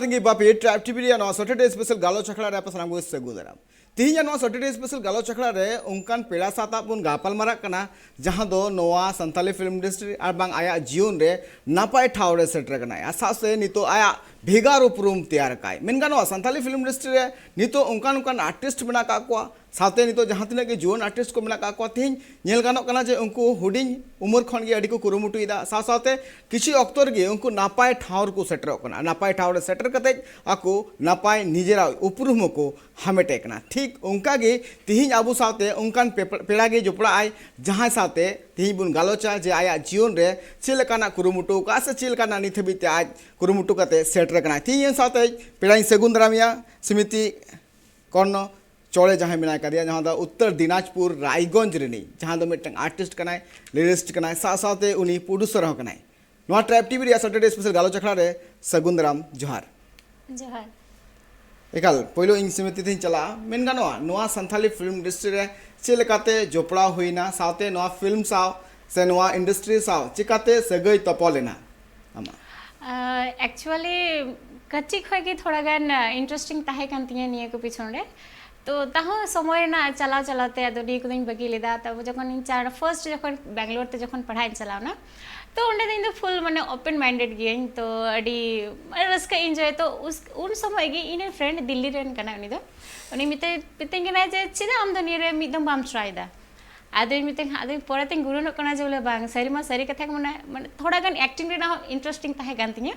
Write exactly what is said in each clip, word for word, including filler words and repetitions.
ᱛᱮᱜᱮ ᱵᱟᱯᱤ tribe TV ᱨᱮᱭᱟᱜ ᱱᱚᱣᱟ ᱥᱟᱴᱟᱨᱰᱮ ᱥᱯᱮᱥᱟᱞ ᱜᱟᱞᱚᱪ ᱟᱠᱷᱲᱟ ᱨᱮ ᱟᱯᱮ ᱥᱟᱱᱟᱢ ᱠᱚ ᱥᱟᱹᱜᱩᱱ ᱫᱟᱨᱟᱢ᱾ ᱛᱮᱦᱮᱧᱟᱜ ᱱᱚᱣᱟ ᱥᱟᱴᱟᱨᱰᱮ ᱥᱯᱮᱥᱟᱞ ᱜᱟᱞᱚᱪ ᱟᱠᱷᱲᱟ ᱨᱮ ᱚᱱᱠᱟᱱ ᱯᱮᱲᱟ ᱥᱟᱶᱛᱮ ᱵᱚᱱ ᱜᱟᱯᱟᱞ ᱢᱟᱨᱟᱜ ᱠᱟᱱᱟ, ᱡᱟᱦᱟᱸ ᱫᱚ ᱱᱚᱣᱟ ᱥᱟᱱᱛᱟᱞᱤ ᱯᱷᱤᱞᱢ ᱤᱱᱰᱟᱥᱴᱨᱤ ᱟᱨ ᱵᱟᱝ ᱟᱭᱟᱜ ᱡᱤᱭᱚᱱ ᱨᱮ ᱱᱟᱯᱟᱭ ᱴᱷᱟᱶ ᱨᱮ ᱥᱮᱴᱮᱨ ᱟᱠᱟᱱᱟᱭ᱾ ᱟᱨ ᱥᱟᱶᱛᱮ ᱱᱤᱛᱚᱜ ᱟᱭᱟᱜ ᱵᱷᱮᱜᱟᱨ ᱩᱯᱨᱩᱢ ᱛᱮᱭᱟᱨ ᱟᱠᱟᱭ᱾ ᱢᱮᱱ ᱜᱟᱱᱚᱜᱼᱟ, ᱥᱟᱱᱛᱟᱞᱤ ᱯᱷᱤᱞᱢ ᱤᱱᱰᱟᱥᱴᱨᱤ ᱨᱮ ᱱᱤᱛᱚᱜ ᱚᱱᱠᱟᱱ ᱚᱱᱠᱟᱱ ᱟᱨᱴᱤᱥᱴ ᱢᱮᱱᱟᱜ ᱟᱠᱟᱫ ᱠᱚᱣᱟ, ᱥᱟᱶᱛᱮ ᱱᱤᱛᱚᱜ ᱡᱟᱦᱟᱸ ᱛᱤᱱᱟᱹᱜ ᱜᱮ ᱡᱩᱣᱟᱹᱱ ᱟᱨᱴᱤᱥᱴ ᱠᱚ ᱢᱮᱱᱟᱜ ᱟᱠᱟᱫ ᱠᱚᱣᱟ, ᱛᱮᱦᱮᱧ ᱧᱮᱞ ᱜᱟᱱᱚᱜ ᱠᱟᱱᱟ ᱡᱮ ᱩᱱᱠᱩ ᱦᱩᱰᱤᱧ ᱩᱢᱮᱨ ᱠᱷᱚᱱ ᱜᱮ ᱟᱹᱰᱤ ᱠᱚ ᱠᱩᱨᱩᱢᱩᱴᱩᱭᱮᱫᱟ᱾ ᱥᱟᱶ ᱥᱟᱶᱛᱮ ᱠᱤᱪᱷᱩ ᱚᱠᱛᱚ ᱨᱮᱜᱮ ᱩᱱᱠᱩ ᱱᱟᱯᱟᱭ ᱴᱷᱟᱶ ᱨᱮᱠᱚ ᱥᱮᱴᱮᱨᱚᱜ ᱠᱟᱱᱟ᱾ ᱱᱟᱯᱟᱭ ᱴᱷᱟᱶ ᱨᱮ ᱥᱮᱴᱮᱨ ᱠᱟᱛᱮ ᱟᱠᱚ ᱱᱟᱯᱟᱭ ᱱᱤᱡᱮᱨᱟᱜ ᱩᱯᱨᱩᱢ ᱦᱚᱸᱠᱚ ᱦᱟᱢᱮᱴᱮ ᱠᱟᱱᱟ᱾ ᱴᱷᱤᱠ ᱚᱱᱠᱟ ᱜᱮ ᱛᱮᱦᱮᱧ ᱟᱵᱚ ᱥᱟᱶᱛᱮ ᱚᱱᱠᱟᱱ ᱯᱮ-, ᱯᱮᱲᱟ ᱜᱮ ᱡᱚᱯᱲᱟᱜ ᱟᱭ, ᱡᱟᱦᱟᱸᱭ ᱥᱟᱶᱛᱮ ᱛᱮᱦᱮᱧ ᱵᱚᱱ ᱜᱟᱞᱚᱪᱟ ᱡᱮ ᱟᱭᱟᱜ ᱡᱤᱭᱚᱱ ᱨᱮ ᱪᱮᱫ ᱞᱮᱠᱟᱱᱟᱜ ᱠᱩᱨᱩᱢᱩᱴᱩ ᱟᱠᱟᱫ ᱥᱮ ᱪᱮᱫ ᱞᱮᱠᱟᱱᱟᱜ ᱱᱤᱛ ᱦᱟᱹᱵᱤᱡ ᱛᱮ ᱟᱡ ᱠᱩᱨᱩᱢᱩᱴᱩ ᱠᱟᱛᱮ ᱥᱮᱴᱮᱨ ᱟᱠᱟᱱᱟᱭ᱾ ᱛᱮᱦᱮᱧ ᱤᱧ ᱥᱟᱶᱛᱮ ᱯᱮᱲᱟᱧ ᱥᱟᱹᱜᱩᱱ ᱫᱟᱨᱟᱢᱮᱭᱟ, ᱥᱨᱤᱢᱚᱛᱤ ᱠᱚᱨᱱᱚ ᱪᱚᱲᱮ ᱡᱟᱦᱟᱸᱭ ᱢᱮᱱᱟᱭ ᱠᱟᱫᱮᱭᱟ, ᱡᱟᱦᱟᱸ ᱫᱚ ᱩᱛᱛᱚᱨ ᱫᱤᱱᱟᱡᱽᱯᱩᱨ ᱨᱟᱭᱜᱚᱸᱡᱽ ᱨᱤᱱᱤᱡ, ᱡᱟᱦᱟᱸ ᱫᱚ ᱢᱤᱫᱴᱟᱝ ᱟᱨᱴᱤᱥᱴ ᱠᱟᱱᱟᱭ, ᱞᱤᱨᱤᱥᱴ ᱠᱟᱱᱟᱭ, ᱥᱟᱶ ᱥᱟᱶᱛᱮ ᱩᱱᱤ ᱯᱨᱚᱰᱭᱩᱥᱟᱨ ᱦᱚᱸ ᱠᱟᱱᱟᱭ᱾ ᱱᱚᱣᱟ ᱴᱨᱟᱭᱤᱵᱽ ᱴᱤᱵᱷᱤ ᱨᱮᱭᱟᱜ ᱥᱟᱴᱟᱨᱰᱮ ᱥᱯᱮᱥᱟᱞ ᱜᱟᱞᱚᱪ ᱟᱠᱷᱲᱟ ᱨᱮ ᱥᱟᱹᱜᱩᱱ ᱫᱟᱨᱟᱢ ᱡᱚᱦᱟᱨ᱾ ᱡᱚᱦᱟᱨ᱾ ᱮᱠᱟᱞ, ᱯᱳᱭᱞᱳ ᱤᱧ ᱥᱨᱤᱢᱚᱛᱤ ᱴᱷᱮᱱ ᱪᱟᱞᱟᱜᱼᱟ᱾ ᱢᱮᱱ ᱜᱟᱱᱚᱜᱼᱟ, ᱱᱚᱣᱟ ᱥᱟᱱᱛᱷᱟᱞᱤ ᱯᱷᱤᱞᱢ ᱤᱱᱰᱟᱥᱴᱨᱤ ᱨᱮ ᱪᱮᱫ ᱞᱮᱠᱟᱛᱮ ᱡᱚᱯᱲᱟᱣ ᱦᱩᱭᱱᱟ, ᱥᱟᱶᱛᱮ ᱱᱚᱣᱟ ᱯᱷᱤᱞᱢ ᱥᱟᱶ ᱥᱮ ᱱᱚᱣᱟ ᱤᱱᱰᱟᱥᱴᱨᱤ ᱥᱟᱶ ᱪᱮᱠᱟᱛᱮ ᱥᱟᱹᱜᱟᱹᱭ ᱛᱚᱯᱚᱞ ᱮᱱᱟ ᱟᱢᱟᱜ? ᱮᱠᱪᱩᱭᱮᱞᱤ, ᱠᱟᱹᱴᱤᱡ ᱠᱷᱚᱱ ᱜᱮ ᱛᱷᱚᱲᱟ ᱜᱟᱱ ᱤᱱᱴᱟᱨᱮᱥᱴᱤᱝ ᱛᱟᱦᱮᱸ ᱠᱟᱱ ᱛᱤᱧᱟᱹ ᱱᱤᱭᱟᱹ ᱠᱚ ᱯᱤᱪᱷᱚᱱ ᱨᱮ᱾ ᱛᱚ ᱛᱟᱦᱚᱸ ᱥᱚᱢᱚᱭ ᱨᱮᱱᱟᱜ ᱪᱟᱞᱟᱣ ᱪᱟᱞᱟᱣ ᱛᱮ ᱟᱫᱚ ᱱᱤᱭᱟᱹ ᱠᱚᱫᱚᱧ ᱵᱟᱹᱜᱤ ᱞᱮᱫᱟ᱾ ᱛᱟᱨᱯᱚᱨ ᱡᱚᱠᱷᱚᱱ ᱤᱧ ᱪᱟᱨ ᱯᱷᱟᱨᱥᱴ ᱡᱚᱠᱷᱚᱱ ᱵᱮᱝᱜᱟᱞᱳᱨ ᱛᱮ ᱡᱚᱠᱷᱚᱱ ᱯᱟᱲᱦᱟᱜ ᱤᱧ ᱪᱟᱞᱟᱣ ᱮᱱᱟ, ᱛᱚ ᱚᱸᱰᱮ ᱫᱚ ᱤᱧ ᱫᱚ ᱯᱷᱩᱞ ᱢᱟᱱᱮ ᱳᱯᱮᱱ ᱢᱟᱭᱤᱱᱰᱮᱰ ᱜᱤᱭᱟᱹᱧ, ᱛᱚ ᱟᱹᱰᱤ ᱨᱟᱹᱥᱠᱟᱹ ᱤᱧ ᱮᱱᱡᱚᱭ᱾ ᱛᱚ ᱩᱥ-, ᱩᱱ ᱥᱚᱢᱚᱭ ᱜᱮ ᱤᱧ ᱨᱮᱱ ᱯᱷᱨᱮᱱᱰ ᱫᱤᱞᱞᱤ ᱨᱮᱱ ᱠᱟᱱᱟᱭ ᱩᱱᱤ ᱫᱚ, ᱩᱱᱤ ᱢᱤᱛᱟᱹᱧ ᱢᱤᱛᱟᱹᱧ ᱠᱟᱱᱟᱭ ᱡᱮ, "ᱪᱮᱫᱟᱜ ᱟᱢ ᱫᱚ ᱱᱤᱭᱟᱹ ᱨᱮ ᱢᱤᱫ ᱫᱚᱢ ᱵᱟᱢ ᱴᱨᱟᱭ ᱮᱫᱟ?" ᱟᱫᱚᱧ ᱢᱤᱛᱟᱹᱧ, ᱟᱫᱚᱧ ᱯᱚᱨᱮ ᱛᱮᱧ ᱜᱩᱱᱟᱹᱱᱚᱜ ᱠᱟᱱᱟ ᱡᱮ ᱵᱚᱞᱮ ᱵᱟᱝ, ᱥᱟᱹᱨᱤ ᱢᱟ ᱥᱟᱹᱨᱤ ᱠᱟᱛᱷᱟ ᱜᱮ, ᱢᱟᱱᱮ, ᱢᱟᱱᱮ ᱛᱷᱚᱲᱟ ᱜᱟᱱ ᱮᱠᱴᱤᱝ ᱨᱮᱱᱟᱜ ᱦᱚᱸ ᱤᱱᱴᱟᱨᱮᱥᱴᱤᱝ ᱛᱟᱦᱮᱸ ᱠᱟᱱ ᱛᱤᱧᱟᱹ᱾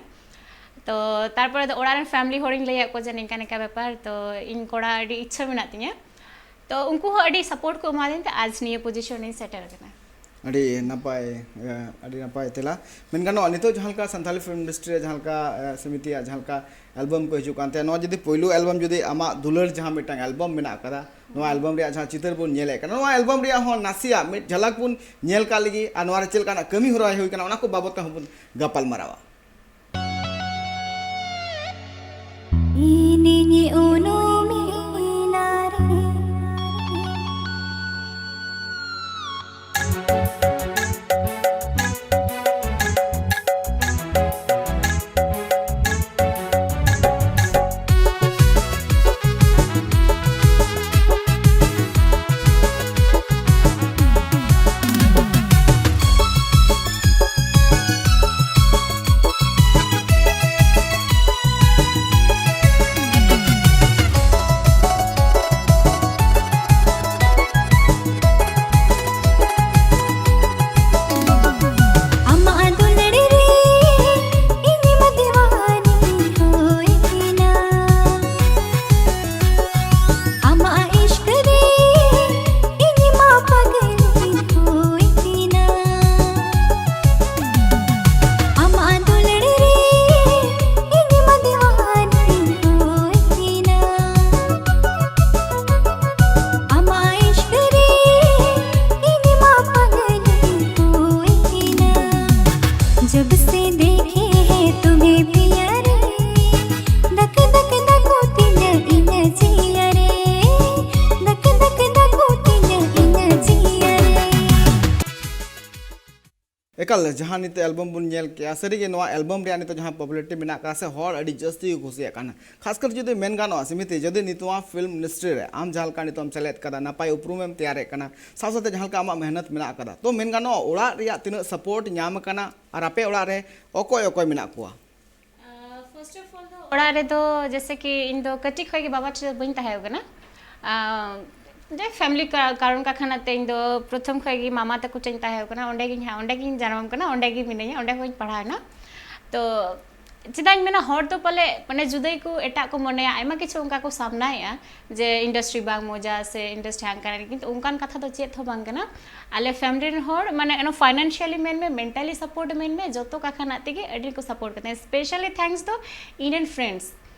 ᱛᱚ ᱛᱟᱨᱯᱚᱨᱮ ᱫᱚ ᱚᱲᱟᱜ ᱨᱮᱱ ᱯᱷᱮᱢᱤᱞᱤ ᱦᱚᱲᱤᱧ ᱞᱟᱹᱭᱟᱫ ᱠᱚᱣᱟ ᱡᱮ ᱱᱤᱝᱠᱟ ᱱᱤᱝᱠᱟ ᱵᱮᱯᱟᱨ, ᱛᱚ ᱤᱧ ᱠᱚᱨᱟᱣ ᱟᱹᱰᱤ ᱤᱪᱪᱷᱟᱹ ᱢᱮᱱᱟᱜ ᱛᱤᱧᱟᱹ᱾ ᱛᱚ ᱩᱱᱠᱩ ᱦᱚᱸ ᱟᱹᱰᱤ ᱥᱟᱯᱳᱨᱴ ᱠᱚ ᱮᱢᱟᱫᱤᱧ ᱛᱮ ᱟᱡᱽ ᱱᱤᱭᱟᱹ ᱯᱚᱡᱤᱥᱚᱱ ᱨᱤᱧ ᱥᱮᱴᱮᱨ ᱟᱠᱟᱱᱟ᱾ ᱟᱹᱰᱤ ᱱᱟᱯᱟᱭ, ᱮ, ᱟᱹᱰᱤ ᱱᱟᱯᱟᱭ ᱛᱮᱞᱟ᱾ ᱢᱮᱱ ᱜᱟᱱᱚᱜᱼᱟ, ᱱᱤᱛᱚᱜ ᱡᱟᱦᱟᱸ ᱞᱮᱠᱟ ᱥᱟᱱᱛᱷᱟᱞᱤ ᱯᱷᱤᱞᱢ ᱤᱱᱰᱟᱥᱴᱨᱤ ᱨᱮ ᱡᱟᱦᱟᱸ ᱞᱮᱠᱟ, ᱮ, ᱥᱨᱤᱢᱚᱛᱤᱭᱟᱜ ᱡᱟᱦᱟᱸ ᱞᱮᱠᱟ ᱮᱞᱵᱟᱢ ᱠᱚ ᱦᱤᱡᱩᱜ ᱠᱟᱱ ᱛᱟᱦᱮᱸᱫ, ᱱᱚᱣᱟ ᱡᱩᱫᱤ ᱯᱳᱭᱞᱳ ᱮᱞᱵᱟᱢ ᱡᱩᱫᱤ ᱟᱢᱟᱜ ᱫᱩᱞᱟᱹᱲ ᱡᱟᱦᱟᱸ ᱢᱤᱫᱴᱟᱝ ᱮᱞᱵᱟᱢ ᱢᱮᱱᱟᱜ ᱟᱠᱟᱫᱟ, ᱱᱚᱣᱟ ᱮᱞᱵᱟᱢ ᱨᱮᱭᱟᱜ ᱡᱟᱦᱟᱸ ᱪᱤᱛᱟᱹᱨ ᱵᱚᱱ ᱧᱮᱞᱮᱫ ᱠᱟᱱᱟ, ᱱᱚᱣᱟ ᱮᱞᱵᱟᱢ ᱨᱮᱭᱟᱜ ᱦᱚᱸ ᱱᱟᱥᱮᱭᱟᱜ ᱢᱤᱫ ᱡᱷᱟᱞᱟᱠ ᱵᱚᱱ ᱧᱮᱞ ᱠᱟᱜ ᱞᱮᱜᱮ ᱟᱨ ᱱᱚᱣᱟ ᱨᱮ ᱪᱮᱫ ᱞᱮᱠᱟᱱᱟᱜ ᱠᱟᱹᱢᱤ ᱦᱚᱨᱟ ᱦᱩᱭ ᱠᱟᱱᱟ, ᱚᱱᱟ ᱠᱚ ᱵᱟᱵᱚᱛ ᱛᱮᱦᱚᱸ ᱵᱚᱱ ᱜᱟᱯᱟᱞ ᱢᱟᱨᱟᱣᱟ᱾ ᱤᱧᱤᱧ ᱩᱱᱩᱢᱤᱱᱟ ᱨᱮ᱾ ᱮᱠᱟᱞ, ᱡᱟᱦᱟᱸ ᱱᱤᱛᱚᱜ ᱮᱞᱵᱟᱢ ᱵᱚᱱ ᱧᱮᱞ ᱠᱮᱜᱼᱟ, ᱥᱟᱹᱨᱤᱜᱮ ᱱᱚᱣᱟ ᱮᱞᱵᱟᱢ ᱨᱮᱭᱟᱜ ᱱᱤᱛᱚᱜ ᱡᱟᱦᱟᱸ ᱯᱚᱯᱩᱞᱟᱨᱤᱴᱤ ᱢᱮᱱᱟᱜ ᱟᱠᱟᱫ ᱥᱮ ᱦᱚᱲ ᱟᱹᱰᱤ ᱡᱟᱹᱥᱛᱤ ᱠᱚ ᱠᱩᱥᱤᱭᱟᱜ ᱠᱟᱱᱟ᱾ ᱠᱷᱟᱥ ᱠᱟᱨ ᱡᱩᱫᱤ ᱢᱮᱱ ᱜᱟᱱᱚᱜᱼᱟ, ᱥᱤᱢᱤᱛᱤ, ᱡᱩᱫᱤ ᱱᱤᱛ ᱱᱚᱣᱟ ᱯᱷᱤᱞᱢ ᱤᱱᱰᱟᱥᱴᱨᱤ ᱨᱮ ᱟᱢ ᱡᱟᱦᱟᱸ ᱞᱮᱠᱟ ᱱᱤᱛᱚᱜ ᱮᱢ ᱥᱮᱞᱮᱫ ᱠᱟᱫᱟ, ᱱᱟᱯᱟᱭ ᱩᱯᱨᱩᱢ ᱮᱢ ᱛᱮᱭᱟᱨᱮᱫ ᱠᱟᱱᱟ, ᱥᱟᱶ ᱥᱟᱶᱛᱮ ᱡᱟᱦᱟᱸ ᱞᱮᱠᱟ ᱟᱢᱟᱜ ᱢᱮᱦᱱᱚᱛ ᱢᱮᱱᱟᱜ ᱟᱠᱟᱫᱟ, ᱛᱚ ᱢᱮᱱ ᱜᱟᱱᱚᱜᱼᱟ ᱚᱲᱟᱜ ᱨᱮᱭᱟᱜ ᱛᱤᱱᱟᱹᱜ ᱥᱟᱯᱳᱨᱴ ᱧᱟᱢ ᱟᱠᱟᱱᱟ ᱟᱨ ᱟᱯᱮ ᱚᱲᱟᱜ ᱨᱮ ᱚᱠᱚᱭ ᱚᱠᱚᱭ ᱢᱮᱱᱟᱜ ᱠᱚᱣᱟ? ᱯᱷᱟᱨᱥᱴ ᱚᱯᱷ ᱚᱞ ᱫᱚ ᱚᱲᱟᱜ ᱨᱮᱫᱚ ᱡᱮᱥᱮ ᱠᱤ ᱤᱧ ᱫᱚ ᱠᱟᱹᱴᱤᱡ ᱠᱷᱚᱱ ᱜᱮ ᱵᱟᱵᱟ ᱴᱷᱮᱱ ᱫᱚ ᱵᱟᱹᱧ ᱛᱟᱦᱮᱸ ᱠᱟᱱᱟ᱾ ᱟᱸ, ᱡᱮ ᱯᱷᱮᱢᱤᱞᱤ ᱠᱟ-, ᱠᱟᱨᱚᱱ ᱠᱟ ᱠᱷᱟᱱᱟ ᱛᱮ ᱤᱧ ᱫᱚ ᱯᱨᱚᱛᱷᱚᱢ ᱠᱷᱚᱱ ᱜᱮ ᱢᱟᱢᱟ ᱛᱟᱠᱚ ᱴᱷᱮᱱ ᱛᱟᱦᱮᱸ ᱠᱟᱱᱟ, ᱚᱸᱰᱮ ᱜᱤᱧ ᱦᱟ-, ᱚᱸᱰᱮ ᱜᱤᱧ ᱡᱟᱱᱟᱢ ᱠᱟᱱᱟ, ᱚᱸᱰᱮ ᱜᱮ ᱢᱤᱱᱟᱹᱧᱟ, ᱚᱸᱰᱮ ᱠᱷᱚᱱ ᱤᱧ ᱯᱟᱲᱦᱟᱣ ᱮᱱᱟ᱾ ᱛᱚ ᱪᱮᱫᱟᱜ ᱤᱧ ᱢᱮᱱᱟ, ᱦᱚᱲ ᱫᱚ ᱯᱟᱞᱮ ᱢᱟᱱᱮ ᱡᱩᱫᱟᱹ ᱜᱮᱠᱚ, ᱮᱴᱟᱜ ᱠᱚ ᱢᱚᱱᱮᱭᱟ, ᱟᱭᱢᱟ ᱠᱤᱪᱷᱩ ᱚᱱᱠᱟ ᱠᱚ ᱥᱟᱢᱱᱟᱭᱮᱫᱼᱟ ᱡᱮ ᱤᱱᱰᱟᱥᱴᱨᱤ ᱵᱟᱝ ᱢᱚᱡᱟ ᱥᱮ ᱤᱱᱰᱟᱥᱴᱨᱤ ᱦᱟᱝᱠᱟ ᱱᱟᱝᱠᱟ, ᱠᱤᱱᱛᱩ ᱚᱱᱠᱟᱱ ᱠᱟᱛᱷᱟ ᱫᱚ ᱪᱮᱫ ᱦᱚᱸ ᱵᱟᱝ ᱠᱟᱱᱟ᱾ ᱟᱞᱮ ᱯᱷᱮᱢᱤᱞᱤ ᱨᱮᱱ ᱦᱚᱲ ᱢᱟᱱᱮ ᱚᱱᱟ ᱯᱷᱟᱭᱱᱟᱱᱥᱤᱭᱟᱞᱤ ᱢᱮᱱ ᱢᱮ, ᱢᱮᱱᱴᱟᱞᱤ ᱥᱟᱯᱳᱨᱴ ᱢᱮᱱ ᱢᱮ, ᱡᱚᱛᱚ ᱠᱟ ᱠᱷᱟᱱᱟᱜ ᱛᱮᱜᱮ ᱟᱹᱰᱤ ᱠᱚ ᱥᱟᱯᱳᱨᱴ ᱠᱟᱫᱤᱧᱟ᱾ ᱥᱯᱮᱥᱟᱞᱤ ᱛᱷᱮᱝᱠᱥ ᱫᱚ ᱤᱧ ᱨᱮᱱ ᱯᱷᱨᱮᱱᱰᱥ,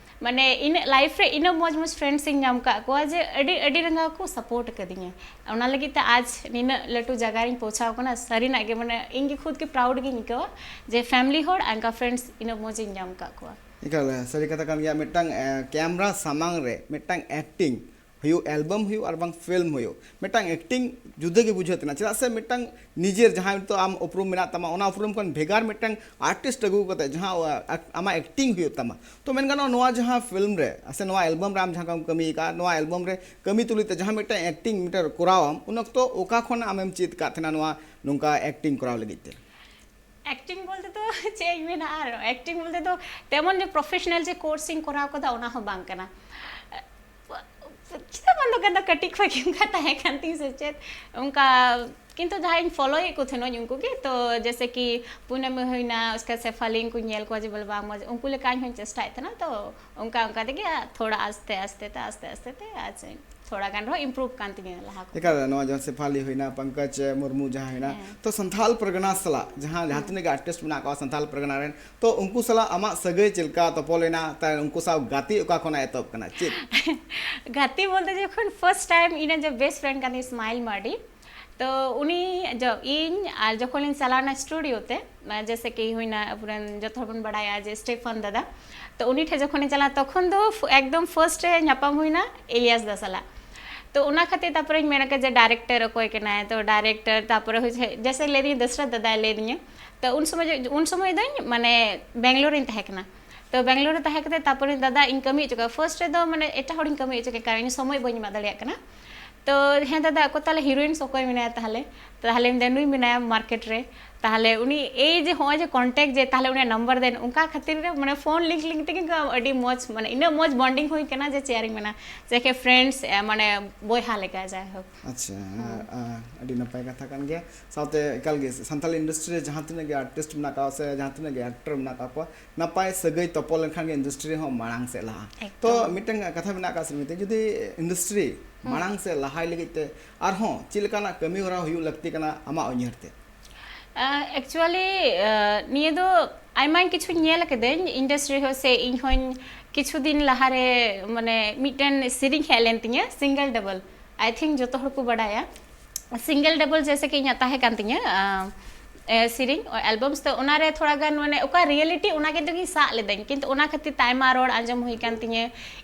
ᱢᱟᱱᱮ ᱤᱱᱟᱹᱜ ᱞᱟᱭᱤᱯᱷ ᱨᱮ ᱤᱱᱟᱹᱜ ᱢᱚᱡᱽ ᱢᱚᱡᱽ ᱯᱷᱨᱮᱱᱰᱥ ᱤᱧ ᱧᱟᱢ ᱠᱟᱜ ᱠᱚᱣᱟ ᱡᱮ ᱟᱹᱰᱤ, ᱟᱹᱰᱤ ᱨᱟᱸᱜᱟᱣ ᱠᱚ ᱥᱟᱯᱳᱨᱴ ᱠᱟᱫᱤᱧᱟ᱾ ᱚᱱᱟ ᱞᱟᱹᱜᱤᱫ ᱛᱮ ᱟᱡ ᱱᱤᱱᱟᱹᱜ ᱞᱟᱹᱴᱩ ᱡᱟᱭᱜᱟ ᱨᱤᱧ ᱯᱳᱣᱪᱷᱟᱣ ᱠᱟᱱᱟ, ᱥᱟᱹᱨᱤᱱᱟᱜ ᱜᱮ ᱢᱟᱱᱮ ᱤᱧ ᱜᱮ ᱠᱷᱩᱫ ᱜᱮ ᱯᱨᱟᱣᱩᱰ ᱜᱤᱧ ᱟᱹᱭᱠᱟᱹᱣᱟ ᱡᱮ ᱯᱷᱮᱢᱤᱞᱤ ᱦᱚᱲ ᱟᱨ ᱚᱱᱠᱟ ᱯᱷᱨᱮᱱᱰᱥ ᱤᱱᱟᱹᱜ ᱢᱚᱡᱽ ᱤᱧ ᱧᱟᱢ ᱠᱟᱜ ᱠᱚᱣᱟ᱾ ᱮᱠᱟᱞ, ᱥᱟᱹᱨᱤ ᱠᱟᱛᱷᱟ ᱠᱟᱱ ᱜᱮᱭᱟ᱾ ᱢᱤᱫᱴᱟᱝ, ᱮ, ᱠᱮᱢᱨᱟ ᱥᱟᱢᱟᱝ ᱨᱮ ᱢᱤᱫᱴᱟᱝ ᱮᱠᱴᱤᱝ ᱦᱩᱭᱩᱜ, ᱮᱞᱵᱟᱢ ᱦᱩᱭᱩᱜ ᱟᱨ ᱵᱟᱝ ᱯᱷᱤᱞᱢ ᱦᱩᱭᱩᱜ, ᱢᱤᱫᱴᱟᱝ ᱮᱠᱴᱤᱝ ᱡᱩᱫᱟᱹ ᱜᱮ ᱵᱩᱡᱷᱟᱹᱜ ᱛᱟᱦᱮᱱᱟ᱾ ᱪᱮᱫᱟᱜ ᱥᱮ ᱢᱤᱫᱴᱟᱝ ᱱᱤᱡᱮᱨ ᱡᱟᱦᱟᱸ ᱱᱤᱛᱚᱜ ᱟᱢ ᱩᱯᱨᱩᱢ ᱢᱮᱱᱟᱜ ᱛᱟᱢᱟ, ᱚᱱᱟ ᱩᱯᱨᱩᱢ ᱠᱷᱚᱱ ᱵᱷᱮᱜᱟᱨ ᱢᱤᱫᱴᱟᱝ ᱟᱨᱴᱤᱥᱴ ᱟᱹᱜᱩ ᱠᱟᱛᱮ ᱡᱟᱦᱟᱸ, ᱟ-, ᱟᱢᱟᱜ ᱮᱠᱴᱤᱝ ᱦᱩᱭᱩᱜ ᱛᱟᱢᱟ, ᱛᱚ ᱢᱮᱱ ᱜᱟᱱᱚᱜᱼᱟ ᱱᱚᱣᱟ ᱡᱟᱦᱟᱸ ᱯᱷᱤᱞᱢ ᱨᱮ ᱥᱮ ᱱᱚᱣᱟ ᱮᱞᱵᱟᱢ ᱨᱮ ᱟᱢ ᱡᱟᱦᱟᱸ ᱞᱮᱠᱟᱢ ᱠᱟᱹᱢᱤ ᱟᱠᱟᱫ, ᱱᱚᱣᱟ ᱮᱞᱵᱟᱢ ᱨᱮ ᱠᱟᱹᱢᱤ ᱛᱩᱞᱩᱡ ᱛᱮ ᱡᱟᱦᱟᱸ ᱢᱤᱫᱴᱟᱝ ᱮᱠᱴᱤᱝ ᱢᱤᱫᱴᱟᱝ ᱠᱚᱨᱟᱣ ᱟᱢ, ᱩᱱ ᱚᱠᱛᱚ ᱚᱠᱟ ᱠᱷᱚᱱ ᱟᱢᱮᱢ ᱪᱮᱫ ᱟᱠᱟᱫ ᱛᱟᱦᱮᱱᱟ ᱱᱚᱣᱟ ᱱᱚᱝᱠᱟ ᱮᱠᱴᱤᱝ ᱠᱚᱨᱟᱣ ᱞᱟᱹᱜᱤᱫ ᱛᱮ? ᱮᱠᱴᱤᱝ ᱵᱚᱞᱛᱮ ᱫᱚ ᱪᱮᱫ ᱤᱧ ᱢᱮᱱᱟ, ᱟᱨ ᱮᱠᱴᱤᱝ ᱵᱚᱞᱛᱮ ᱫᱚ ᱛᱮᱢᱚᱱ ᱡᱮ ᱯᱨᱚᱯᱷᱮᱥᱚᱱᱟᱞ ᱡᱮ ᱠᱳᱨᱥ ᱤᱧ ᱠᱚᱨᱟᱣ ᱠᱟᱫᱟ, ᱚᱱᱟ ᱦᱚᱸ ᱵᱟᱝ ᱠᱟᱱᱟ᱾ ᱪᱮᱫᱟᱜ ᱵᱟᱝ ᱫᱚ ᱠᱟᱱᱟ, ᱠᱟᱹᱴᱤᱡ ᱠᱷᱚᱱ ᱜᱮ ᱚᱱᱠᱟ ᱛᱟᱦᱮᱸ ᱠᱟᱱ ᱛᱤᱧ ᱥᱮ ᱪᱮᱫ, ᱚᱱᱠᱟ ᱠᱤᱱᱛᱩ ᱡᱟᱦᱟᱸᱭ ᱤᱧ ᱯᱷᱚᱞᱳᱭᱮᱫ ᱠᱚ ᱛᱟᱦᱮᱱᱟᱹᱧ ᱩᱱᱠᱩ ᱜᱮ, ᱛᱚ ᱡᱮᱥᱮ ᱠᱤ ᱯᱩᱱᱟᱹᱢᱤ ᱦᱩᱭᱱᱟ, ᱩᱥᱠᱮ ᱥᱮᱯᱷᱟᱞᱤ, ᱩᱱᱠᱩᱧ ᱧᱮᱞ ᱠᱚᱣᱟ ᱡᱮ ᱵᱚᱞᱮ ᱵᱟᱝ ᱢᱚᱡᱽ, ᱩᱱᱠᱩ ᱞᱮᱠᱟ ᱤᱧ ᱦᱚᱸᱧ ᱪᱮᱥᱴᱟᱭᱮᱫ ᱛᱟᱦᱮᱱᱟ᱾ ᱛᱚ ᱚᱱᱠᱟ ᱚᱱᱠᱟ ᱛᱮᱜᱮ ᱛᱷᱚᱲᱟ ᱟᱥᱛᱮ ᱟᱥᱛᱮ ᱛᱮ, ᱟᱥᱛᱮ ᱟᱥᱛᱮ ᱛᱮ ᱟᱨ ᱪᱮᱫ ᱛᱷᱚᱲᱟ ᱜᱟᱱ ᱨᱮᱦᱚᱸ ᱤᱢᱯᱨᱩᱵᱷ ᱠᱟᱱ ᱛᱤᱧᱟᱹ ᱞᱟᱦᱟ ᱠᱷᱚᱱ᱾ ᱮᱠᱟᱞ, ᱱᱚᱣᱟ ᱡᱟᱦᱟᱸ ᱥᱮᱯᱷᱟᱞᱤ ᱦᱩᱭᱱᱟ, ᱯᱚᱝᱠᱚᱡᱽ ᱢᱩᱨᱢᱩ ᱡᱟᱦᱟᱸ ᱦᱩᱭᱱᱟ, ᱦᱮᱸ᱾ ᱛᱚ ᱥᱟᱱᱛᱷᱟᱞ ᱯᱟᱨᱜᱟᱱᱟ ᱥᱟᱞᱟᱜ ᱡᱟᱦᱟᱸ, ᱡᱟᱦᱟᱸ ᱦᱮᱸ᱾ ᱛᱤᱱᱟᱹᱜ ᱜᱮ ᱟᱨᱴᱤᱥᱴ ᱢᱮᱱᱟᱜ ᱠᱚᱣᱟ ᱥᱟᱱᱛᱷᱟᱞ ᱯᱟᱨᱜᱟᱱᱟ ᱨᱮᱱ, ᱛᱚ ᱩᱱᱠᱩ ᱥᱟᱞᱟᱜ ᱟᱢᱟᱜ ᱥᱟᱹᱜᱟᱹᱭ ᱪᱮᱫ ᱞᱮᱠᱟ ᱛᱚᱯᱚᱞ ᱮᱱᱟ? ᱛᱟᱭ ᱩᱱᱠᱩ ᱥᱟᱶ ᱜᱟᱛᱮ ᱚᱠᱟ ᱠᱷᱚᱱᱟᱜ ᱮᱛᱚᱦᱚᱵ ᱠᱟᱱᱟ? ᱪᱮᱫ? ᱜᱟᱛᱮ ᱵᱚᱞᱛᱮ ᱡᱚᱠᱷᱚᱱ ᱯᱷᱟᱨᱥᱴ ᱴᱟᱭᱤᱢ ᱤᱧ ᱨᱮᱱ ᱡᱮ ᱵᱮᱥᱴ ᱯᱷᱨᱮᱱᱰ ᱠᱟᱱᱟᱭ ᱥᱢᱟᱭᱤᱞ ᱢᱟᱨᱰᱤ, ᱛᱚ ᱩᱱᱤ ᱡᱚ-, ᱤᱧ ᱟᱨ ᱡᱚᱠᱷᱚᱱᱤᱧ ᱪᱟᱞᱟᱣᱱᱟ ᱥᱴᱩᱰᱤᱭᱳ ᱛᱮ, ᱢᱟᱱᱮ ᱡᱮᱥᱮ ᱠᱤ ᱦᱩᱭᱱᱟ ᱟᱵᱚᱨᱮᱱ ᱡᱚᱛᱚ ᱦᱚᱲ ᱵᱚᱱ ᱵᱟᱲᱟᱭᱟ ᱡᱮ ᱥᱴᱮᱯᱷᱟᱱ ᱫᱟᱫᱟ, ᱛᱚ ᱩᱱᱤ ᱴᱷᱮᱱ ᱡᱚᱠᱷᱚᱱᱤᱧ ᱪᱟᱞᱟᱜᱼᱟ ᱛᱚᱠᱷᱚᱱ ᱫᱚ ᱯᱷ-, ᱮᱠᱫᱚᱢ ᱯᱷᱟᱨᱥᱴ ᱨᱮ ᱧᱟᱯᱟᱢ ᱦᱩᱭᱱᱟ ᱤᱞᱤᱭᱟᱥ ᱫᱟ ᱥᱟᱞᱟᱜ᱾ ᱛᱚ ᱚᱱᱟ ᱠᱷᱟᱹᱛᱤᱨ ᱛᱟᱨᱯᱚᱨᱮᱧ ᱢᱮᱱ ᱟᱠᱟᱫ ᱡᱮ ᱰᱟᱭᱨᱮᱠᱴᱚᱨ ᱚᱠᱚᱭ ᱠᱟᱱᱟᱭ, ᱛᱚ ᱰᱟᱭᱨᱮᱠᱴᱚᱨ ᱛᱟᱨᱯᱚᱨᱮ ᱦᱚᱭᱥᱮ ᱡᱮᱥᱮ ᱞᱟᱹᱭ ᱫᱤᱧ ᱫᱚᱥᱨᱟ ᱫᱟᱫᱟᱭ ᱞᱟᱹᱭ ᱫᱤᱧᱟ᱾ ᱛᱚ ᱩᱱ ᱥᱚᱢᱚᱭ ᱩᱱ ᱥᱚᱢᱚᱭ ᱫᱚᱧ ᱢᱟᱱᱮ ᱵᱮᱝᱜᱟᱞᱳᱨ ᱨᱤᱧ ᱛᱟᱦᱮᱸ ᱠᱟᱱᱟ᱾ ᱛᱚ ᱵᱮᱝᱜᱟᱞᱳᱨ ᱨᱮ ᱛᱟᱦᱮᱸ ᱠᱟᱛᱮ ᱛᱟᱨᱯᱚᱨᱮ ᱫᱟᱫᱟ ᱤᱧ ᱠᱟᱹᱢᱤ ᱦᱚᱪᱚ ᱠᱚᱣᱟ᱾ ᱯᱷᱟᱨᱥᱴ ᱨᱮᱫᱚ ᱢᱟᱱᱮ ᱮᱴᱟᱜ ᱦᱚᱲᱤᱧ ᱠᱟᱹᱢᱤ ᱦᱚᱪᱚ ᱠᱮᱫ ᱠᱟᱨᱚᱱ ᱤᱧ ᱥᱚᱢᱚᱭ ᱵᱟᱹᱧ ᱮᱢᱟ ᱫᱟᱲᱮᱭᱟᱜ ᱠᱟᱱᱟ᱾ ᱛᱚ ᱦᱮᱸ ᱫᱟᱫᱟ ᱚᱠᱚᱭ ᱛᱟᱦᱚᱞᱮ ᱦᱤᱨᱳᱭᱤᱱᱥ ᱚᱠᱚᱭ ᱢᱮᱱᱟᱭᱟ ᱛᱟᱦᱚᱞᱮ? ᱛᱟᱦᱚᱞᱮ ᱢᱮᱱᱫᱟ ᱱᱩᱭ ᱢᱮᱱᱟᱭᱟ ᱢᱟᱨᱠᱮᱴ ᱨᱮ᱾ ᱛᱟᱦᱚᱞᱮ ᱩᱱᱤ ᱮᱭ ᱡᱮ ᱦᱚᱸᱜᱼᱚᱭ ᱡᱮ ᱠᱚᱱᱴᱮᱠᱴ ᱡᱮ ᱛᱟᱦᱚᱞᱮ ᱩᱱᱤᱭᱟᱜ ᱱᱟᱢᱵᱟᱨ ᱫᱮᱱ, ᱚᱱᱠᱟ ᱠᱷᱟᱹᱛᱤᱨ ᱜᱮ ᱢᱟᱱᱮ ᱯᱷᱳᱱ ᱞᱤᱝᱠ ᱞᱤᱝᱠ ᱛᱮᱜᱮ ᱟᱹᱰᱤ ᱢᱚᱡᱽ ᱢᱟᱱᱮ ᱤᱱᱟᱹᱜ ᱢᱚᱡᱽ ᱵᱚᱱᱰᱤᱝ ᱦᱩᱭ ᱠᱟᱱᱟ ᱡᱮ ᱪᱮᱫ ᱤᱧ ᱢᱮᱱᱟ ᱡᱮ ᱠᱮ ᱯᱷᱨᱮᱱᱰᱥ ᱢᱟᱱᱮ ᱵᱚᱭᱦᱟ ᱞᱮᱠᱟ ᱡᱟᱭᱦᱳᱠ᱾ ᱟᱪᱪᱷᱟ, ᱟᱹᱰᱤ ᱱᱟᱯᱟᱭ ᱠᱟᱛᱷᱟ ᱠᱟᱱ ᱜᱮᱭᱟ᱾ ᱥᱟᱶᱛᱮ ᱮᱠᱟᱞ ᱜᱮ ᱥᱟᱱᱛᱟᱲᱤ ᱤᱱᱰᱟᱥᱴᱨᱤ ᱨᱮ ᱡᱟᱦᱟᱸ ᱛᱤᱱᱟᱹᱜ ᱜᱮ ᱟᱨᱴᱤᱥᱴ ᱢᱮᱱᱟᱜ ᱠᱚᱣᱟ ᱥᱮ ᱡᱟᱦᱟᱸ ᱛᱤᱱᱟᱹᱜ ᱜᱮ ᱮᱠᱴᱚᱨ ᱢᱮᱱᱟᱜ ᱠᱚᱣᱟ, ᱱᱟᱯᱟᱭ ᱥᱟᱹᱜᱟᱹᱭ ᱛᱚᱯᱚᱞ ᱞᱮᱱᱠᱷᱟᱱ ᱜᱮ ᱤᱱᱰᱟᱥᱴᱨᱤ ᱦᱚᱸ ᱢᱟᱲᱟᱝ ᱥᱮᱫ ᱞᱟᱦᱟᱜᱼᱟ᱾ ᱛᱚ ᱮᱠᱫᱚᱢ᱾ ᱢᱤᱫᱴᱟᱝ ᱠᱟᱛᱷᱟ ᱢᱮᱱᱟᱜ ᱟᱠᱟᱫ ᱥᱨᱤᱢᱚᱛᱤ, ᱡᱩᱫᱤ ᱤᱱᱰᱟᱥᱴᱨᱤ ᱢᱟᱲᱟᱝ ᱥᱮᱫ ᱞᱟᱦᱟᱭ ᱞᱟᱹᱜᱤᱫ ᱛᱮ ᱟᱨᱦᱚᱸ ᱪᱮᱫ ᱞᱮᱠᱟᱱᱟᱜ ᱠᱟᱹᱢᱤ ᱦᱚᱨᱟ ᱦᱩᱭᱩᱜ ᱞᱟᱹᱠᱛᱤ ᱠᱟᱱᱟ ᱟᱢᱟᱜ ᱩᱭᱦᱟᱹᱨ ᱛᱮ? ᱮᱠᱪᱩᱭᱮᱞᱤ ᱱᱤᱭᱟᱹ ᱫᱚ ᱟᱭᱢᱟ ᱠᱤᱪᱷᱩᱧ ᱧᱮᱞ ᱟᱠᱟᱫᱟᱹᱧ ᱤᱱᱰᱟᱥᱴᱨᱤ ᱦᱚᱸ, ᱥᱮ ᱤᱧ ᱦᱚᱸᱧ ᱠᱤᱪᱷᱩ ᱫᱤᱱ ᱞᱟᱦᱟᱨᱮ ᱢᱟᱱᱮ ᱢᱤᱫᱴᱮᱱ ᱥᱮᱨᱮᱧ ᱦᱮᱡ ᱞᱮᱱ ᱛᱤᱧᱟᱹ ᱥᱤᱝᱜᱮᱞ ᱰᱟᱵᱚᱞ᱾ ᱟᱭ ᱛᱷᱤᱝᱠ ᱡᱚᱛᱚ ᱦᱚᱲ ᱠᱚ ᱵᱟᱰᱟᱭᱟ ᱥᱤᱝᱜᱮᱞ ᱰᱟᱵᱚᱞ ᱡᱮᱭᱥᱮ ᱠᱤ ᱤᱧᱟᱹᱜ ᱛᱟᱦᱮᱸ ᱠᱟᱱ ᱛᱤᱧᱟᱹ ᱥᱮᱨᱮᱧ ᱮᱞᱵᱟᱢᱥ᱾ ᱛᱚ ᱚᱱᱟᱨᱮ ᱛᱷᱚᱲᱟ ᱜᱟᱱ ᱢᱟᱱᱮ ᱚᱠᱟ ᱨᱤᱭᱮᱞᱤᱴᱤ ᱚᱱᱟ ᱠᱤᱱᱛᱩ ᱜᱤᱧ ᱥᱟᱵ ᱞᱮᱫᱟᱹᱧ, ᱠᱤᱱᱛᱩ ᱚᱱᱟ ᱠᱷᱟᱹᱛᱤᱨ ᱛᱮ ᱟᱭᱢᱟ ᱨᱚᱲ ᱟᱸᱡᱚᱢ ᱦᱩᱭ ᱠᱟᱱ ᱛᱤᱧᱟᱹ᱾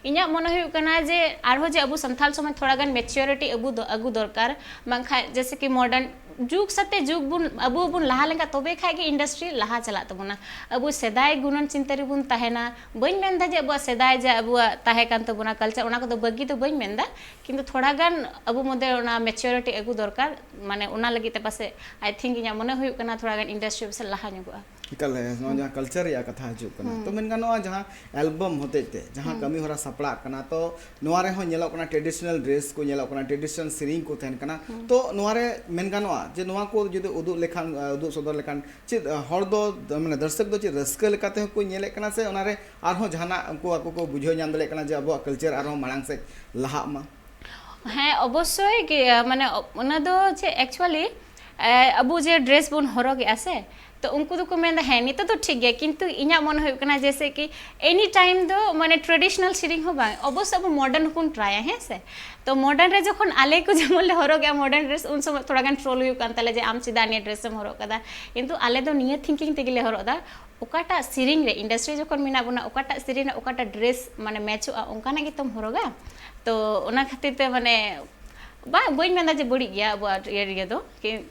ᱤᱧᱟᱹᱜ ᱢᱚᱱᱮ ᱦᱩᱭᱩᱜ ᱠᱟᱱᱟ ᱡᱮ ᱟᱨᱦᱚᱸ ᱡᱮ ᱟᱵᱚ ᱥᱟᱱᱛᱟᱲ ᱥᱚᱢᱟᱡᱽ ᱛᱷᱚᱲᱟ ᱜᱟᱱ ᱢᱮᱪᱩᱨᱤᱴᱤ ᱟᱹᱜᱩ ᱫᱚ ᱟᱹᱜᱩ ᱫᱚᱨᱠᱟᱨ, ᱵᱟᱝᱠᱷᱟᱡ ᱡᱮᱭᱥᱮ ᱠᱤ ᱢᱚᱰᱟᱨᱱ ᱡᱩᱜᱽ ᱥᱟᱛᱮ ᱡᱩᱜᱽ ᱵᱚᱱ ᱟᱵᱚ ᱵᱚᱱ ᱞᱟᱦᱟ ᱞᱮᱱᱠᱷᱟᱱ ᱛᱚᱵᱮ ᱠᱷᱟᱡ ᱜᱮ ᱤᱱᱰᱟᱥᱴᱨᱤ ᱞᱟᱦᱟ ᱪᱟᱞᱟᱜ ᱛᱟᱵᱚᱱᱟ᱾ ᱟᱵᱚ ᱥᱮᱫᱟᱭ ᱜᱩᱱᱟᱹᱱ ᱪᱤᱱᱛᱟᱹ ᱨᱮᱵᱚᱱ ᱛᱟᱦᱮᱱᱟ᱾ ᱵᱟᱹᱧ ᱢᱮᱱᱫᱟ ᱡᱮ ᱟᱵᱚᱣᱟᱜ ᱥᱮᱫᱟᱭ ᱡᱮ ᱟᱵᱚᱣᱟᱜ ᱛᱟᱦᱮᱸ ᱠᱟᱱ ᱛᱟᱵᱚᱱᱟ ᱠᱟᱞᱪᱟᱨ ᱚᱱᱟ ᱠᱚᱫᱚ ᱵᱟᱹᱜᱤ ᱫᱚ ᱵᱟᱹᱧ ᱢᱮᱱᱫᱟ, ᱠᱤᱱᱛᱩ ᱛᱷᱚᱲᱟ ᱜᱟᱱ ᱟᱵᱚ ᱢᱚᱫᱽᱫᱷᱮ ᱨᱮ ᱚᱱᱟ ᱢᱮᱪᱩᱨᱤᱴᱤ ᱟᱹᱜᱩ ᱫᱚᱨᱠᱟᱨ᱾ ᱢᱟᱱᱮ ᱚᱱᱟ ᱞᱟᱹᱜᱤᱫ ᱛᱮ ᱯᱟᱥᱮᱡ ᱟᱭ ᱛᱷᱤᱝᱠ ᱤᱧᱟᱹᱜ ᱢᱚᱱᱮ ᱦᱩᱭᱩᱜ ᱠᱟᱱᱟ ᱛᱷᱚᱲᱟ ᱜᱟᱱ ᱤᱱᱰᱟᱥᱴᱨᱤ ᱯᱟᱥᱮᱡ ᱞᱟᱦᱟ ᱧᱚᱜᱚᱜᱼᱟ᱾ ᱮᱠᱟᱞ ᱦᱮᱸ, ᱱᱚᱣᱟ ᱡᱟᱦᱟᱸ ᱠᱟᱞᱪᱟᱨ ᱨᱮᱭᱟᱜ ᱠᱟᱛᱷᱟ ᱦᱤᱡᱩᱜ ᱠᱟᱱᱟ, ᱛᱚ ᱢᱮᱱ ᱜᱟᱱᱚᱜᱼᱟ ᱡᱟᱦᱟᱸ ᱮᱞᱵᱟᱢ ᱦᱚᱛᱮᱡ ᱛᱮ ᱡᱟᱦᱟᱸ ᱠᱟᱹᱢᱤ ᱦᱚᱨᱟ ᱥᱟᱯᱲᱟᱜ ᱠᱟᱱᱟ, ᱛᱚ ᱱᱚᱣᱟ ᱨᱮᱦᱚᱸ ᱧᱮᱞᱚᱜ ᱠᱟᱱᱟ ᱴᱨᱮᱰᱤᱥᱚᱱᱟᱞ ᱰᱨᱮᱥ ᱠᱚ ᱧᱮᱞᱚᱜ ᱠᱟᱱᱟ, ᱴᱨᱮᱰᱤᱥᱚᱱᱟᱞ ᱥᱮᱨᱮᱧ ᱠᱚ ᱛᱟᱦᱮᱱ ᱠᱟᱱᱟ᱾ ᱛᱚ ᱱᱚᱣᱟ ᱨᱮ ᱢᱮᱱ ᱜᱟᱱᱚᱜᱼᱟ ᱡᱮ ᱱᱚᱣᱟ ᱠᱚ ᱡᱩᱫᱤ ᱩᱫᱩᱜ ᱞᱮᱠᱷᱟᱱ, ᱩᱫᱩᱜ ᱥᱚᱫᱚᱨ ᱞᱮᱠᱷᱟᱱ ᱪᱮᱫ ᱦᱚᱲ ᱫᱚ ᱢᱟᱱᱮ ᱫᱚᱨᱥᱚᱠ ᱫᱚ ᱪᱮᱫ ᱨᱟᱹᱥᱠᱟᱹ ᱞᱮᱠᱟ ᱛᱮᱦᱚᱸ ᱠᱚ ᱧᱮᱞᱮᱫ ᱠᱟᱱᱟ ᱥᱮ ᱚᱱᱟᱨᱮ ᱟᱨᱦᱚᱸ ᱡᱟᱦᱟᱱᱟᱜ ᱩᱱᱠᱩ ᱟᱠᱚ ᱠᱚ ᱵᱩᱡᱷᱟᱹᱣ ᱧᱟᱢ ᱫᱟᱲᱮᱭᱟᱜ ᱠᱟᱱᱟ ᱡᱮ ᱟᱵᱚᱣᱟᱜ ᱠᱟᱞᱪᱟᱨ ᱟᱨᱦᱚᱸ ᱢᱟᱲᱟᱝ ᱥᱮᱫ ᱞᱟᱦᱟᱜ ᱢᱟ? ᱦᱮᱸ ᱚᱵᱚᱥᱥᱳᱭ ᱜᱮ, ᱢᱟᱱᱮ ᱚ-, ᱚᱱᱟ ᱫᱚ ᱪᱮᱫ ᱮᱠᱪᱩᱭᱮᱞᱤ ᱟᱵᱚ ᱡᱮ ᱰᱨᱮᱥ ᱵᱚᱱ ᱦᱚᱨᱚᱜᱮᱜᱼᱟ ᱥᱮ, ᱛᱚ ᱩᱱᱠᱩ ᱫᱚᱠᱚ ᱢᱮᱱᱫᱟ, ᱦᱮᱸ, ᱱᱤᱛᱚᱜ ᱫᱚ ᱴᱷᱤᱠ ᱜᱮᱭᱟ, ᱠᱤᱱᱛᱩ ᱤᱧᱟᱹᱜ ᱢᱚᱱᱮ ᱦᱩᱭᱩᱜ ᱠᱟᱱᱟ ᱡᱮᱭᱥᱮ ᱠᱤ ᱮᱱᱤ ᱴᱟᱭᱤᱢ ᱫᱚ ᱢᱟᱱᱮ ᱴᱨᱮᱰᱤᱥᱚᱱᱟᱞ ᱥᱮᱨᱮᱧ ᱦᱚᱸ ᱵᱟᱝ, ᱚᱵᱚᱥᱥᱳᱭ ᱟᱵᱚ ᱢᱚᱰᱟᱨᱱ ᱦᱚᱸᱵᱚᱱ ᱴᱨᱟᱭᱟ, ᱦᱮᱸ ᱥᱮ? ᱛᱚ ᱢᱚᱰᱟᱨᱱ ᱨᱮ ᱡᱚᱠᱷᱚᱱ ᱟᱞᱮ ᱠᱚ ᱡᱮᱢᱚᱱ ᱞᱮ ᱦᱚᱨᱚᱜᱮᱜᱼᱟ ᱢᱚᱰᱟᱨᱱ ᱰᱨᱮᱥ, ᱩᱱ ᱥᱚᱢᱚᱭ ᱛᱷᱚᱲᱟ ᱜᱟᱱ ᱴᱨᱳᱞ ᱦᱩᱭᱩᱜ ᱠᱟᱱ ᱛᱟᱞᱮᱭᱟ ᱡᱮ ᱟᱢ ᱪᱮᱫᱟᱜ ᱱᱤᱭᱟᱹ ᱰᱨᱮᱥ ᱮᱢ ᱦᱚᱨᱚᱜ ᱠᱟᱫᱟ᱾ ᱠᱤᱱᱛᱩ ᱟᱞᱮ ᱫᱚ ᱱᱤᱭᱟᱹ ᱛᱷᱤᱝᱠᱤᱝ ᱛᱮᱜᱮ ᱞᱮ ᱦᱚᱨᱚᱜ ᱮᱫᱟ, ᱚᱠᱟᱴᱟᱜ ᱥᱮᱨᱮᱧ ᱨᱮ, ᱤᱱᱰᱟᱥᱴᱨᱤ ᱡᱚᱠᱷᱚᱱ ᱢᱮᱱᱟᱜ ᱵᱚᱱᱟ, ᱚᱠᱟᱴᱟᱜ ᱥᱮᱨᱮᱧ ᱨᱮ ᱚᱠᱟᱴᱟᱜ ᱰᱨᱮᱥ ᱢᱟᱱᱮ ᱢᱮᱪᱚᱜᱼᱟ, ᱚᱱᱠᱟᱱᱟᱜ ᱜᱮᱛᱚᱢ ᱦᱚᱨᱚᱜᱟ᱾ ᱛᱚ ᱚᱱᱟ ᱠᱷᱟᱹᱛᱤᱨ ᱛᱮ ᱢᱟᱱᱮ ᱵᱟᱝ, ᱵᱟᱹᱧ ᱢᱮᱱᱫᱟ ᱡᱮ ᱵᱟᱹᱲᱤᱡ ᱜᱮᱭᱟ ᱟᱵᱚᱣᱟᱜ ᱤᱭᱟᱹ ᱨᱮᱜᱮ ᱫᱚ, ᱠᱤ-,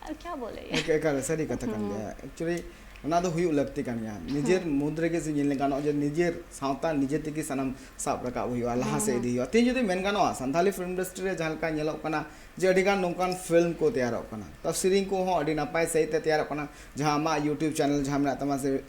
ᱟᱨ ᱠᱭᱟ ᱵᱚᱞᱮ? ᱮᱠ-, ᱮᱠᱟᱞ ᱥᱟᱹᱨᱤ ᱠᱟᱛᱷᱟ ᱠᱟᱱ ᱦᱩᱸ᱾ ᱜᱮᱭᱟ᱾ Actually, ᱚᱱᱟ ᱫᱚ ᱦᱩᱭᱩᱜ ᱞᱟᱹᱠᱛᱤ ᱠᱟᱱ ᱜᱮᱭᱟ᱾ ᱱᱤᱡᱮᱨ ᱦᱩᱸ᱾ ᱢᱩᱫᱽ ᱨᱮᱜᱮ ᱡᱮ ᱧᱮᱞ ᱜᱟᱱᱚᱜᱼᱟ ᱡᱮ ᱱᱤᱡᱮᱨ ᱥᱟᱶᱛᱟ ᱱᱤᱡᱮ ᱛᱮᱜᱮ ᱥᱟᱱᱟᱢ ᱥᱟᱵ ᱨᱟᱠᱟᱵ ᱦᱩᱭᱩᱜᱼᱟ, ᱞᱟᱦᱟ ᱦᱩᱸ, ᱥᱮᱫ ᱦᱩᱸ᱾ ᱤᱫᱤ ᱦᱩᱭᱩᱜᱼᱟ᱾ ᱛᱮᱦᱮᱧ ᱡᱩᱫᱤ ᱢᱮᱱ ᱜᱟᱱᱚᱜᱼᱟ, ᱥᱟᱱᱛᱟᱞᱤ ᱯᱷᱤᱞᱢ ᱤᱱᱰᱟᱥᱴᱨᱤ ᱨᱮ ᱡᱟᱦᱟᱸ ᱞᱮᱠᱟ ᱧᱮᱞᱚᱜ ᱠᱟᱱᱟ ᱡᱮ ᱟᱹᱰᱤ ᱜᱟᱱ ᱱᱚᱝᱠᱟᱱ ᱯᱷᱤᱞᱢ ᱠᱚ ᱛᱮᱭᱟᱨᱚᱜ ᱠᱟᱱᱟ, ᱛᱚ ᱥᱮᱨᱮᱧ ᱠᱚᱦᱚᱸ ᱟᱹᱰᱤ ᱱᱟᱯᱟᱭ ᱥᱟᱺᱦᱤᱡ ᱛᱮ ᱛᱮᱭᱟᱨᱚᱜ ᱠᱟᱱᱟ᱾ ᱡᱟᱦᱟᱸ ᱟᱢᱟᱜ YouTube ᱪᱮᱱᱮᱞ ᱡᱟᱦᱟᱸ ᱢᱮᱱᱟᱜ ᱛᱟᱢᱟ, ᱥᱮ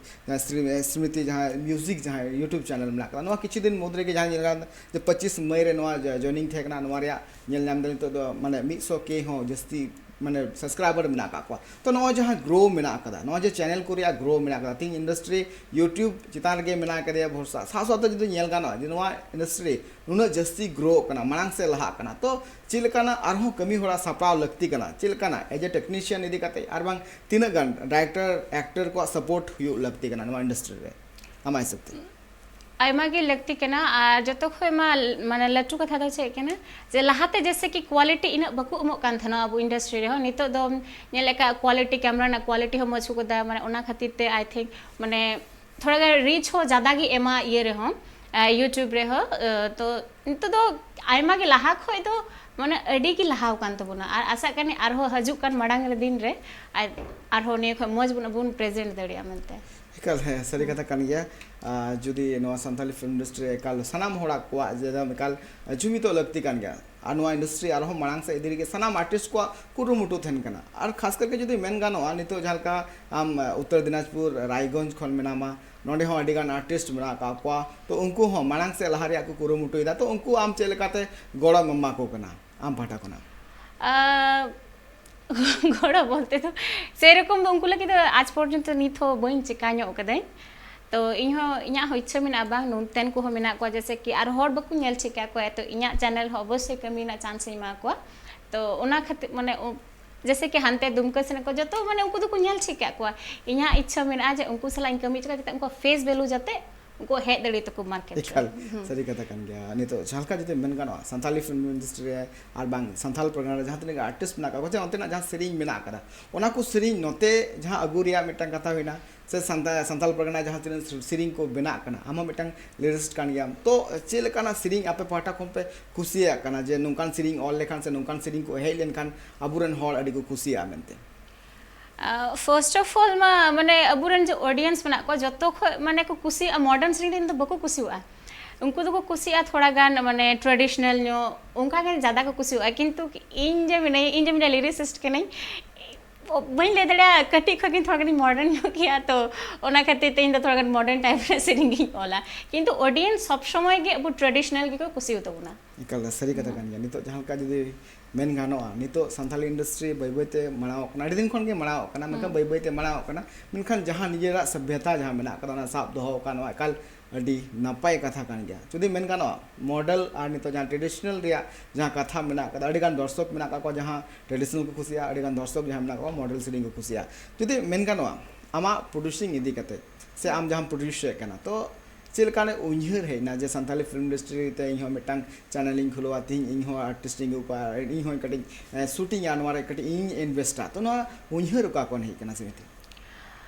ᱥᱨᱤ-, ᱥᱢᱨᱤᱛᱤ ᱡᱟᱦᱟᱸ ᱢᱤᱣᱡᱤᱠ ᱡᱟᱦᱟᱸ YouTube ᱪᱮᱱᱮᱞ ᱢᱮᱱᱟᱜ ᱠᱟᱫᱟ, ᱱᱚᱣᱟ ᱠᱤᱪᱷᱩ ᱫᱤᱱ ᱢᱩᱫᱽ ᱨᱮᱜᱮ ᱡᱟᱦᱟᱸ ᱧᱮᱞ ᱜᱟᱱᱚᱜ ᱡᱮ ᱯᱚᱸᱪᱤᱥ ᱢᱟᱹᱭ ᱨᱮ ᱱᱚᱣᱟ ᱡᱚ-, ᱡᱚᱭᱱᱤᱝ ᱛᱟᱦᱮᱸ ᱠᱟᱱᱟ, ᱱᱚᱣᱟ ᱨᱮᱭᱟᱜ ᱧᱮᱞ ᱧᱟᱢ ᱫᱟ ᱱᱤᱛᱚᱜ ᱫᱚ ᱢᱟᱱᱮ ᱢᱤᱫ ᱥᱚ ᱠᱮ ᱦᱚᱸ ᱡᱟᱹᱥᱛᱤ ᱢᱟᱱᱮ ᱥᱟᱵᱥᱠᱨᱟᱭᱵᱟᱨ ᱢᱮᱱᱟᱜ ᱟᱠᱟᱫ ᱠᱚᱣᱟ᱾ ᱛᱚ ᱱᱚᱜᱼᱚᱭ ᱡᱟᱦᱟᱸ ᱜᱨᱳ ᱢᱮᱱᱟᱜ ᱟᱠᱟᱫᱟ, ᱱᱚᱜᱼᱚᱭ ᱡᱮ ᱪᱮᱱᱮᱞ ᱠᱚ ᱨᱮᱭᱟᱜ ᱜᱨᱳ ᱢᱮᱱᱟᱜ ᱟᱠᱟᱫᱟ, ᱛᱮᱦᱮᱧ ᱤᱱᱰᱟᱥᱴᱨᱤ YouTube ᱪᱮᱛᱟᱱ ᱨᱮᱜᱮ ᱢᱮᱱᱟᱜ ᱟᱠᱟᱫᱮᱭᱟ ᱵᱷᱚᱨᱥᱟ᱾ ᱥᱟᱶ ᱥᱟᱶᱛᱮ ᱡᱩᱫᱤ ᱧᱮᱞ ᱜᱟᱱᱚᱜᱼᱟ ᱡᱮ ᱱᱚᱣᱟ ᱤᱱᱰᱟᱥᱴᱨᱤ ᱱᱩᱱᱟᱹᱜ ᱡᱟᱹᱥᱛᱤ ᱜᱨᱳ ᱠᱟᱱᱟ, ᱢᱟᱲᱟᱝ ᱥᱮᱫ ᱞᱟᱦᱟᱜ ᱠᱟᱱᱟ, ᱛᱚ ᱪᱮᱫ ᱞᱮᱠᱟᱱᱟᱜ ᱟᱨᱦᱚᱸ ᱠᱟᱹᱢᱤ ᱦᱚᱨᱟ ᱥᱟᱯᱲᱟᱣ ᱞᱟᱹᱠᱛᱤ ᱠᱟᱱᱟ? ᱪᱮᱫ ᱞᱮᱠᱟᱱᱟᱜ as a technician ᱤᱫᱤ ᱠᱟᱛᱮ ᱟᱨ ᱵᱟᱝ ᱛᱤᱱᱟᱹᱜ ᱜᱟᱱ ᱰᱟᱭᱨᱮᱠᱴᱚᱨ, ᱮᱠᱴᱚᱨ ᱠᱚᱣᱟᱜ ᱥᱟᱯᱳᱨᱴ ᱦᱩᱭᱩᱜ ᱞᱟᱹᱠᱛᱤ ᱠᱟᱱᱟ ᱱᱚᱣᱟ ᱤᱱᱰᱟᱥᱴᱨᱤ ᱨᱮ ᱟᱢᱟᱜ ᱦᱤᱥᱟᱹᱵ ᱛᱮ? ᱟᱭᱢᱟ ᱜᱮ ᱞᱟᱹᱠᱛᱤ ᱠᱟᱱᱟ᱾ ᱟᱨ ᱡᱚᱛᱚ ᱠᱷᱚᱱ ᱢᱟ ᱢᱟᱱᱮ ᱞᱟᱹᱴᱩ ᱠᱟᱛᱷᱟ ᱫᱚ ᱪᱮᱫ ᱠᱟᱱᱟ ᱡᱮ ᱞᱟᱦᱟᱛᱮ ᱡᱮᱭᱥᱮ ᱠᱤ ᱠᱣᱟᱞᱤᱴᱤ ᱤᱱᱟᱹᱜ ᱵᱟᱠᱚ ᱮᱢᱚᱜ ᱠᱟᱱ ᱛᱟᱦᱮᱱᱟ ᱟᱵᱚ ᱤᱱᱰᱟᱥᱴᱨᱤ ᱨᱮᱦᱚᱸ, ᱱᱤᱛᱚᱜ ᱫᱚ ᱧᱮᱞ ᱞᱮᱠᱟ ᱠᱣᱟᱞᱤᱴᱤ, ᱠᱮᱢᱨᱟ ᱨᱮᱱᱟᱜ ᱠᱣᱟᱞᱤᱴᱤ ᱦᱚᱸ ᱢᱚᱡᱽ ᱠᱚ ᱫᱟ, ᱢᱟᱱᱮ ᱚᱱᱟ ᱠᱷᱟᱹᱛᱤᱨ ᱛᱮ I think ᱢᱟᱱᱮ ᱛᱷᱚᱲᱟ ᱜᱟᱱ ᱨᱤᱪ ᱦᱚᱸ ᱡᱟᱫᱟ ᱜᱮ ᱮᱢᱟ ᱤᱭᱟᱹ ᱨᱮᱦᱚᱸ, ᱟ, YouTube ᱨᱮᱦᱚᱸ᱾ ᱟ, ᱛᱚ ᱱᱤᱛᱚᱜ ᱫᱚ ᱟᱭᱢᱟ ᱜᱮ ᱞᱟᱦᱟ ᱠᱷᱚᱡ ᱫᱚ ᱢᱟᱱᱮ ᱟᱹᱰᱤ ᱜᱮ ᱞᱟᱦᱟᱣ ᱠᱟᱱ ᱛᱟᱵᱚᱱᱟ, ᱟᱨ ᱟᱥᱟᱜ ᱠᱟᱹᱱᱟᱹᱧ ᱟᱨᱦᱚᱸ ᱦᱤᱡᱩᱜ ᱠᱟᱱ ᱢᱟᱲᱟᱝ ᱨᱮ ᱫᱤᱱ ᱨᱮ ᱟᱨ-, ᱟᱨᱦᱚᱸ ᱱᱤᱭᱟᱹ ᱠᱷᱚᱡ ᱢᱚᱡᱽ ᱵᱚᱱ, ᱵᱚᱱ ᱯᱨᱮᱡᱮᱱᱴ ᱫᱟᱲᱮᱭᱟᱜᱼᱟ ᱢᱮᱱᱛᱮ᱾ ᱮᱠᱟᱞ, ᱦᱮᱸ, ᱥᱟᱹᱨᱤ ᱦᱩᱸ᱾ ᱠᱟᱛᱷᱟ ᱠᱟᱱ ᱜᱮᱭᱟ᱾ ᱟ, ᱡᱩᱫᱤ ᱱᱚᱣᱟ ᱥᱟᱱᱛᱟᱞᱤ ᱯᱷᱤᱞᱢ ᱤᱱᱰᱟᱥᱴᱨᱤ ᱨᱮ ᱮᱠᱟᱞ ᱥᱟᱱᱟᱢ ᱦᱚᱲᱟᱜ ᱠᱚᱣᱟᱜ ᱡᱮ ᱮᱠᱟᱞ ᱡᱩᱢᱤᱫᱚᱜ ᱞᱟᱹᱠᱛᱤ ᱠᱟᱱ ᱜᱮᱭᱟ, ᱟᱨ ᱱᱚᱣᱟ ᱤᱱᱰᱟᱥᱴᱨᱤ ᱟᱨᱦᱚᱸ ᱢᱟᱲᱟᱝ ᱥᱮᱫ ᱤᱫᱤ ᱞᱟᱹᱜᱤᱫ ᱥᱟᱱᱟᱢ ᱟᱨᱴᱤᱥᱴ ᱠᱚᱣᱟᱜ ᱠᱩᱨᱩᱢᱩᱴᱩ ᱛᱟᱦᱮᱱ ᱠᱟᱱᱟ᱾ ᱟᱨ ᱠᱷᱟᱥ ᱠᱟᱨ ᱠᱟᱛᱮ ᱡᱩᱫᱤ ᱢᱮᱱ ᱜᱟᱱᱚᱜᱼᱟ, ᱱᱤᱛᱚᱜ ᱡᱟᱦᱟᱸ ᱞᱮᱠᱟ ᱟᱢ, ᱟ, ᱩᱛᱛᱚᱨ ᱫᱤᱱᱟᱡᱽᱯᱩᱨ ᱨᱟᱭᱜᱚᱸᱡᱽ ᱠᱷᱚᱱ ᱢᱮᱱᱟᱢᱟ, ᱱᱚᱸᱰᱮ ᱦᱚᱸ ᱟᱹᱰᱤ ᱜᱟᱱ ᱟᱨᱴᱤᱥᱴ ᱢᱮᱱᱟᱜ ᱟᱠᱟᱫ ᱠᱚᱣᱟ, ᱛᱚ ᱩᱱᱠᱩ ᱦᱚᱸ ᱢᱟᱲᱟᱝ ᱥᱮᱫ ᱞᱟᱦᱟ ᱨᱮᱭᱟᱜ ᱠᱚ ᱠᱩᱨᱩᱢᱩᱴᱩᱭᱮᱫᱟ, ᱛᱚ ᱩᱱᱠᱩ ᱟᱢ ᱪᱮᱫ ᱞᱮᱠᱟᱛᱮ ᱜᱚᱲᱚᱢ ᱮᱢᱟ ᱠᱚ ᱠᱟᱱᱟ ᱟᱢ ᱯᱟᱦᱴᱟ ᱠᱷᱚᱱᱟᱜ? ᱟ, ᱜᱚᱲᱚ ᱵᱚᱞᱛᱮ ᱫᱚ ᱥᱮᱨᱚᱠᱚᱢ ᱫᱚ ᱩᱱᱠᱩ ᱞᱟᱹᱜᱤᱫ ᱫᱚ ᱟᱡᱽ ᱯᱚᱨᱡᱚᱱᱛᱚ ᱱᱤᱛ ᱦᱚᱸ ᱵᱟᱹᱧ ᱪᱮᱠᱟ ᱧᱚᱜ ᱠᱟᱹᱫᱟᱹᱧ᱾ ᱛᱚ ᱤᱧ ᱦᱚᱸ, ᱤᱧᱟᱹᱜ ᱦᱚᱸ ᱤᱪᱪᱷᱟᱹ ᱢᱮᱱᱟᱜᱼᱟ ᱵᱟᱝ, ᱱᱚᱱᱛᱮᱱ ᱠᱚᱦᱚᱸ ᱢᱮᱱᱟᱜ ᱠᱚᱣᱟ, ᱡᱮᱭᱥᱮ ᱠᱤ ᱟᱨ ᱦᱚᱲ ᱵᱟᱠᱚ ᱧᱮᱞ ᱴᱷᱤᱠ ᱠᱟᱜ ᱠᱚᱣᱟ, ᱛᱚ ᱤᱧᱟᱹᱜ ᱪᱮᱱᱮᱞ ᱦᱚᱸ ᱚᱵᱚᱥᱥᱳᱭ ᱠᱟᱹᱢᱤ ᱨᱮᱱᱟᱜ ᱪᱟᱱᱥ ᱤᱧ ᱮᱢᱟ ᱠᱚᱣᱟ᱾ ᱛᱚ ᱚᱱᱟ ᱠᱷᱟᱹᱛᱤᱨ ᱢᱟᱱᱮ ᱩ-, ᱡᱮᱭᱥᱮ ᱠᱤ ᱦᱟᱱᱛᱮ ᱫᱩᱢᱠᱟᱹ ᱥᱮᱱ ᱠᱚ ᱡᱚᱛᱚ, ᱢᱟᱱᱮ, ᱩᱱᱠᱩ ᱫᱚᱠᱚ ᱧᱮᱞ ᱴᱷᱤᱠ ᱠᱟᱜ ᱠᱚᱣᱟ᱾ ᱤᱧᱟᱹᱜ ᱤᱪᱪᱷᱟᱹ ᱢᱮᱱᱟᱜᱼᱟ ᱡᱮ ᱩᱱᱠᱩ ᱥᱟᱞᱟᱜ ᱤᱧ ᱠᱟᱹᱢᱤ ᱦᱚᱪᱚ ᱠᱚᱣᱟ, ᱡᱟᱛᱮ ᱩᱱᱠᱩᱣᱟᱜ ᱯᱷᱮᱥ ᱵᱷᱮᱞᱩ ᱡᱟᱛᱮ ᱩᱱᱠᱩ ᱦᱮᱡ ᱫᱟᱲᱮ ᱛᱟᱠᱚ ᱢᱟᱨᱠᱮᱴ ᱨᱮ᱾ ᱮᱠᱟᱞ, ᱥᱟᱹᱨᱤ ᱠᱟᱛᱷᱟ ᱠᱟᱱ ᱜᱮᱭᱟ᱾ ᱱᱤᱛᱚᱜ ᱡᱟᱦᱟᱸ ᱞᱮᱠᱟ ᱡᱩᱫᱤ ᱢᱮᱱ ᱜᱟᱱᱚᱜᱼᱟ, ᱥᱟᱱᱛᱟᱞᱤ ᱯᱷᱤᱞᱢ ᱤᱱᱰᱟᱥᱴᱨᱤ ᱨᱮ ᱟᱨ ᱵᱟᱝ ᱥᱟᱱᱛᱟᱞ ᱯᱟᱨᱜᱟᱱᱟ ᱨᱮ ᱡᱟᱦᱟᱸ ᱛᱤᱱᱟᱹᱜ ᱜᱮ ᱟᱨᱴᱤᱥᱴ ᱢᱮᱱᱟᱜ ᱠᱟᱜ ᱠᱚᱣᱟ, ᱪᱮ ᱚᱱᱛᱮᱱᱟᱜ ᱡᱟᱦᱟᱸ ᱥᱮᱨᱮᱧ ᱢᱮᱱᱟᱜ ᱠᱟᱫᱟ, ᱚᱱᱟ ᱠᱚ ᱥᱮᱨᱮᱧ ᱱᱚᱛᱮ ᱡᱟᱦᱟᱸ ᱟᱹᱜᱩ ᱨᱮᱭᱟᱜ ᱢᱤᱫᱴᱟᱝ ᱠᱟᱛᱷᱟ ᱦᱩᱭᱱᱟ, ᱥᱮ ᱥᱟᱱᱛᱟ-, ᱥᱟᱱᱛᱟᱞ ᱯᱟᱨᱜᱟᱱᱟ ᱡᱟᱦᱟᱸ ᱛᱤᱱᱟᱹᱜ ᱥᱮᱨᱮᱧ ᱠᱚ ᱵᱮᱱᱟᱜ ᱠᱟᱱᱟ, ᱟᱢ ᱦᱚᱸ ᱢᱤᱫᱴᱟᱝ ᱞᱤᱨᱤᱥᱴ ᱠᱟᱱ ᱜᱮᱭᱟᱢ, ᱛᱚ ᱪᱮᱫ ᱞᱮᱠᱟᱱᱟᱜ ᱥᱮᱨᱮᱧ ᱟᱯᱮ ᱯᱟᱦᱴᱟ ᱠᱷᱚᱱ ᱯᱮ ᱠᱩᱥᱤᱭᱟᱜ ᱠᱟᱱᱟ ᱡᱮ ᱱᱚᱝᱠᱟᱱ ᱥᱮᱨᱮᱧ ᱚᱞ ᱞᱮᱠᱷᱟᱱ ᱥᱮ ᱱᱚᱝᱠᱟᱱ ᱥᱮᱨᱮᱧ ᱠᱚ ᱦᱮᱡ ᱞᱮᱱᱠᱷᱟᱱ ᱟᱵᱚᱨᱮᱱ ᱦᱚᱲ ᱟᱹᱰᱤ ᱠᱚ ᱠᱩᱥᱤᱭᱟᱜᱼᱟ ᱢᱮᱱᱛᱮ? ᱯᱷᱟᱨᱥᱴ ᱚᱯᱷ ᱚᱞ ᱢᱟ, ᱢᱟᱱᱮ, ᱟᱵᱚᱨᱮᱱ ᱡᱮ ᱚᱰᱤᱭᱮᱱᱥ ᱢᱮᱱᱟᱜ ᱠᱚᱣᱟ, ᱡᱚᱛᱚ ᱠᱷᱚᱡ, ᱢᱟᱱᱮ, ᱠᱚ ᱠᱩᱥᱤᱭᱟᱜᱼᱟ ᱢᱚᱰᱟᱨᱱ ᱥᱮᱨᱮᱧ ᱫᱚ ᱵᱟᱠᱚ ᱠᱩᱥᱤᱭᱟᱜᱼᱟ᱾ ᱩᱱᱠᱩ ᱫᱚᱠᱚ ᱠᱩᱥᱤᱭᱟᱜᱼᱟ ᱛᱷᱚᱲᱟ ᱜᱟᱱ, ᱢᱟᱱᱮ, ᱴᱨᱟᱰᱤᱥᱚᱱᱟᱞ ᱧᱚᱜ, ᱚᱱᱠᱟ ᱜᱮ ᱡᱟᱫᱟ ᱠᱚ ᱠᱩᱥᱤᱭᱟᱜᱼᱟ᱾ ᱠᱤᱱᱛᱩ ᱤᱧ ᱡᱮ ᱢᱮᱱᱟᱹᱧ, ᱤᱧ ᱡᱮ ᱢᱤᱫᱴᱮᱱ ᱞᱤᱨᱤᱥᱤᱥᱴ ᱠᱟᱹᱱᱟᱹᱧ, ᱵᱟᱹᱧ ᱞᱟᱹᱭ ᱫᱟᱲᱮᱭᱟᱜᱼᱟ, ᱠᱟᱹᱴᱤᱡ ᱠᱷᱚᱡ ᱜᱤᱧ ᱛᱷᱚᱲᱟ ᱜᱟᱱᱤᱧ ᱢᱚᱰᱟᱨᱱ ᱧᱚᱜ ᱜᱮᱭᱟ, ᱛᱚ ᱚᱱᱟ ᱠᱷᱟᱹᱛᱤᱨ ᱛᱮ ᱤᱧ ᱫᱚ ᱛᱷᱚᱲᱟ ᱜᱟᱱ ᱢᱚᱰᱟᱨᱱ ᱴᱟᱭᱤᱯ ᱨᱮ ᱥᱮᱨᱮᱧ ᱜᱤᱧ ᱚᱞᱟ᱾ ᱠᱤᱱᱛᱩ ᱚᱰᱤᱭᱮᱱᱥ ᱥᱚᱵᱽ ᱥᱚᱢᱚᱭ ᱜᱮ ᱟᱵᱚ ᱴᱨᱟᱰᱤᱥᱚᱱᱟᱞ ᱜᱮᱠᱚ ᱠᱩᱥᱤᱭᱟᱛᱟ ᱵᱚᱱᱟ᱾ ᱮᱠᱟᱞ ᱥᱟᱹᱨᱤ ᱠᱟᱛᱷᱟ ᱠᱟᱱ ᱜᱮᱭᱟ᱾ ᱱᱤᱛᱚᱜ ᱡᱟᱦᱟᱸ ᱞᱮᱠᱟ ᱡᱩᱫᱤ ᱢᱮᱱ ᱜᱟᱱᱚᱜᱼᱟ, ᱱᱤᱛᱚᱜ ᱥᱟᱱᱛᱟᱞᱤ ᱤᱱᱰᱟᱥᱴᱨᱤ ᱵᱟᱹᱭ ᱵᱟᱹᱭ ᱛᱮ ᱢᱟᱲᱟᱝ ᱚᱜ ᱠᱟᱱᱟ, ᱟᱹᱰᱤ ᱫᱤᱱ ᱠᱷᱚᱱ ᱜᱮ ᱢᱟᱲᱟᱝ ᱚᱜ ᱠᱟᱱᱟ, ᱢᱮᱱᱠᱷᱟᱱ ᱵᱟᱹᱭ ᱵᱟᱹᱭ ᱛᱮ ᱢᱟᱲᱟᱝ ᱚᱜ ᱠᱟᱱᱟ, ᱢᱮᱱᱠᱷᱟᱱ ᱡᱟᱦᱟᱸ ᱱᱤᱡᱮᱨᱟᱜ ᱥᱚᱵᱷᱭᱚᱛᱟ ᱡᱟᱦᱟᱸ ᱢᱮᱱᱟᱜ ᱟᱠᱟᱫᱟ, ᱚᱱᱟ ᱥᱟᱵ ᱫᱚᱦᱚ ᱟᱠᱟᱫ, ᱱᱚᱣᱟ ᱮᱠᱟᱞ ᱟᱹᱰᱤ ᱱᱟᱯᱟᱭ ᱠᱟᱛᱷᱟ ᱠᱟᱱ ᱜᱮᱭᱟ᱾ ᱡᱩᱫᱤ ᱢᱮᱱ ᱜᱟᱱᱚᱜᱼᱟ, ᱢᱚᱰᱟᱨᱱ ᱟᱨ ᱱᱤᱛᱚᱜ ᱡᱟᱦᱟᱸ ᱴᱨᱮᱰᱤᱥᱚᱱᱟᱞ ᱨᱮᱭᱟᱜ ᱡᱟᱦᱟᱸ ᱠᱟᱛᱷᱟ ᱢᱮᱱᱟᱜ ᱟᱠᱟᱫᱟ, ᱟᱹᱰᱤ ᱜᱟᱱ ᱫᱚᱨᱥᱚᱠ ᱢᱮᱱᱟᱜ ᱟᱠᱟᱫ ᱠᱚᱣᱟ ᱡᱟᱦᱟᱸ ᱴᱨᱮᱰᱤᱥᱚᱱᱟᱞ ᱠᱚ ᱠᱩᱥᱤᱭᱟᱜᱼᱟ, ᱟᱹᱰᱤ ᱜᱟᱱ ᱫᱚᱨᱥᱚᱠ ᱡᱟᱦᱟᱸ ᱢᱮᱱᱟᱜ ᱟᱠᱟᱫ ᱠᱚᱣᱟ ᱢᱚᱰᱟᱨᱱ ᱥᱮᱨᱮᱧ ᱠᱚ ᱠᱩᱥᱤᱭᱟᱜᱼᱟ᱾ ᱡᱩᱫᱤ ᱢᱮᱱ ᱜᱟᱱᱚᱜᱼᱟ, ᱟᱢᱟᱜ ᱯᱨᱚᱰᱩᱥᱤᱝ ᱤᱫᱤ ᱠᱟᱛᱮ ᱥᱮ ᱟᱢ ᱡᱟᱦᱟᱸᱢ ᱯᱨᱚᱰᱩᱥᱮᱫ ᱠᱟᱱᱟ, ᱛᱚ ᱪᱮᱫ ᱞᱮᱠᱟᱱ ᱩᱭᱦᱟᱹᱨ ᱦᱮᱡ ᱮᱱᱟ ᱡᱮ ᱥᱟᱱᱛᱟᱞᱤ ᱯᱷᱤᱞᱢ ᱤᱱᱰᱟᱥᱴᱨᱤ ᱛᱮ ᱤᱧ ᱦᱚᱸ ᱢᱤᱫᱴᱟᱝ ᱪᱮᱱᱮᱞ ᱤᱧ ᱠᱷᱩᱞᱟᱹᱣᱟ, ᱛᱤᱦᱤᱧ ᱤᱧ ᱦᱚᱸ ᱟᱨᱴᱤᱥᱴ ᱤᱧ ᱟᱹᱜᱩ ᱠᱚᱣᱟ, ᱤᱧ ᱦᱚᱸ ᱠᱟᱹᱴᱤᱡ, ᱮ, ᱥᱩᱴᱤᱝᱟ, ᱱᱚᱣᱟ ᱨᱮ ᱠᱟᱹᱴᱤᱡ ᱤᱧ ᱤᱱᱵᱷᱮᱥᱴᱟ? ᱛᱚ ᱱᱚᱣᱟ ᱩᱭᱦᱟᱹᱨ ᱚᱠᱟ ᱠᱷᱚᱱ ᱦᱮᱡ ᱠᱟᱱᱟ ᱥᱨᱤᱢᱚᱛᱤ?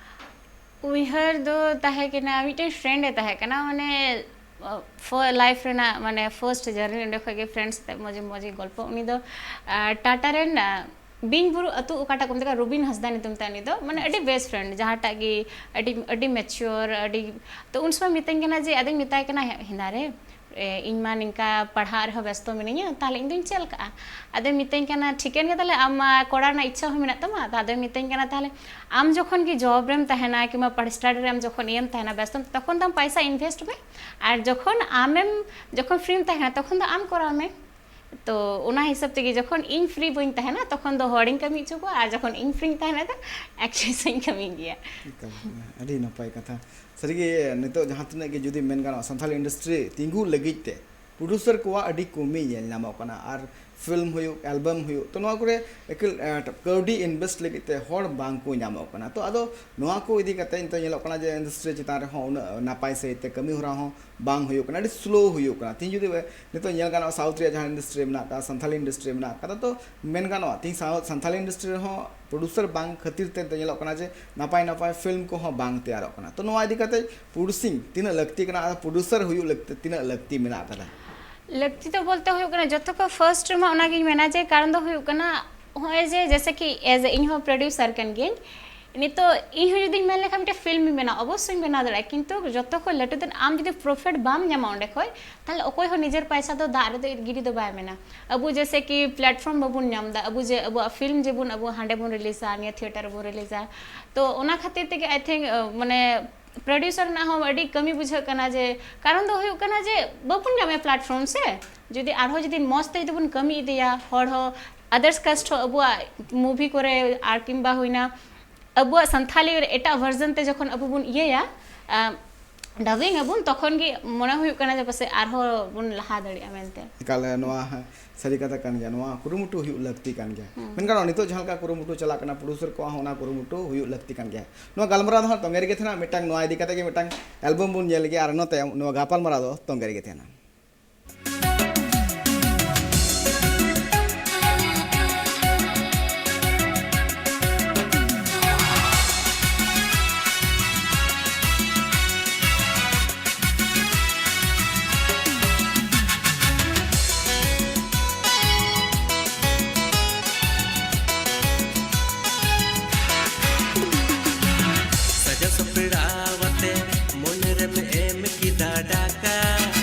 ᱩᱭᱦᱟᱹᱨ ᱫᱚ ᱛᱟᱦᱮᱸ ᱠᱟᱱᱟ, ᱢᱤᱫᱴᱮᱱ ᱯᱷᱨᱮᱱᱰ ᱮ ᱛᱟᱦᱮᱸ ᱠᱟᱱᱟ, ᱢᱟᱱᱮ, ᱞᱟᱭᱤᱯᱷ ᱨᱮᱱᱟᱜ, ᱢᱟᱱᱮ, ᱯᱷᱟᱨᱥᱴ ᱡᱟᱨᱱᱤ, ᱚᱸᱰᱮ ᱠᱷᱚᱡ ᱜᱮ ᱯᱷᱨᱮᱱᱰ ᱥᱟᱛᱮᱜ ᱢᱚᱡᱽ ᱢᱚᱡᱽ ᱜᱚᱞᱯᱚ᱾ ᱩᱱᱤ ᱫᱚ, ᱟ, ᱴᱟᱴᱟ ᱨᱮᱱ, ᱟ, ᱵᱤᱧ ᱵᱩᱨᱩ ᱟᱹᱛᱩ ᱚᱠᱟᱴᱟᱜ ᱠᱚ ᱢᱮᱛᱟᱜ ᱠᱟᱱᱟ, ᱨᱩᱵᱤᱱ ᱦᱟᱸᱥᱫᱟ ᱧᱩᱛᱩᱢ ᱛᱟᱭ᱾ ᱩᱱᱤ ᱫᱚ, ᱢᱟᱱᱮ, ᱟᱹᱰᱤ ᱵᱮᱥᱴ ᱯᱷᱨᱮᱱᱰ, ᱡᱟᱦᱟᱸᱴᱟᱜ ᱜᱮ ᱟᱹᱰᱤ, ᱟᱹᱰᱤ ᱢᱮᱪᱩᱣᱟᱨ, ᱟᱹᱰᱤ, ᱛᱚ ᱩᱱ ᱥᱚᱢᱚᱭ ᱢᱤᱛᱟᱹᱧ ᱠᱟᱱᱟ ᱡᱮ, ᱟᱫᱚᱧ ᱢᱮᱛᱟᱭ ᱠᱟᱱᱟ, "ᱦᱮᱸ, ᱦᱮᱸᱫᱟ ᱨᱮ, ᱮ, ᱤᱧ ᱢᱟ ᱱᱤᱝᱠᱟ ᱯᱟᱲᱦᱟᱜ ᱨᱮᱦᱚᱸ ᱵᱮᱥᱛᱚ ᱢᱤᱱᱟᱹᱧᱟ, ᱛᱟᱦᱞᱮ ᱤᱧ ᱫᱚᱧ ᱪᱮᱫ ᱞᱮᱠᱟᱜᱼᱟ?" ᱟᱫᱚᱭ ᱢᱤᱛᱟᱹᱧ ᱠᱟᱱᱟ, "ᱴᱷᱤᱠᱟᱹᱱ ᱜᱮᱭᱟ, ᱛᱟᱦᱞᱮ ᱟᱢ ᱢᱟ ᱠᱚᱨᱟᱣ ᱨᱮᱱᱟᱜ ᱤᱪᱪᱷᱟ ᱦᱚᱸ ᱢᱮᱱᱟᱜ ᱛᱟᱢᱟ?" ᱟᱫᱚᱭ ᱢᱤᱛᱟᱹᱧ ᱠᱟᱱᱟ, "ᱛᱟᱦᱞᱮ ᱟᱢ ᱡᱚᱠᱷᱚᱱ ᱜᱮ ᱡᱚᱵ ᱨᱮᱢ ᱛᱟᱦᱮᱱᱟ ᱠᱤᱝᱵᱟ ᱯᱟᱲ-, ᱥᱴᱟᱰᱤ ᱨᱮ ᱟᱢ ᱡᱚᱠᱷᱚᱱ ᱤᱭᱟᱹᱢ ᱛᱟᱦᱮᱱᱟ, ᱵᱮᱥᱛᱚᱢ, ᱛᱚᱠᱷᱚᱱ ᱫᱚ ᱟᱢ ᱯᱟᱭᱥᱟ ᱤᱱᱵᱷᱮᱥᱴ ᱢᱮ, ᱟᱨ ᱡᱚᱠᱷᱚᱱ ᱟᱢᱮᱢ, ᱡᱚᱠᱷᱚᱱ ᱯᱷᱨᱤᱢ ᱛᱟᱦᱮᱱᱟ, ᱛᱚᱠᱷᱚᱱ ᱫᱚ ᱟᱢ ᱠᱚᱨᱟᱣ ᱢᱮ᱾" ᱛᱚ ᱚᱱᱟ ᱦᱤᱥᱟᱹᱵ ᱛᱮᱜᱮ ᱡᱚᱠᱷᱚᱱ ᱤᱧ ᱯᱷᱨᱤ ᱵᱟᱹᱧ ᱛᱟᱦᱮᱱᱟ, ᱛᱚᱠᱷᱚᱱ ᱫᱚ ᱦᱚᱲᱤᱧ ᱠᱟᱹᱢᱤ ᱦᱚᱪᱚ ᱠᱚᱣᱟ, ᱟᱨ ᱡᱚᱠᱷᱚᱱ ᱤᱧ ᱯᱷᱨᱤᱧ ᱛᱟᱦᱮᱱᱟ, ᱛᱚ ᱮᱠᱴᱨᱮᱥ ᱤᱧ ᱠᱟᱹᱢᱤ ᱜᱮᱭᱟ᱾ ᱮᱠᱟᱞ, ᱟᱹᱰᱤ ᱱᱟᱯᱟᱭ ᱠᱟᱛᱷᱟ᱾ ᱥᱟᱹᱨᱤᱜᱮ ᱱᱤᱛᱚᱜ ᱡᱟᱦᱟᱸ ᱛᱤᱱᱟᱹᱜ ᱜᱮ ᱡᱩᱫᱤ ᱢᱮᱱ ᱜᱟᱱᱚᱜᱼᱟ, ᱥᱟᱱᱛᱟᱲ ᱤᱱᱰᱟᱥᱴᱨᱤ ᱛᱤᱸᱜᱩ ᱞᱟᱹᱜᱤᱫ ᱛᱮ ᱯᱨᱚᱰᱭᱩᱥᱟᱨ ᱠᱚᱣᱟᱜ ᱟᱹᱰᱤ ᱠᱚᱢᱤ ᱧᱮᱞ ᱧᱟᱢᱚᱜ ᱠᱟᱱᱟ, ᱟᱨ ᱯᱷᱤᱞᱢ ᱦᱩᱭᱩᱜ, ᱮᱞᱵᱟᱢ ᱦᱩᱭᱩᱜ, ᱛᱚ ᱱᱚᱣᱟ ᱠᱚᱨᱮ ᱮᱠᱟᱞ ᱠᱟᱹᱣᱰᱤ ᱤᱱᱵᱷᱮᱥᱴ ᱞᱟᱹᱜᱤᱫ ᱛᱮ ᱦᱚᱲ ᱵᱟᱝ ᱠᱚ ᱧᱟᱢᱚᱜ ᱠᱟᱱᱟ᱾ ᱛᱚ ᱟᱫᱚ ᱱᱚᱣᱟ ᱠᱚ ᱤᱫᱤ ᱠᱟᱛᱮ ᱱᱤᱛᱚᱜ ᱧᱮᱞᱚᱜ ᱠᱟᱱᱟ ᱡᱮ ᱤᱱᱰᱟᱥᱴᱨᱤ ᱪᱮᱛᱟᱱ ᱨᱮᱦᱚᱸ ᱩᱱᱟᱹᱜ ᱱᱟᱯᱟᱭ ᱥᱟᱺᱦᱤᱡ ᱛᱮ ᱠᱟᱹᱢᱤ ᱦᱚᱨᱟ ᱦᱚᱸ ᱵᱟᱝ ᱦᱩᱭᱩᱜ ᱠᱟᱱᱟ, ᱟᱹᱰᱤ ᱥᱞᱳ ᱦᱩᱭᱩᱜ ᱠᱟᱱᱟ᱾ ᱛᱮᱦᱤᱧ ᱡᱩᱫᱤ ᱱᱤᱛᱚᱜ ᱧᱮᱞ ᱜᱟᱱᱚᱜᱼᱟ, ᱥᱟᱣᱩᱛᱷ ᱨᱮᱭᱟᱜ ᱡᱟᱦᱟᱸ ᱤᱱᱰᱟᱥᱴᱨᱤ ᱢᱮᱱᱟᱜ ᱟᱠᱟᱫᱟ, ᱥᱟᱱᱛᱷᱟᱞᱤ ᱤᱱᱰᱟᱥᱴᱨᱤ ᱢᱮᱱᱟᱜ ᱟᱠᱟᱫᱟ, ᱛᱚ ᱢᱮᱱ ᱜᱟᱱᱚᱜᱼᱟ ᱛᱮᱦᱤᱧ ᱥᱟᱣᱩᱛᱷ ᱥᱟᱱᱛᱷᱟᱞᱤ ᱤᱱᱰᱟᱥᱴᱨᱤ ᱨᱮᱦᱚᱸ ᱯᱨᱚᱰᱩᱥᱟᱨ ᱵᱟᱝ ᱠᱷᱟᱹᱛᱤᱨ ᱛᱮ ᱱᱤᱛᱚᱜ ᱧᱮᱞᱚᱜ ᱠᱟᱱᱟ ᱡᱮ ᱱᱟᱯᱟᱭ ᱱᱟᱯᱟᱭ ᱯᱷᱤᱞᱢ ᱠᱚᱦᱚᱸ ᱵᱟᱝ ᱛᱮᱭᱟᱨᱚᱜ ᱠᱟᱱᱟ᱾ ᱛᱚ ᱱᱚᱣᱟ ᱤᱫᱤ ᱠᱟᱛᱮ ᱯᱨᱚᱰᱩᱥᱤᱝ ᱛᱤᱱᱟᱹᱜ ᱞᱟᱹᱠᱛᱤ ᱠᱟᱱᱟ ᱟᱨ ᱯᱨᱚᱰᱩᱥᱟᱨ ᱦᱩᱭᱩᱜ ᱞᱟᱹᱠᱛᱤ ᱛᱤᱱᱟᱹᱜ ᱞᱟᱹᱠᱛᱤ ᱢᱮᱱᱟᱜ ᱟᱠᱟᱫᱟ? ᱞᱟᱹᱠᱛᱤ ᱫᱚ ᱵᱚᱞᱛᱮ ᱦᱩᱭᱩᱜ ᱠᱟᱱᱟ, ᱡᱚᱛᱚ ᱠᱷᱚᱱ ᱯᱷᱟᱨᱥᱴ ᱨᱮᱢᱟ ᱚᱱᱟᱜᱤᱧ ᱢᱮᱱᱟ ᱡᱮ ᱠᱟᱨᱚᱱ ᱫᱚ ᱦᱩᱭᱩᱜ ᱠᱟᱱᱟ, ᱱᱚᱜᱼᱚᱭ ᱡᱮ ᱡᱮᱭᱥᱮ ᱠᱤ ᱮᱡ ᱤᱧ ᱦᱚᱸ ᱯᱨᱚᱰᱩᱥᱟᱨ ᱠᱟᱱ ᱜᱤᱭᱟᱹᱧ᱾ ᱱᱤᱛᱚᱜ ᱤᱧ ᱦᱚᱸ ᱡᱩᱫᱤᱧ ᱢᱮᱱ ᱞᱮᱠᱷᱟᱱ ᱢᱤᱫᱴᱮᱱ ᱯᱷᱤᱞᱢ ᱤᱧ ᱵᱮᱱᱟᱣᱟ, ᱚᱵᱚᱥᱥᱳᱭ ᱤᱧ ᱵᱮᱱᱟᱣ ᱫᱟᱲᱮᱭᱟᱜᱼᱟ, ᱠᱤᱱᱛᱩ ᱡᱚᱛᱚ ᱠᱷᱚᱱ ᱞᱟᱹᱴᱩ ᱫᱚ ᱟᱢ ᱡᱩᱫᱤ ᱯᱨᱚᱯᱷᱤᱴ ᱵᱟᱢ ᱧᱟᱢᱟ ᱚᱸᱰᱮ ᱠᱷᱚᱱ, ᱛᱟᱦᱚᱞᱮ ᱚᱠᱚᱭ ᱦᱚᱸ ᱱᱤᱡᱮᱨ ᱯᱚᱭᱥᱟ ᱫᱚ ᱫᱟᱜ ᱨᱮᱫᱚ ᱜᱤᱰᱤ ᱫᱚ ᱵᱟᱭ ᱢᱮᱱᱟ᱾ ᱟᱵᱚ ᱡᱮᱭᱥᱮ ᱠᱤ ᱯᱞᱟᱴᱯᱷᱚᱨᱢ ᱵᱟᱵᱚᱱ ᱧᱟᱢ ᱮᱫᱟ, ᱟᱵᱚ ᱡᱮ ᱟᱵᱚᱣᱟᱜ ᱯᱷᱤᱞᱢ ᱡᱮᱵᱚᱱ ᱟᱵᱚ ᱦᱟᱸᱰᱮ ᱵᱚᱱ ᱨᱤᱞᱤᱡᱟ, ᱱᱤᱭᱟᱹ ᱛᱷᱤᱭᱮᱴᱟᱨ ᱨᱮᱵᱚᱱ ᱨᱤᱞᱤᱡᱟ, ᱛᱚ ᱚᱱᱟ ᱠᱷᱟᱹᱛᱤᱨ ᱛᱮᱜᱮ ᱟᱭ ᱛᱷᱤᱝᱠ ᱢᱟᱱᱮ ᱯᱨᱚᱰᱭᱩᱥᱟᱨ ᱨᱮᱱᱟᱜ ᱦᱚᱸ ᱟᱹᱰᱤ ᱠᱟᱹᱢᱤ ᱵᱩᱡᱷᱟᱹᱜ ᱠᱟᱱᱟ ᱡᱮ ᱠᱟᱨᱚᱱ ᱫᱚ ᱦᱩᱭᱩᱜ ᱠᱟᱱᱟ ᱡᱮ ᱵᱟᱵᱚᱱ ᱧᱟᱢᱮᱫ ᱯᱞᱟᱴᱯᱷᱚᱨᱢ ᱥᱮ᱾ ᱡᱩᱫᱤ ᱟᱨᱦᱚᱸ ᱡᱩᱫᱤ ᱢᱚᱡᱽ ᱛᱮ ᱡᱩᱫᱤ ᱵᱚᱱ ᱠᱟᱹᱢᱤ ᱤᱫᱤᱭᱟ, ᱦᱚᱲ ᱦᱚᱸ ᱟᱫᱟᱨᱥ ᱠᱟᱥᱴ ᱦᱚᱸ ᱟᱵᱚᱣᱟᱜ ᱢᱩᱵᱷᱤ ᱠᱚᱨᱮ ᱟᱨ ᱠᱤᱝᱵᱟ ᱦᱩᱭᱱᱟ ᱟᱵᱚᱣᱟᱜ ᱥᱟᱱᱛᱷᱟᱞᱤ ᱨᱮ ᱮᱴᱟᱜ ᱵᱷᱟᱨᱡᱚᱱ ᱛᱮ ᱡᱚᱠᱷᱚᱱ ᱟᱵᱚ ᱵᱚᱱ ᱤᱭᱟᱹᱭᱟ, ᱰᱟᱵᱤᱝ ᱟᱵᱚᱱ, ᱛᱚᱠᱷᱚᱱ ᱜᱮ ᱢᱚᱱᱮ ᱦᱩᱭᱩᱜ ᱠᱟᱱᱟ ᱡᱮ ᱯᱟᱥᱮᱡ ᱟᱨᱦᱚᱸ ᱵᱚᱱ ᱞᱟᱦᱟ ᱫᱟᱲᱮᱭᱟᱜᱼᱟ ᱢᱮᱱᱛᱮ᱾ ᱮᱠᱟᱞ ᱱᱚᱣᱟ ᱥᱟᱹᱨᱤ ᱠᱟᱛᱷᱟ ᱠᱟᱱ ᱜᱮᱭᱟ, ᱱᱚᱣᱟ ᱠᱩᱨᱩᱢᱩᱴᱩ ᱦᱩᱭᱩᱜ ᱞᱟᱹᱠᱛᱤ ᱠᱟᱱ ᱜᱮᱭᱟ᱾ ᱢᱮᱱᱠᱷᱟᱱ ᱱᱤᱛᱚᱜ ᱡᱟᱦᱟᱸ ᱞᱮᱠᱟ ᱠᱩᱨᱩᱢᱩᱴᱩ ᱪᱟᱞᱟᱜ ᱠᱟᱱᱟ, ᱯᱨᱚᱰᱩᱥᱟᱨ ᱠᱚᱣᱟᱜ ᱦᱚᱸ ᱚᱱᱟ ᱠᱩᱨᱩᱢᱩᱴᱩ ᱦᱩᱭᱩᱜ ᱞᱟᱹᱠᱛᱤ ᱠᱟᱱ ᱜᱮᱭᱟ᱾ ᱱᱚᱣᱟ ᱜᱟᱞᱢᱟᱨᱟᱣ ᱫᱚ ᱦᱟᱸᱜ ᱛᱚᱸᱜᱮ ᱨᱮᱜᱮ ᱛᱟᱦᱮᱱᱟ, ᱢᱤᱫᱴᱟᱝ ᱱᱚᱣᱟ ᱤᱫᱤ ᱠᱟᱛᱮ ᱜᱮ ᱢᱤᱫᱴᱟᱝ ᱮᱞᱵᱟᱢ ᱵᱚᱱ ᱧᱮᱞ ᱜᱮᱭᱟ, ᱟᱨ ᱤᱱᱟᱹ ᱛᱟᱭᱚᱢ ᱱᱚᱣᱟ ᱜᱟᱯᱟᱞᱢᱟᱨᱟᱣ ᱫᱚ ᱛᱚᱸᱜᱮ ᱨᱮᱜᱮ ᱛᱟᱦᱮᱱᱟ᱾ ᱥᱟᱡᱟᱣ ᱥᱟᱯᱲᱟᱣ ᱟᱛᱮ ᱢᱚᱱᱮ ᱨᱮᱢ ᱮᱢ ᱠᱮᱫᱟ ᱰᱟᱠᱟ᱾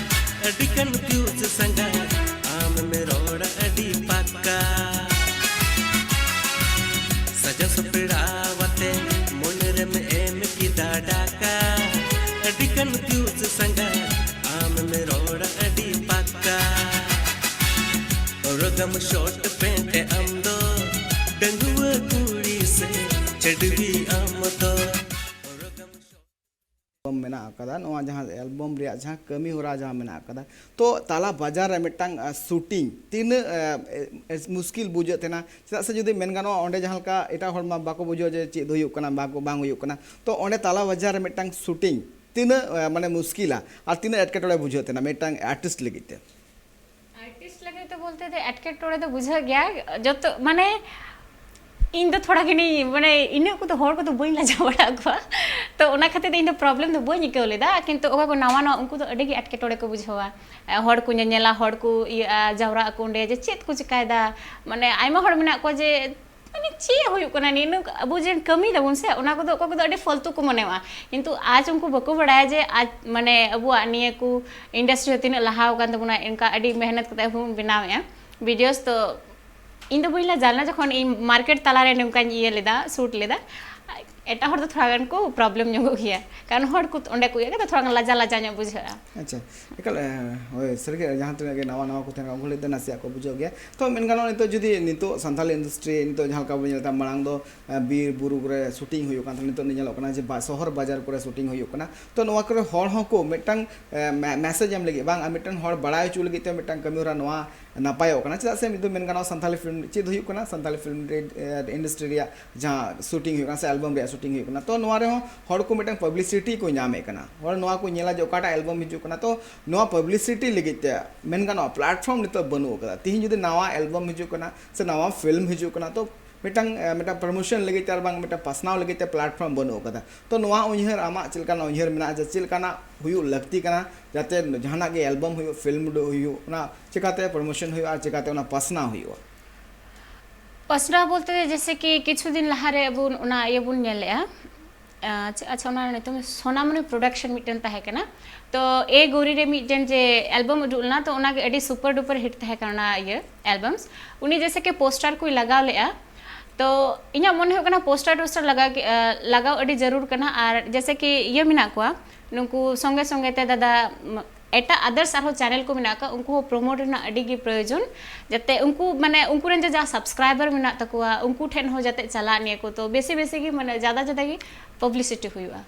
ᱟᱹᱰᱤ ᱠᱚᱱᱯᱷᱤᱭᱩᱡᱽ ᱥᱟᱸᱜᱟ, ᱟᱢᱮᱢ ᱨᱚᱲᱟ ᱟᱹᱰᱤ ᱯᱟᱠᱟ᱾ ᱥᱟᱡᱟᱣ ᱥᱟᱯᱲᱟᱣ ᱟᱛᱮ ᱢᱚᱱᱮ ᱨᱮᱢ ᱮᱢ ᱠᱮᱫᱟ ᱰᱟᱠᱟ᱾ ᱟᱹᱰᱤ ᱠᱚᱱᱯᱷᱤᱭᱩᱡᱽ ᱥᱟᱸᱜᱟ, ᱟᱢᱮᱢ ᱨᱚᱲᱟ ᱟᱹᱰᱤ ᱯᱟᱠᱟ᱾ ᱦᱚᱨᱚᱜᱟᱢ ᱥᱚᱨᱴ ᱯᱮᱱᱴ ᱟᱢ ᱫᱚ, ᱰᱟᱺᱜᱩᱣᱟᱹ ᱠᱩᱲᱤ ᱥᱮ ᱪᱷᱟᱹᱰᱣᱤ ᱟᱢ ᱫᱚ᱾ ᱦᱚᱨᱚᱜᱟᱢ ᱮᱞᱵᱟᱢ ᱢᱮᱱᱟᱜᱼᱟ, ᱟᱠᱟᱫᱟ, ᱱᱚᱣᱟ ᱡᱟᱦᱟᱸ ᱮᱞᱵᱚᱢ ᱨᱮᱭᱟᱜ ᱡᱟᱦᱟᱸ ᱠᱟᱹᱢᱤ ᱦᱚᱨᱟ ᱡᱟᱦᱟᱸ ᱢᱮᱱᱟᱜ ᱟᱠᱟᱫᱟ, ᱛᱚ ᱛᱟᱞᱟ ᱵᱟᱡᱟᱨ ᱨᱮ ᱢᱤᱫᱴᱟᱝ ᱥᱩᱴᱤᱝ ᱛᱤᱱᱟᱹᱜ ᱮ, ᱮ, ᱢᱩᱥᱠᱤᱞ ᱵᱩᱡᱷᱟᱹᱜ ᱛᱟᱦᱮᱱᱟ? ᱪᱮᱫᱟᱜ ᱥᱮ ᱡᱩᱫᱤ ᱢᱮᱱ ᱜᱟᱱᱚᱜᱼᱟ, ᱚᱸᱰᱮ ᱡᱟᱦᱟᱸ ᱞᱮᱠᱟ ᱮᱴᱟᱜ ᱦᱚᱲ ᱢᱟ ᱵᱟᱠᱚ ᱵᱩᱡᱷᱟᱹᱣᱟ ᱡᱮ ᱪᱮᱫ ᱦᱩᱭᱩᱜ ᱠᱟᱱᱟ, ᱵᱟᱠᱚ, ᱵᱟᱝ ᱦᱩᱭᱩᱜ ᱠᱟᱱᱟ᱾ ᱛᱚ ᱚᱸᱰᱮ ᱛᱟᱞᱟ ᱵᱟᱡᱟᱨ ᱨᱮ ᱢᱤᱫᱴᱟᱝ ᱥᱩᱴᱤᱝ ᱛᱤᱱᱟᱹᱜ ᱮ, ᱢᱟᱱᱮ ᱢᱩᱥᱠᱤᱞᱟ ᱟᱨ ᱛᱤᱱᱟᱹᱜ ᱮᱴᱠᱮᱴᱚᱬᱮ ᱵᱩᱡᱷᱟᱹᱜ ᱛᱟᱦᱮᱱᱟ ᱢᱤᱫᱴᱟᱝ ᱟᱨᱴᱤᱥᱴ ᱞᱟᱹᱜᱤᱫ ᱛᱮ? ᱟᱨᱴᱤᱥᱴ ᱞᱟᱹᱜᱤᱫ ᱫᱚ ᱵᱚᱞᱛᱮ ᱫᱚ ᱮᱴᱠᱮᱴᱚᱬᱮ ᱫᱚ ᱵᱩᱡᱷᱟᱹᱜ ᱜᱮᱭᱟ ᱡᱚᱛᱚ, ᱢᱟᱱᱮ ᱤᱧ ᱫᱚ ᱛᱷᱚᱲᱟ ᱜᱟᱱᱤᱧ, ᱢᱟᱱᱮ ᱤᱱᱟᱹᱜ ᱠᱚᱫᱚ ᱦᱚᱲ ᱠᱚᱫᱚ ᱵᱟᱹᱧ ᱞᱟᱡᱟᱣ ᱵᱟᱲᱟ ᱟᱠᱚᱣᱟ᱾ ᱛᱚ ᱚᱱᱟ ᱠᱷᱟᱹᱛᱤᱨ ᱛᱮ ᱤᱧ ᱫᱚ ᱯᱨᱚᱵᱞᱮᱢ ᱫᱚ ᱵᱟᱹᱧ ᱟᱹᱭᱠᱟᱹᱣ ᱞᱮᱫᱟ, ᱠᱤᱱᱛᱩ ᱚᱠᱚᱭ ᱠᱚ ᱱᱟᱣᱟ ᱱᱟᱣᱟ, ᱩᱱᱠᱩ ᱫᱚ ᱟᱹᱰᱤ ᱜᱮ ᱮᱴᱠᱮᱴᱚᱬᱮ ᱠᱚ ᱵᱩᱡᱷᱟᱹᱣᱟ᱾ ᱮ, ᱦᱚᱲ ᱠᱚ ᱧᱮᱧᱮᱞᱟ, ᱦᱚᱲ ᱠᱚ ᱤᱭᱟᱹᱜᱼᱟ, ᱡᱟᱣᱨᱟᱜ ᱟᱠᱚ ᱚᱸᱰᱮ, ᱡᱮ ᱪᱮᱫ ᱠᱚ ᱪᱤᱠᱟᱭᱮᱫᱟ᱾ ᱢᱟᱱᱮ ᱟᱭᱢᱟ ᱦᱚᱲ ᱢᱮᱱᱟᱜ ᱠᱚᱣᱟ ᱡᱮ, ᱢᱟᱱᱮ ᱪᱮᱫ ᱦᱩᱭᱩᱜ ᱠᱟᱱᱟ, ᱱᱤᱱᱟᱹᱜ ᱟᱵᱚ ᱡᱮ ᱠᱟᱹᱢᱤ ᱫᱟᱵᱚᱱ ᱥᱮ, ᱚᱱᱟ ᱠᱚᱫᱚ ᱚᱠᱚᱭ ᱠᱚᱫᱚ ᱟᱹᱰᱤ ᱯᱷᱟᱞᱛᱩ ᱠᱚ ᱢᱚᱱᱮᱣᱟ᱾ ᱠᱤᱱᱛᱩ ᱟᱡ ᱩᱱᱠᱩ ᱵᱟᱠᱚ ᱵᱟᱲᱟᱭᱟ ᱡᱮ ᱟᱡ, ᱢᱟᱱᱮ ᱟᱵᱚᱣᱟᱜ ᱱᱤᱭᱟᱹ ᱠᱚ ᱤᱱᱰᱟᱥᱴᱨᱤ ᱦᱚᱸ ᱛᱤᱱᱟᱹᱜ ᱞᱟᱦᱟ ᱟᱠᱟᱱ ᱛᱟᱵᱚᱱᱟ, ᱚᱱᱠᱟ ᱟᱹᱰᱤ ᱢᱮᱦᱱᱚᱛ ᱠᱟᱛᱮ ᱵᱚᱱ ᱵᱮᱱᱟᱣᱮᱫᱼᱟ ᱵᱷᱤᱰᱤᱭᱳᱥ᱾ ᱛᱚ ᱤᱧ ᱫᱚ ᱵᱟᱹᱧ ᱞᱟᱡᱟᱣ ᱞᱮᱱᱟ ᱡᱚᱠᱷᱚᱱ ᱤᱧ ᱢᱟᱨᱠᱮᱴ ᱛᱟᱞᱟᱨᱮ ᱱᱚᱝᱠᱟᱧ ᱤᱭᱟᱹ ᱞᱮᱫᱟ, ᱥᱩᱴ ᱞᱮᱫᱟ᱾ ᱮᱴᱟᱜ ᱦᱚᱲ ᱫᱚ ᱛᱷᱚᱲᱟ ᱜᱟᱱ ᱠᱚ ᱯᱨᱚᱵᱞᱮᱢ ᱧᱚᱜᱚᱜ ᱜᱮᱭᱟ, ᱠᱟᱨᱚᱱ ᱦᱚᱲ ᱠᱚ ᱚᱸᱰᱮ ᱠᱚ ᱤᱭᱟᱹ ᱠᱟᱫᱟ, ᱛᱷᱚᱲᱟ ᱜᱟᱱ ᱞᱟᱡᱟ ᱞᱟᱡᱟ ᱧᱚᱜ ᱵᱩᱡᱷᱟᱹᱜᱼᱟ᱾ ᱟᱪᱪᱷᱟ, ᱮᱠᱟᱞ, ᱮ, ᱦᱳᱭ, ᱥᱟᱹᱨᱤᱜᱮ ᱡᱟᱦᱟᱸ ᱛᱤᱱᱟᱹᱜ ᱜᱮ ᱱᱟᱣᱟ ᱱᱟᱣᱟ ᱠᱚ ᱛᱟᱦᱮᱱ ᱠᱟᱱᱟ, ᱩᱱᱠᱩ ᱞᱟᱹᱜᱤᱫ ᱫᱚ ᱱᱟᱥᱮᱭᱟᱜ ᱠᱚ ᱵᱩᱡᱷᱟᱹᱣ ᱜᱮᱭᱟ᱾ ᱛᱚ ᱢᱮᱱ ᱜᱟᱱᱚᱜᱼᱟ, ᱱᱤᱛᱚᱜ ᱡᱩᱫᱤ ᱱᱤᱛᱚᱜ ᱥᱟᱱᱛᱟᱞᱤ ᱤᱱᱰᱟᱥᱴᱨᱤ ᱱᱤᱛᱚᱜ ᱡᱟᱦᱟᱸ ᱞᱮᱠᱟ ᱵᱚᱱ ᱧᱮᱞ ᱮᱫᱟ, ᱢᱟᱲᱟᱝ ᱫᱚ, ᱮ, ᱵᱤᱨ ᱵᱩᱨᱩ ᱠᱚᱨᱮ ᱥᱩᱴᱤᱝ ᱦᱩᱭᱩᱜ ᱠᱟᱱ ᱛᱟᱦᱮᱸᱱᱟ, ᱱᱤᱛᱚᱜ ᱫᱚ ᱧᱮᱞᱚᱜ ᱠᱟᱱᱟ ᱡᱮ ᱵᱟ-, ᱥᱚᱦᱚᱨ ᱵᱟᱡᱟᱨ ᱠᱚᱨᱮ ᱥᱩᱴᱤᱝ ᱦᱩᱭᱩᱜ ᱠᱟᱱᱟ᱾ ᱛᱚ ᱱᱚᱣᱟ ᱠᱚᱨᱮ ᱦᱚᱲ ᱦᱚᱸᱠᱚ ᱢᱤᱫᱴᱟᱝ, ᱮ, ᱢᱮ-, ᱢᱮᱥᱮᱡᱽ ᱮᱢ ᱞᱟᱹᱜᱤᱫ ᱵᱟᱝ, ᱟᱨ ᱢᱤᱫᱴᱟᱝ ᱦᱚᱲ ᱵᱟᱲᱟᱭ ᱦᱚᱪᱚ ᱞᱟᱹᱜᱤᱫ ᱛᱮ ᱢᱤᱫᱴᱟᱝ ᱠᱟᱹᱢᱤ ᱦᱚᱨᱟ ᱱᱚᱣᱟ ᱱᱟᱯᱟᱭᱚᱜ ᱠᱟᱱᱟ᱾ ᱪᱮᱫᱟᱜ ᱥᱮ ᱢᱤᱫ ᱫᱚ ᱢᱮᱱ ᱜᱟᱱᱚᱜᱼᱟ, ᱥᱟᱱᱛᱟᱞᱤ ᱯᱷᱤᱞᱢ ᱪᱮᱫ ᱦᱩᱭᱩᱜ ᱠᱟᱱᱟ, ᱥᱟᱱᱛᱟᱞᱤ ᱯᱷᱤᱞᱢ ᱨᱮ, ᱮ, ᱤᱱᱰᱟᱥᱴᱨᱤ ᱨᱮᱭᱟᱜ ᱡᱟᱦᱟᱸ ᱥᱩᱴᱤᱝ ᱦᱩᱭᱩᱜ ᱠᱟᱱᱟ ᱥᱮ ᱮᱞᱵᱟᱢ ᱨᱮᱭᱟᱜ ᱥᱩᱴᱤᱝ ᱦᱩᱭᱩᱜ ᱠᱟᱱᱟ, ᱛᱚ ᱱᱚᱣᱟ ᱨᱮᱦᱚᱸ ᱦᱚᱲ ᱠᱚ ᱢᱤᱫᱴᱟᱝ ᱯᱟᱵᱽᱞᱤᱥᱤᱴᱤ ᱠᱚ ᱧᱟᱢᱮᱫ ᱠᱟᱱᱟ᱾ ᱦᱚᱲ ᱱᱚᱣᱟ ᱠᱚ ᱧᱮᱞᱟ ᱡᱮ ᱚᱠᱟᱴᱟᱜ ᱮᱞᱵᱟᱢ ᱦᱤᱡᱩᱜ ᱠᱟᱱᱟ, ᱛᱚ ᱱᱚᱣᱟ ᱯᱟᱵᱽᱞᱤᱥᱤᱴᱤ ᱞᱟᱹᱜᱤᱫ ᱛᱮ ᱢᱮᱱ ᱜᱟᱱᱚᱜᱼᱟ ᱯᱞᱟᱴᱯᱷᱚᱨᱢ ᱱᱤᱛᱚᱜ ᱵᱟᱹᱱᱩᱜ ᱟᱠᱟᱫᱟ᱾ ᱛᱤᱦᱤᱧ ᱡᱩᱫᱤ ᱱᱟᱣᱟ ᱮᱞᱵᱟᱢ ᱦᱤᱡᱩᱜ ᱠᱟᱱᱟ ᱥᱮ ᱱᱟᱣᱟ ᱯᱷᱤᱞᱢ ᱦᱤᱡᱩᱜ ᱠᱟᱱᱟ, ᱛᱚ ᱢᱤᱫᱴᱟᱝ, ᱮ, ᱢᱤᱫᱴᱟᱝ ᱯᱨᱚᱢᱳᱥᱚᱱ ᱞᱟᱹᱜᱤᱫ ᱛᱮ ᱟᱨ ᱵᱟᱝ ᱢᱤᱫᱴᱟᱝ ᱯᱟᱥᱱᱟᱣ ᱞᱟᱹᱜᱤᱫ ᱛᱮ ᱯᱞᱟᱴᱯᱷᱚᱨᱢ ᱵᱟᱹᱱᱩᱜ ᱟᱠᱟᱫᱟ᱾ ᱛᱚ ᱱᱚᱣᱟ ᱩᱭᱦᱟᱹᱨ, ᱟᱢᱟᱜ ᱪᱮᱫ ᱞᱮᱠᱟᱱᱟᱜ ᱩᱭᱦᱟᱹᱨ ᱢᱮᱱᱟᱜᱼᱟ ᱡᱮ ᱪᱮᱫ ᱞᱮᱠᱟᱱᱟᱜ ᱦᱩᱭᱩᱜ ᱞᱟᱹᱠᱛᱤ ᱠᱟᱱᱟ ᱡᱟᱛᱮ ᱡᱟᱦᱟᱱᱟᱜ ᱜᱮ ᱮᱞᱵᱟᱢ ᱦᱩᱭᱩᱜ, ᱯᱷᱤᱞᱢ ᱩᱰᱩᱠ ᱦᱩᱭᱩᱜ, ᱚᱱᱟ ᱪᱮᱠᱟᱛᱮ ᱯᱨᱚᱢᱳᱥᱚᱱ ᱦᱩᱭᱩᱜᱼᱟ ᱟᱨ ᱪᱮᱠᱟᱛᱮ ᱚᱱᱟ ᱯᱟᱥᱱᱟᱣ ᱦᱩᱭᱩᱜᱼᱟ? ᱯᱟᱥᱱᱟᱣ ᱵᱚᱞᱛᱮ ᱡᱮᱭᱥᱮ ᱠᱤ ᱠᱤᱪᱷᱩ ᱫᱤᱱ ᱞᱟᱦᱟᱨᱮ ᱟᱵᱚ ᱚᱱᱟ ᱤᱭᱟᱹ ᱵᱚᱱ ᱧᱮᱞ ᱞᱮᱜᱼᱟ, ᱟᱪᱪᱷᱟ, ᱟᱪᱪᱷᱟ, ᱚᱱᱟ ᱧᱩᱛᱩᱢ ᱥᱳᱱᱟᱢᱚᱱᱤ ᱯᱨᱚᱰᱟᱠᱥᱚᱱ ᱢᱤᱫᱴᱮᱱ ᱛᱟᱦᱮᱸ ᱠᱟᱱᱟ᱾ ᱛᱚ ᱮ ᱜᱳᱨᱤ ᱨᱮ ᱢᱤᱫᱴᱮᱱ ᱡᱮ ᱮᱞᱵᱟᱢ ᱩᱰᱩᱠ ᱞᱮᱱᱟ, ᱛᱚ ᱚᱱᱟᱜᱮ ᱟᱹᱰᱤ ᱥᱩᱯᱟᱨ ᱰᱩᱯᱟᱨ ᱦᱤᱴ ᱛᱟᱦᱮᱸ ᱠᱟᱱᱟ ᱚᱱᱟ ᱤᱭᱟᱹ ᱮᱞᱵᱟᱢᱥ᱾ ᱩᱱᱤ ᱡᱮᱭᱥᱮ ᱠᱤ ᱯᱳᱥᱴᱟᱨ ᱠᱚᱭ ᱞᱟᱜᱟᱣ ᱞᱮᱜᱼᱟ, ᱛᱚ ᱤᱧᱟᱹᱜ ᱢᱚᱱᱮ ᱦᱩᱭᱩᱜ ᱠᱟᱱᱟ ᱯᱳᱥᱴᱟᱨ ᱴᱳᱥᱴᱟᱨ ᱞᱟᱜᱟᱣ ᱠᱮ-, ᱟ, ᱞᱟᱜᱟᱣ ᱟᱹᱰᱤ ᱡᱟᱹᱨᱩᱲ ᱠᱟᱱᱟ᱾ ᱟᱨ ᱡᱮᱭᱥᱮ ᱠᱤ ᱤᱭᱟᱹ ᱢᱮᱱᱟᱜ ᱠᱚᱣᱟ, ᱱᱩᱠᱩ ᱥᱚᱸᱜᱮ ᱥᱚᱸᱜᱮ ᱛᱮ ᱫᱟᱫᱟ, ᱢ-, ᱮᱴᱟᱜ ᱟᱫᱟᱨᱥ ᱟᱨᱦᱚᱸ ᱪᱮᱱᱮᱞ ᱠᱚ ᱢᱮᱱᱟᱜ ᱠᱚᱣᱟ, ᱩᱱᱠᱩ ᱦᱚᱸ ᱯᱨᱳᱢᱳᱴ ᱨᱮᱱᱟᱜ ᱟᱹᱰᱤ ᱜᱮ ᱯᱨᱚᱭᱳᱡᱚᱱ, ᱡᱟᱛᱮ ᱩᱱᱠᱩ, ᱢᱟᱱᱮ ᱩᱱᱠᱩ ᱨᱮᱱ ᱡᱮ ᱡᱟ ᱥᱟᱵᱥᱠᱨᱟᱭᱵᱟᱨ ᱢᱮᱱᱟᱜ ᱛᱟᱠᱚᱣᱟ, ᱩᱱᱠᱩ ᱴᱷᱮᱱ ᱦᱚᱸ ᱡᱟᱛᱮ ᱪᱟᱞᱟᱜ ᱱᱤᱭᱟᱹ ᱠᱚ, ᱛᱚ ᱵᱮᱥᱤ ᱵᱮᱥᱤ ᱜᱮ, ᱢᱟᱱᱮ ᱡᱟᱫᱟ ᱡᱟᱫᱟ ᱜᱮ ᱯᱟᱵᱽᱞᱤᱥᱤᱴᱤ ᱦᱩᱭᱩᱜᱼᱟ᱾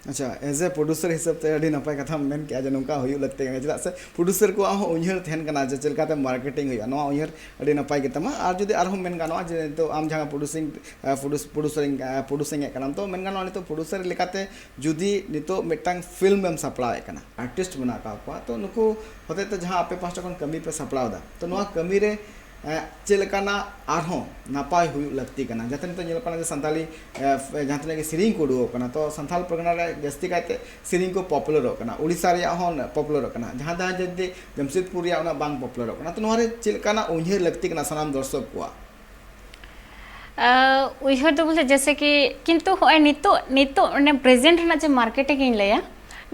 ᱟᱪᱪᱷᱟ, as a producer ᱦᱤᱥᱟᱹᱵ ᱛᱮ ᱟᱹᱰᱤ ᱱᱟᱯᱟᱭ ᱠᱟᱛᱷᱟᱢ ᱢᱮᱱ ᱠᱮᱜᱼᱟ ᱡᱮ ᱱᱚᱝᱠᱟ ᱦᱩᱭᱩᱜ ᱞᱟᱹᱠᱛᱤ ᱠᱟᱱᱟ, ᱪᱮᱫᱟᱜ ᱥᱮ producer ᱠᱚᱣᱟᱜ ᱦᱚᱸ ᱩᱭᱦᱟᱹᱨ ᱛᱟᱦᱮᱱ ᱠᱟᱱᱟ ᱡᱮ ᱪᱮᱫ ᱞᱮᱠᱟᱛᱮ marketing ᱦᱩᱭᱩᱜᱼᱟ, ᱱᱚᱣᱟ ᱩᱭᱦᱟᱹᱨ ᱟᱹᱰᱤ ᱱᱟᱯᱟᱭ ᱜᱮ ᱛᱟᱢᱟ᱾ ᱟᱨ ᱡᱩᱫᱤ ᱟᱨᱦᱚᱸ ᱢᱮᱱ ᱜᱟᱱᱚᱜᱼᱟ ᱡᱮ ᱱᱤᱛᱚᱜ ᱟᱢ ᱡᱟᱦᱟᱸ producing, ᱟᱸ, produce-, producing, ᱟᱸ, producing ᱮᱫ ᱠᱟᱱᱟᱢ, ᱛᱚ ᱢᱮᱱ ᱜᱟᱱᱚᱜᱼᱟ ᱱᱤᱛᱚᱜ producer ᱞᱮᱠᱟᱛᱮ ᱡᱩᱫᱤ ᱱᱤᱛᱚᱜ ᱢᱤᱫᱴᱟᱝ film ᱮᱢ supply ᱮᱫ ᱠᱟᱱᱟ, artist ᱢᱮᱱᱟᱜ ᱟᱠᱟᱫ ᱠᱚᱣᱟ, ᱛᱚ ᱱᱩᱠᱩ ᱦᱚᱛᱮᱡ ᱛᱮ ᱡᱟᱦᱟᱸ ᱟᱯᱮ ᱯᱟᱦᱴᱟ ᱠᱷᱚᱱ ᱠᱟᱹᱢᱤ ᱯᱮ ᱥᱟᱯᱲᱟᱣ ᱮᱫᱟ, ᱛᱚ ᱱᱚᱣᱟ ᱠᱟᱹᱢᱤ ᱨᱮ ᱮᱸ, ᱪᱮᱫ ᱞᱮᱠᱟᱱᱟᱜ ᱟᱨᱦᱚᱸ ᱱᱟᱯᱟᱭ ᱦᱩᱭᱩᱜ ᱞᱟᱹᱠᱛᱤ ᱠᱟᱱᱟ? ᱡᱟᱛᱮ ᱱᱤᱛᱚᱜ ᱧᱮᱞᱚᱜ ᱠᱟᱱᱟ ᱡᱮ ᱥᱟᱱᱛᱟᱞᱤ, ᱮᱸ, ᱡᱟᱦᱟᱸ ᱛᱤᱱᱟᱹᱜ ᱜᱮ ᱥᱮᱨᱮᱧ ᱠᱚ ᱩᱰᱩᱠᱚᱜ ᱠᱟᱱᱟ, ᱛᱚ ᱥᱟᱱᱛᱟᱞ ᱯᱟᱨᱜᱟᱱᱟ ᱨᱮ ᱡᱟᱹᱥᱛᱤ ᱠᱟᱭᱛᱮ ᱥᱮᱨᱮᱧ ᱠᱚ popularᱚᱜ ᱠᱟᱱᱟ, ᱳᱰᱤᱥᱟ ᱨᱮᱭᱟᱜ ᱦᱚᱸ popularᱚᱜ ᱠᱟᱱᱟ, ᱡᱟᱦᱟᱸ ᱫᱚ ᱡᱩᱫᱤ ᱡᱟᱢᱥᱮᱫᱽᱯᱩᱨ ᱨᱮᱭᱟᱜ ᱩᱱᱟᱹᱜ ᱵᱟᱝ popularᱚᱜ ᱠᱟᱱᱟ, ᱛᱚ ᱱᱚᱣᱟ ᱨᱮ ᱪᱮᱫ ᱞᱮᱠᱟᱱᱟᱜ ᱩᱭᱦᱟᱹᱨ ᱞᱟᱹᱠᱛᱤ ᱠᱟᱱᱟ ᱥᱟᱱᱟᱢ ᱫᱚᱨᱥᱚᱠ ᱠᱚᱣᱟᱜ? ᱟᱸ, ᱩᱭᱦᱟᱹᱨ ᱫᱚ ᱵᱚᱞᱛᱮ ᱡᱮᱭᱥᱮ ᱠᱤ, ᱠᱤᱱᱛᱩ ᱦᱚᱸᱜᱼᱚᱭ ᱱᱤᱛᱚᱜ, ᱱᱤᱛᱚᱜ ᱚᱱᱮ present ᱨᱮᱱᱟᱜ ᱡᱮ marketing ᱤᱧ ᱞᱟᱹᱭᱟ,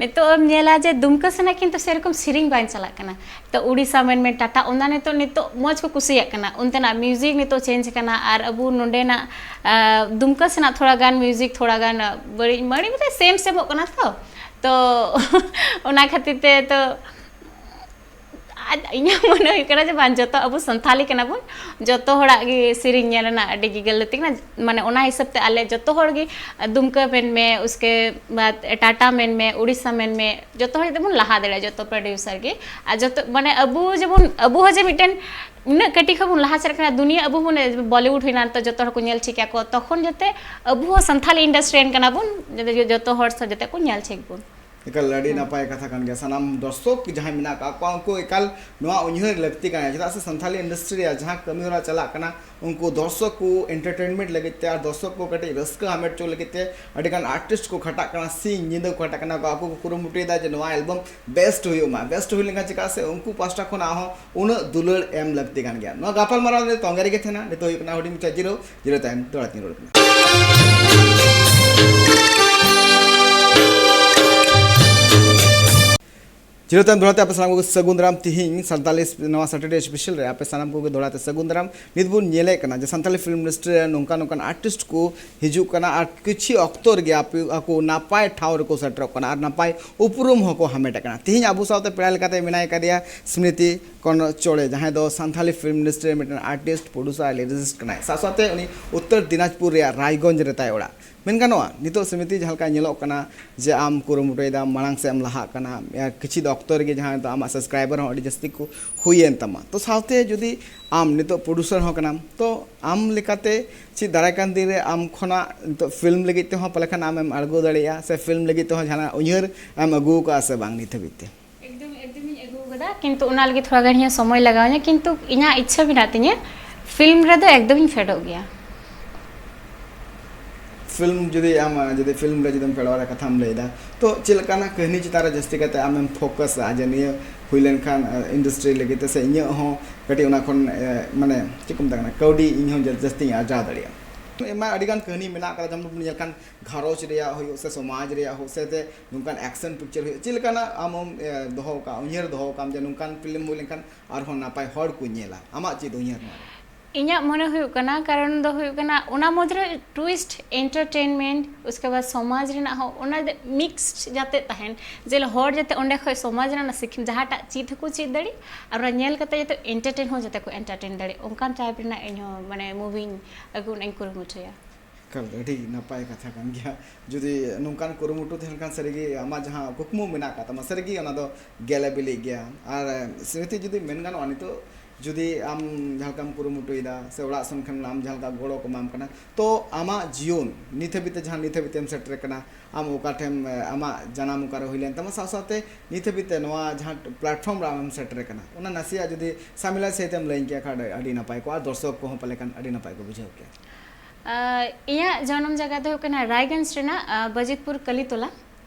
ᱱᱤᱛᱚᱜ ᱮᱢ ᱧᱮᱞᱟ ᱡᱮ ᱫᱩᱢᱠᱟᱹ ᱥᱮᱱᱟᱜ ᱠᱤᱱᱛᱩ ᱥᱮᱨᱚᱠᱚᱢ ᱥᱮᱨᱮᱧ ᱵᱟᱝ ᱪᱟᱞᱟᱜ ᱠᱟᱱᱟ᱾ ᱛᱚ ᱩᱲᱤᱥᱥᱟ ᱢᱮᱱᱢᱮ, ᱴᱟᱴᱟ, ᱚᱱᱟ ᱱᱤᱛᱚᱜ, ᱱᱤᱛᱚᱜ ᱢᱚᱡᱽ ᱠᱚ ᱠᱩᱥᱤᱭᱟᱜ ᱠᱟᱱᱟ, ᱚᱱᱛᱮᱱᱟᱜ music ᱱᱤᱛᱚᱜ change ᱠᱟᱱᱟ᱾ ᱟᱨ ᱟᱵᱚ ᱱᱚᱰᱮᱱᱟᱜ, ᱟᱸ, ᱫᱩᱢᱠᱟᱹ ᱥᱮᱱᱟᱜ ᱛᱷᱚᱲᱟ ᱜᱟᱱ music ᱛᱷᱚᱲᱟ ᱜᱟᱱ ᱵᱟᱹᱲᱤᱡ, ᱵᱟᱹᱲᱤᱡ ᱵᱚᱞᱛᱮ same sameᱚᱜ ᱠᱟᱱᱟ ᱛᱚ᱾ ᱛᱚ ᱚᱱᱟ ᱠᱷᱟᱹᱛᱤᱨ ᱛᱮ ᱛᱚ ᱟᱨ ᱤᱧᱟᱹᱜ ᱢᱚᱱᱮ ᱦᱩᱭᱩᱜ ᱠᱟᱱᱟ ᱡᱮ ᱵᱟᱝ, ᱡᱚᱛᱚ ᱟᱵᱚ ᱥᱟᱱᱛᱷᱟᱞᱤ ᱠᱟᱱᱟ ᱵᱚᱱ, ᱡᱚᱛᱚ ᱦᱚᱲᱟᱜ ᱜᱮ ᱥᱮᱨᱮᱧ ᱧᱮᱞ ᱨᱮᱱᱟᱜ ᱟᱹᱰᱤ ᱜᱮ ᱞᱟᱹᱠᱛᱤ ᱠᱟᱱᱟ᱾ ᱢᱟᱱᱮ ᱚᱱᱟ ᱦᱤᱥᱟᱹᱵ ᱛᱮ ᱟᱞᱮ ᱡᱚᱛᱚ ᱦᱚᱲ ᱜᱮ, ᱫᱩᱢᱠᱟᱹ ᱢᱮᱱ ᱢᱮ, ᱩᱥᱠᱮ ᱵᱟᱫ ᱴᱟᱴᱟ ᱢᱮᱱ ᱢᱮ, ᱩᱲᱤᱥᱥᱟ ᱢᱮᱱ ᱢᱮ, ᱡᱚᱛᱚ ᱦᱚᱲ ᱡᱟᱛᱮ ᱵᱚᱱ ᱞᱟᱦᱟ ᱫᱟᱲᱮᱭᱟᱜᱼᱟ, ᱡᱚᱛᱚ producer ᱜᱮ᱾ ᱟᱨ ᱡᱚᱛᱚ, ᱢᱟᱱᱮ ᱟᱵᱚ ᱡᱮᱢᱚᱱ, ᱟᱵᱚ ᱦᱚᱸ ᱡᱮ ᱢᱤᱫᱴᱮᱱ ᱩᱱᱟᱹᱜ ᱠᱟᱹᱴᱤᱡ ᱠᱷᱚᱱ ᱵᱚᱱ ᱞᱟᱦᱟ ᱪᱟᱞᱟᱜ ᱠᱟᱱᱟ, ᱫᱩᱱᱤᱭᱟᱹ ᱟᱵᱚ ᱵᱚᱱ, Bollywood ᱦᱩᱭᱱᱟ, ᱱᱤᱛᱚᱜ ᱡᱚᱛᱚ ᱦᱚᱲ ᱠᱚ ᱧᱮᱞ ᱴᱷᱤᱠ ᱜᱮᱭᱟ ᱠᱚ, ᱛᱚᱠᱷᱚᱱ ᱡᱟᱛᱮ ᱟᱵᱚ ᱦᱚᱸ ᱥᱟᱱᱛᱷᱟᱞᱤ industry ᱨᱮᱱ ᱠᱟᱱᱟ ᱵᱚᱱ, ᱡᱟᱛᱮ ᱡᱚᱛᱚ ᱦᱚᱲ ᱥᱟᱶ ᱡᱟᱛᱮ ᱠᱚ ᱧᱮᱞ ᱴᱷᱤᱠ ᱵᱚᱱ᱾ ᱮᱠᱟᱞ ᱟᱹᱰᱤ ᱦᱩᱸ᱾ ᱱᱟᱯᱟᱭ ᱠᱟᱛᱷᱟ ᱠᱟᱱ ᱜᱮᱭᱟ᱾ ᱥᱟᱱᱟᱢ ᱫᱚᱨᱥᱚᱠ ᱡᱟᱦᱟᱸᱭ ᱢᱮᱱᱟᱜ ᱟᱠᱟᱫ ᱠᱚᱣᱟ, ᱩᱱᱠᱩ ᱮᱠᱟᱞ ᱱᱚᱣᱟ ᱩᱭᱦᱟᱹᱨ ᱞᱟᱹᱠᱛᱤ ᱠᱟᱱᱟ, ᱪᱮᱫᱟᱜ ᱥᱮ ᱥᱟᱱᱛᱷᱟᱞᱤ industry ᱨᱮᱭᱟᱜ ᱡᱟᱦᱟᱸ ᱠᱟᱹᱢᱤ ᱦᱚᱨᱟ ᱪᱟᱞᱟᱜ ᱠᱟᱱᱟ, ᱩᱱᱠᱩ ᱫᱚᱨᱥᱚᱠ ᱠᱚ entertainment ᱞᱟᱹᱜᱤᱫ ᱛᱮ ᱟᱨ ᱫᱚᱨᱥᱚᱠ ᱠᱚ ᱠᱟᱹᱴᱤᱡ ᱨᱟᱹᱥᱠᱟᱹ ᱦᱟᱢᱮᱴ ᱦᱚᱪᱚ ᱞᱟᱹᱜᱤᱫ ᱛᱮ ᱟᱹᱰᱤᱜᱟᱱ artist ᱠᱚ ᱠᱷᱟᱴᱟᱜ ᱠᱟᱱᱟ, ᱥᱤᱧ ᱧᱤᱫᱟᱹ ᱠᱚ ᱠᱷᱟᱴᱟᱜ ᱠᱟᱱᱟ, ᱟᱠᱚ ᱠᱚ ᱠᱩᱨᱩᱢᱩᱴᱩᱭᱮᱫᱟ ᱡᱮ ᱱᱚᱣᱟ album best ᱦᱩᱭᱩᱜ ᱢᱟ᱾ Best ᱦᱩᱭ ᱞᱮᱱᱠᱷᱟᱱ ᱪᱮᱫᱟᱜ ᱥᱮ ᱩᱱᱠᱩ ᱯᱟᱦᱴᱟ ᱠᱷᱚᱱᱟᱜ ᱦᱚᱸ ᱩᱱᱟᱹᱜ ᱫᱩᱞᱟᱹᱲ ᱮᱢ ᱞᱟᱹᱠᱛᱤ ᱠᱟᱱ ᱜᱮᱭᱟ᱾ ᱱᱚᱣᱟ ᱜᱟᱯᱟᱞᱢᱟᱨᱟᱣ ᱨᱮ ᱛᱚᱸᱜᱮ ᱨᱮᱜᱮ ᱛᱟᱦᱮᱱᱟ᱾ ᱱᱤᱛᱚᱜ ᱦᱩᱭᱩᱜ ᱠᱟᱱᱟ ᱦᱩᱰᱤᱧ ᱢᱟᱪᱷᱟ ᱡᱤᱨᱟᱹᱣ, ᱡᱤᱨᱟᱹᱣ ᱛᱟᱭᱚᱢ ᱫᱚᱦᱲᱟ ᱛᱤᱧ ᱨᱩᱣᱟᱹᱲ ᱠᱟᱱᱟ᱾ ᱡᱤᱨᱟᱹᱣ ᱛᱟᱭᱚᱢ ᱫᱚᱦᱲᱟ ᱛᱮ ᱟᱯᱮ ᱥᱟᱱᱟᱢ ᱠᱚᱜᱮ ᱥᱟᱹᱜᱩᱱ ᱫᱟᱨᱟᱢ᱾ ᱛᱤᱦᱤᱧ ᱥᱟᱱᱛᱟᱞᱤ ᱥᱯ-, ᱱᱚᱣᱟ Saturday special ᱨᱮ ᱟᱯᱮ ᱥᱟᱱᱟᱢ ᱠᱚᱜᱮ ᱫᱚᱦᱲᱟ ᱛᱮ ᱥᱟᱹᱜᱩᱱ ᱫᱟᱨᱟᱢ᱾ ᱱᱤᱛ ᱵᱚᱱ ᱧᱮᱞᱮᱫ ᱠᱟᱱᱟ ᱡᱮ ᱥᱟᱱᱛᱟᱞᱤ film industry ᱨᱮ ᱱᱚᱝᱠᱟ ᱱᱚᱝᱠᱟᱱ artist ᱠᱚ ᱦᱤᱡᱩᱜ ᱠᱟᱱᱟ ᱟᱨ ᱠᱤᱪᱷᱩ ᱚᱠᱛᱚ ᱨᱮᱜᱮ ᱟᱯᱮ, ᱟᱠᱚ ᱱᱟᱯᱟᱭ ᱴᱷᱟᱶ ᱨᱮᱠᱚ ᱥᱮᱴᱮᱨᱚᱜ ᱠᱟᱱᱟ ᱟᱨ ᱱᱟᱯᱟᱭ ᱩᱯᱨᱩᱢ ᱦᱚᱸᱠᱚ ᱦᱟᱢᱮᱴ ᱠᱟᱱᱟ᱾ ᱛᱤᱦᱤᱧ ᱟᱵᱚ ᱥᱟᱶᱛᱮ ᱯᱮᱲᱟ ᱞᱮᱠᱟᱛᱮ ᱢᱮᱱᱟᱭ ᱠᱟᱫᱮᱭᱟ ᱥᱢᱨᱤᱛᱤ ᱠᱚᱱᱚ ᱪᱚᱲᱮ, ᱡᱟᱦᱟᱸᱭ ᱫᱚ ᱥᱟᱱᱛᱟᱞᱤ film industry ᱨᱮ ᱢᱤᱫᱴᱮᱱ artist, producer ᱟᱨ lyricist ᱠᱟᱱᱟᱭ᱾ ᱥᱟᱶ ᱥᱟᱶᱛᱮ ᱩᱱᱤ ᱩᱛᱛᱚᱨ ᱫᱤᱱᱟᱡᱽᱯᱩᱨ ᱨᱮᱭᱟᱜ ᱨᱟᱭᱜᱚᱸᱡᱽ ᱨᱮ ᱛᱟᱭ ᱚᱲᱟᱜ᱾ ᱢᱮᱱ ᱜᱟᱱᱚᱜᱼᱟ, ᱱᱤᱛᱚᱜ ᱥᱨᱤᱢᱤᱛᱤ, ᱡᱟᱦᱟᱸ ᱞᱮᱠᱟ ᱧᱮᱞᱚᱜ ᱠᱟᱱᱟ ᱡᱮ ᱟᱢ ᱠᱩᱨᱩᱢᱩᱴᱩᱭᱮᱫᱟᱢ, ᱢᱟᱲᱟᱝ ᱥᱮᱫ ᱮᱢ ᱞᱟᱦᱟᱜ ᱠᱟᱱᱟ, ᱮ, ᱠᱤᱪᱷᱩ ᱚᱠᱛᱚ ᱨᱮᱜᱮ ᱡᱟᱦᱟᱸ ᱱᱤᱛᱚᱜ ᱟᱢᱟᱜ subscriber ᱦᱚᱸ ᱟᱹᱰᱤ ᱡᱟᱹᱥᱛᱤ ᱠᱚ ᱦᱩᱭᱮᱱ ᱛᱟᱢᱟ᱾ ᱛᱚ ᱥᱟᱶᱛᱮ ᱡᱩᱫᱤ ᱟᱢ ᱱᱤᱛᱚᱜ producer ᱦᱚᱸ ᱠᱟᱱᱟᱢ, ᱛᱚ ᱟᱢ ᱞᱮᱠᱟᱛᱮ ᱪᱮᱫ ᱫᱟᱨᱟᱭ ᱠᱟᱱ ᱫᱤᱱ ᱨᱮ ᱟᱢ ᱠᱷᱚᱱᱟᱜ ᱱᱤᱛᱚᱜ film ᱞᱟᱹᱜᱤᱫ ᱛᱮᱦᱚᱸ ᱯᱟᱞᱮ ᱠᱷᱟᱱ ᱟᱢᱮᱢ ᱟᱬᱜᱚ ᱫᱟᱲᱮᱭᱟᱜᱼᱟ, ᱥᱮ film ᱞᱟᱹᱜᱤᱫ ᱛᱮᱦᱚᱸ ᱡᱟᱦᱟᱱᱟᱜ ᱩᱭᱦᱟᱹᱨ ᱮᱢ ᱟᱹᱜᱩ ᱟᱠᱟᱫᱼᱟ ᱥᱮ ᱵᱟᱝ ᱱᱤᱛ ᱦᱟᱹᱵᱤᱡ ᱛᱮ? ᱮᱠᱫᱚᱢ, ᱮᱠᱫᱚᱢᱤᱧ ᱟᱹᱜᱩ ᱟᱠᱟᱫᱟ, ᱠᱤᱱᱛᱩ ᱚᱱᱟ ᱞᱟᱹᱜᱤᱫ ᱛᱷᱚᱲᱟ ᱜᱟᱱ ᱤᱧᱟᱹᱜ ᱥᱚᱢᱚᱭ ᱞᱟᱜᱟᱣ ᱤᱧᱟᱹ, ᱠᱤᱱᱛᱩ ᱤᱧᱟᱹᱜ ᱤᱪᱪᱷᱟᱹ ᱢᱮᱱᱟᱜ ᱛᱤᱧᱟᱹ, film ᱨᱮᱫᱚ ᱮᱠᱫᱚᱢᱤᱧ ᱯᱷᱮᱰᱚᱜ ᱜᱮᱭᱟ᱾ Film ᱡᱩᱫᱤ ᱟᱢ, ᱡᱩᱫᱤ film ᱨᱮ ᱡᱩᱫᱤᱢ ᱯᱷᱮᱰᱚᱜ ᱨᱮᱭᱟᱜ ᱠᱟᱛᱷᱟᱢ ᱞᱟᱹᱭᱫᱟ, ᱛᱚ ᱪᱮᱫ ᱞᱮᱠᱟᱱᱟᱜ ᱠᱟᱹᱦᱱᱤ ᱪᱮᱛᱟᱱ ᱨᱮ ᱡᱟᱹᱥᱛᱤ ᱠᱟᱛᱮ ᱟᱢᱮᱢ focusᱟ ᱡᱮ ᱱᱤᱭᱟᱹ ᱦᱩᱭ ᱞᱮᱱᱠᱷᱟᱱ, ᱟ, industry ᱞᱟᱹᱜᱤᱫ ᱛᱮ ᱥᱮ ᱤᱧᱟᱹᱜ ᱦᱚᱸ ᱠᱟᱹᱴᱤᱡ ᱚᱱᱟ ᱠᱷᱚᱱ, ᱮ, ᱢᱟᱱᱮ ᱪᱮᱫ ᱠᱚ ᱢᱮᱛᱟᱜ ᱠᱟᱱᱟ, ᱠᱟᱹᱣᱰᱤ ᱤᱧ ᱦᱚᱸ ᱡᱟ-, ᱡᱟᱹᱥᱛᱤᱧ ᱟᱨᱡᱟᱣ ᱫᱟᱲᱮᱭᱟᱜᱼᱟ? ᱮᱢᱟ ᱟᱹᱰᱤ ᱜᱟᱱ ᱠᱟᱹᱦᱱᱤ ᱢᱮᱱᱟᱜ ᱠᱟᱫᱟ, ᱡᱮᱢᱚᱱ ᱵᱚᱱ ᱧᱮᱞ ᱠᱷᱟᱱ ᱜᱷᱟᱨᱚᱸᱡᱽ ᱨᱮᱭᱟᱜ ᱦᱩᱭᱩᱜ ᱥᱮ ᱥᱚᱢᱟᱡᱽ ᱨᱮᱭᱟᱜ ᱦᱩᱭᱩᱜ ᱥᱮ ᱛᱮ ᱱᱚᱝᱠᱟᱱ action picture ᱦᱩᱭᱩᱜ, ᱪᱮᱫ ᱞᱮᱠᱟᱱᱟᱜ ᱟᱢ ᱦᱚᱸᱢ, ᱮ, ᱫᱚᱦᱚ ᱠᱟᱜᱼᱟ, ᱩᱭᱦᱟᱹᱨ ᱫᱚᱦᱚ ᱠᱟᱜᱼᱟᱢ ᱡᱮ ᱱᱚᱝᱠᱟᱱ film ᱦᱩᱭ ᱞᱮᱱᱠᱷᱟᱱ ᱟᱨᱦᱚᱸ ᱱᱟᱯᱟᱭ ᱦᱚᱲ ᱠᱚ ᱧᱮᱞᱟ? ᱟᱢᱟᱜ ᱪᱮᱫ ᱩᱭᱦᱟᱹᱨ ᱱᱚᱣᱟ ᱨᱮ? ᱤᱧᱟᱹᱜ ᱢᱚᱱᱮ ᱦᱩᱭᱩᱜ ᱠᱟᱱᱟ, ᱠᱟᱨᱚᱱ ᱫᱚ ᱦᱩᱭᱩᱜ ᱠᱟᱱᱟ, ᱚᱱᱟ ᱢᱩᱫᱽᱨᱮ twist, entertainment, ᱩᱥᱠᱮ ᱵᱟᱫ ᱥᱚᱢᱟᱡᱽ ᱨᱮᱱᱟᱜ ᱦᱚᱸ ᱚᱱᱟ ᱫᱚ mixed ᱡᱟᱛᱮ ᱛᱟᱦᱮᱱ, ᱡᱮ ᱦᱚᱲ ᱡᱟᱛᱮ ᱚᱸᱰᱮ ᱠᱷᱚᱡ ᱥᱚᱢᱟᱡᱽ ᱨᱮᱱᱟᱜ ᱥᱤᱠᱷ-, ᱡᱟᱦᱟᱸᱴᱟᱜ ᱪᱮᱫ ᱦᱚᱸᱠᱚ ᱪᱮᱫ ᱫᱟᱲᱮᱜ, ᱟᱨ ᱚᱱᱟ ᱧᱮᱞ ᱠᱟᱛᱮ ᱡᱟᱛᱮ entertain ᱦᱚᱸ ᱡᱟᱛᱮ ᱠᱚ entertain ᱫᱟᱲᱮᱜ, ᱚᱱᱠᱟᱱ type ᱨᱮᱱᱟᱜ ᱤᱧ ᱦᱚᱸ ᱢᱟᱱᱮ movieᱧ ᱟᱹᱜᱩ ᱨᱮᱱᱟᱜ ᱤᱧ ᱠᱩᱨᱩᱢᱩᱴᱩᱭᱟ᱾ ᱮᱠᱟᱞ, ᱟᱹᱰᱤ ᱱᱟᱯᱟᱭ ᱠᱟᱛᱷᱟ ᱠᱟᱱ ᱜᱮᱭᱟ᱾ ᱡᱩᱫᱤ ᱱᱚᱝᱠᱟᱱ ᱠᱩᱨᱩᱢᱩᱴᱩ ᱛᱟᱦᱮᱸ ᱞᱮᱱᱠᱷᱟᱱ ᱥᱟᱹᱨᱤᱜᱮ ᱟᱢᱟᱜ ᱡᱟᱦᱟᱸ ᱠᱩᱠᱢᱩ ᱢᱮᱱᱟᱜ ᱟᱠᱟᱫ ᱛᱟᱢᱟ, ᱥᱟᱹᱨᱤᱜᱮ ᱚᱱᱟ ᱫᱚ ᱜᱮᱞᱮ ᱵᱤᱞᱤᱜ ᱜᱮᱭᱟ᱾ ᱟᱨ, ᱮ, ᱥᱨᱤᱢᱤᱛᱤ, ᱡᱩᱫᱤ ᱢᱮᱱ ᱜᱟᱱᱚᱜᱼᱟ, ᱱᱤᱛᱚᱜ ᱡᱩᱫᱤ ᱟᱢ ᱡᱟᱦᱟᱸ ᱞᱮᱠᱟᱢ ᱠᱩᱨᱩᱢᱩᱴᱩᱭᱮᱫᱟ ᱥᱮ ᱚᱲᱟᱜ ᱥᱮᱱ ᱠᱷᱚᱱ ᱟᱢ ᱡᱟᱦᱟᱸ ᱞᱮᱠᱟ ᱜᱚᱲᱚ ᱠᱚ ᱮᱢᱟᱢ ᱠᱟᱱᱟ, ᱛᱚ ᱟᱢᱟᱜ ᱡᱤᱭᱚᱱ ᱱᱤᱛ ᱦᱟᱹᱵᱤᱡ ᱛᱮ, ᱡᱟᱦᱟᱸ ᱱᱤᱛ ᱦᱟᱹᱵᱤᱡ ᱛᱮᱢ ᱥᱮᱴᱮᱨ ᱟᱠᱟᱱᱟ, ᱟᱢ ᱚᱠᱟ ᱴᱷᱮᱱ, ᱮ, ᱟᱢᱟᱜ ᱡᱟᱱᱟᱢ ᱚᱠᱟᱨᱮ ᱦᱩᱭ ᱞᱮᱱ ᱛᱟᱢᱟ, ᱥᱟᱶ ᱥᱟᱶᱛᱮ ᱱᱤᱛ ᱦᱟᱹᱵᱤᱡ ᱛᱮ ᱱᱚᱣᱟ ᱡᱟᱦᱟᱸ platform ᱨᱮ ᱟᱢᱮᱢ ᱥᱮᱴᱮᱨ ᱟᱠᱟᱱᱟ, ᱚᱱᱟ ᱱᱟᱥᱮᱭᱟᱜ ᱡᱩᱫᱤ ᱥᱟᱢᱮᱞᱟ ᱥᱟᱹᱦᱤᱡ ᱮᱢ ᱞᱟᱹᱭ ᱠᱮᱭᱟ ᱠᱷᱟᱱ ᱟᱹᱰᱤ ᱱᱟᱯᱟᱭ ᱠᱚᱜᱼᱟ, ᱟᱨ ᱫᱚᱨᱥᱚᱠ ᱠᱚᱦᱚᱸ ᱯᱟᱞᱮ ᱠᱷᱟᱱ ᱟᱹᱰᱤ ᱱᱟᱯᱟᱭ ᱠᱚ ᱵᱩᱡᱷᱟᱹᱣ ᱠᱮᱭᱟ᱾ ᱟᱨ ᱤᱧᱟᱹᱜ ᱡᱚᱱᱚᱢ ᱡᱟᱭᱜᱟ ᱫᱚ ᱦᱩᱭᱩᱜ ᱠᱟᱱᱟ ᱨᱟᱭᱜᱚᱸᱡᱽ ᱨᱮᱱᱟᱜ, ᱟᱨ, ᱵᱟᱡᱤᱛᱯᱩᱨ ᱠᱟᱞᱤᱛᱚᱞᱟ᱾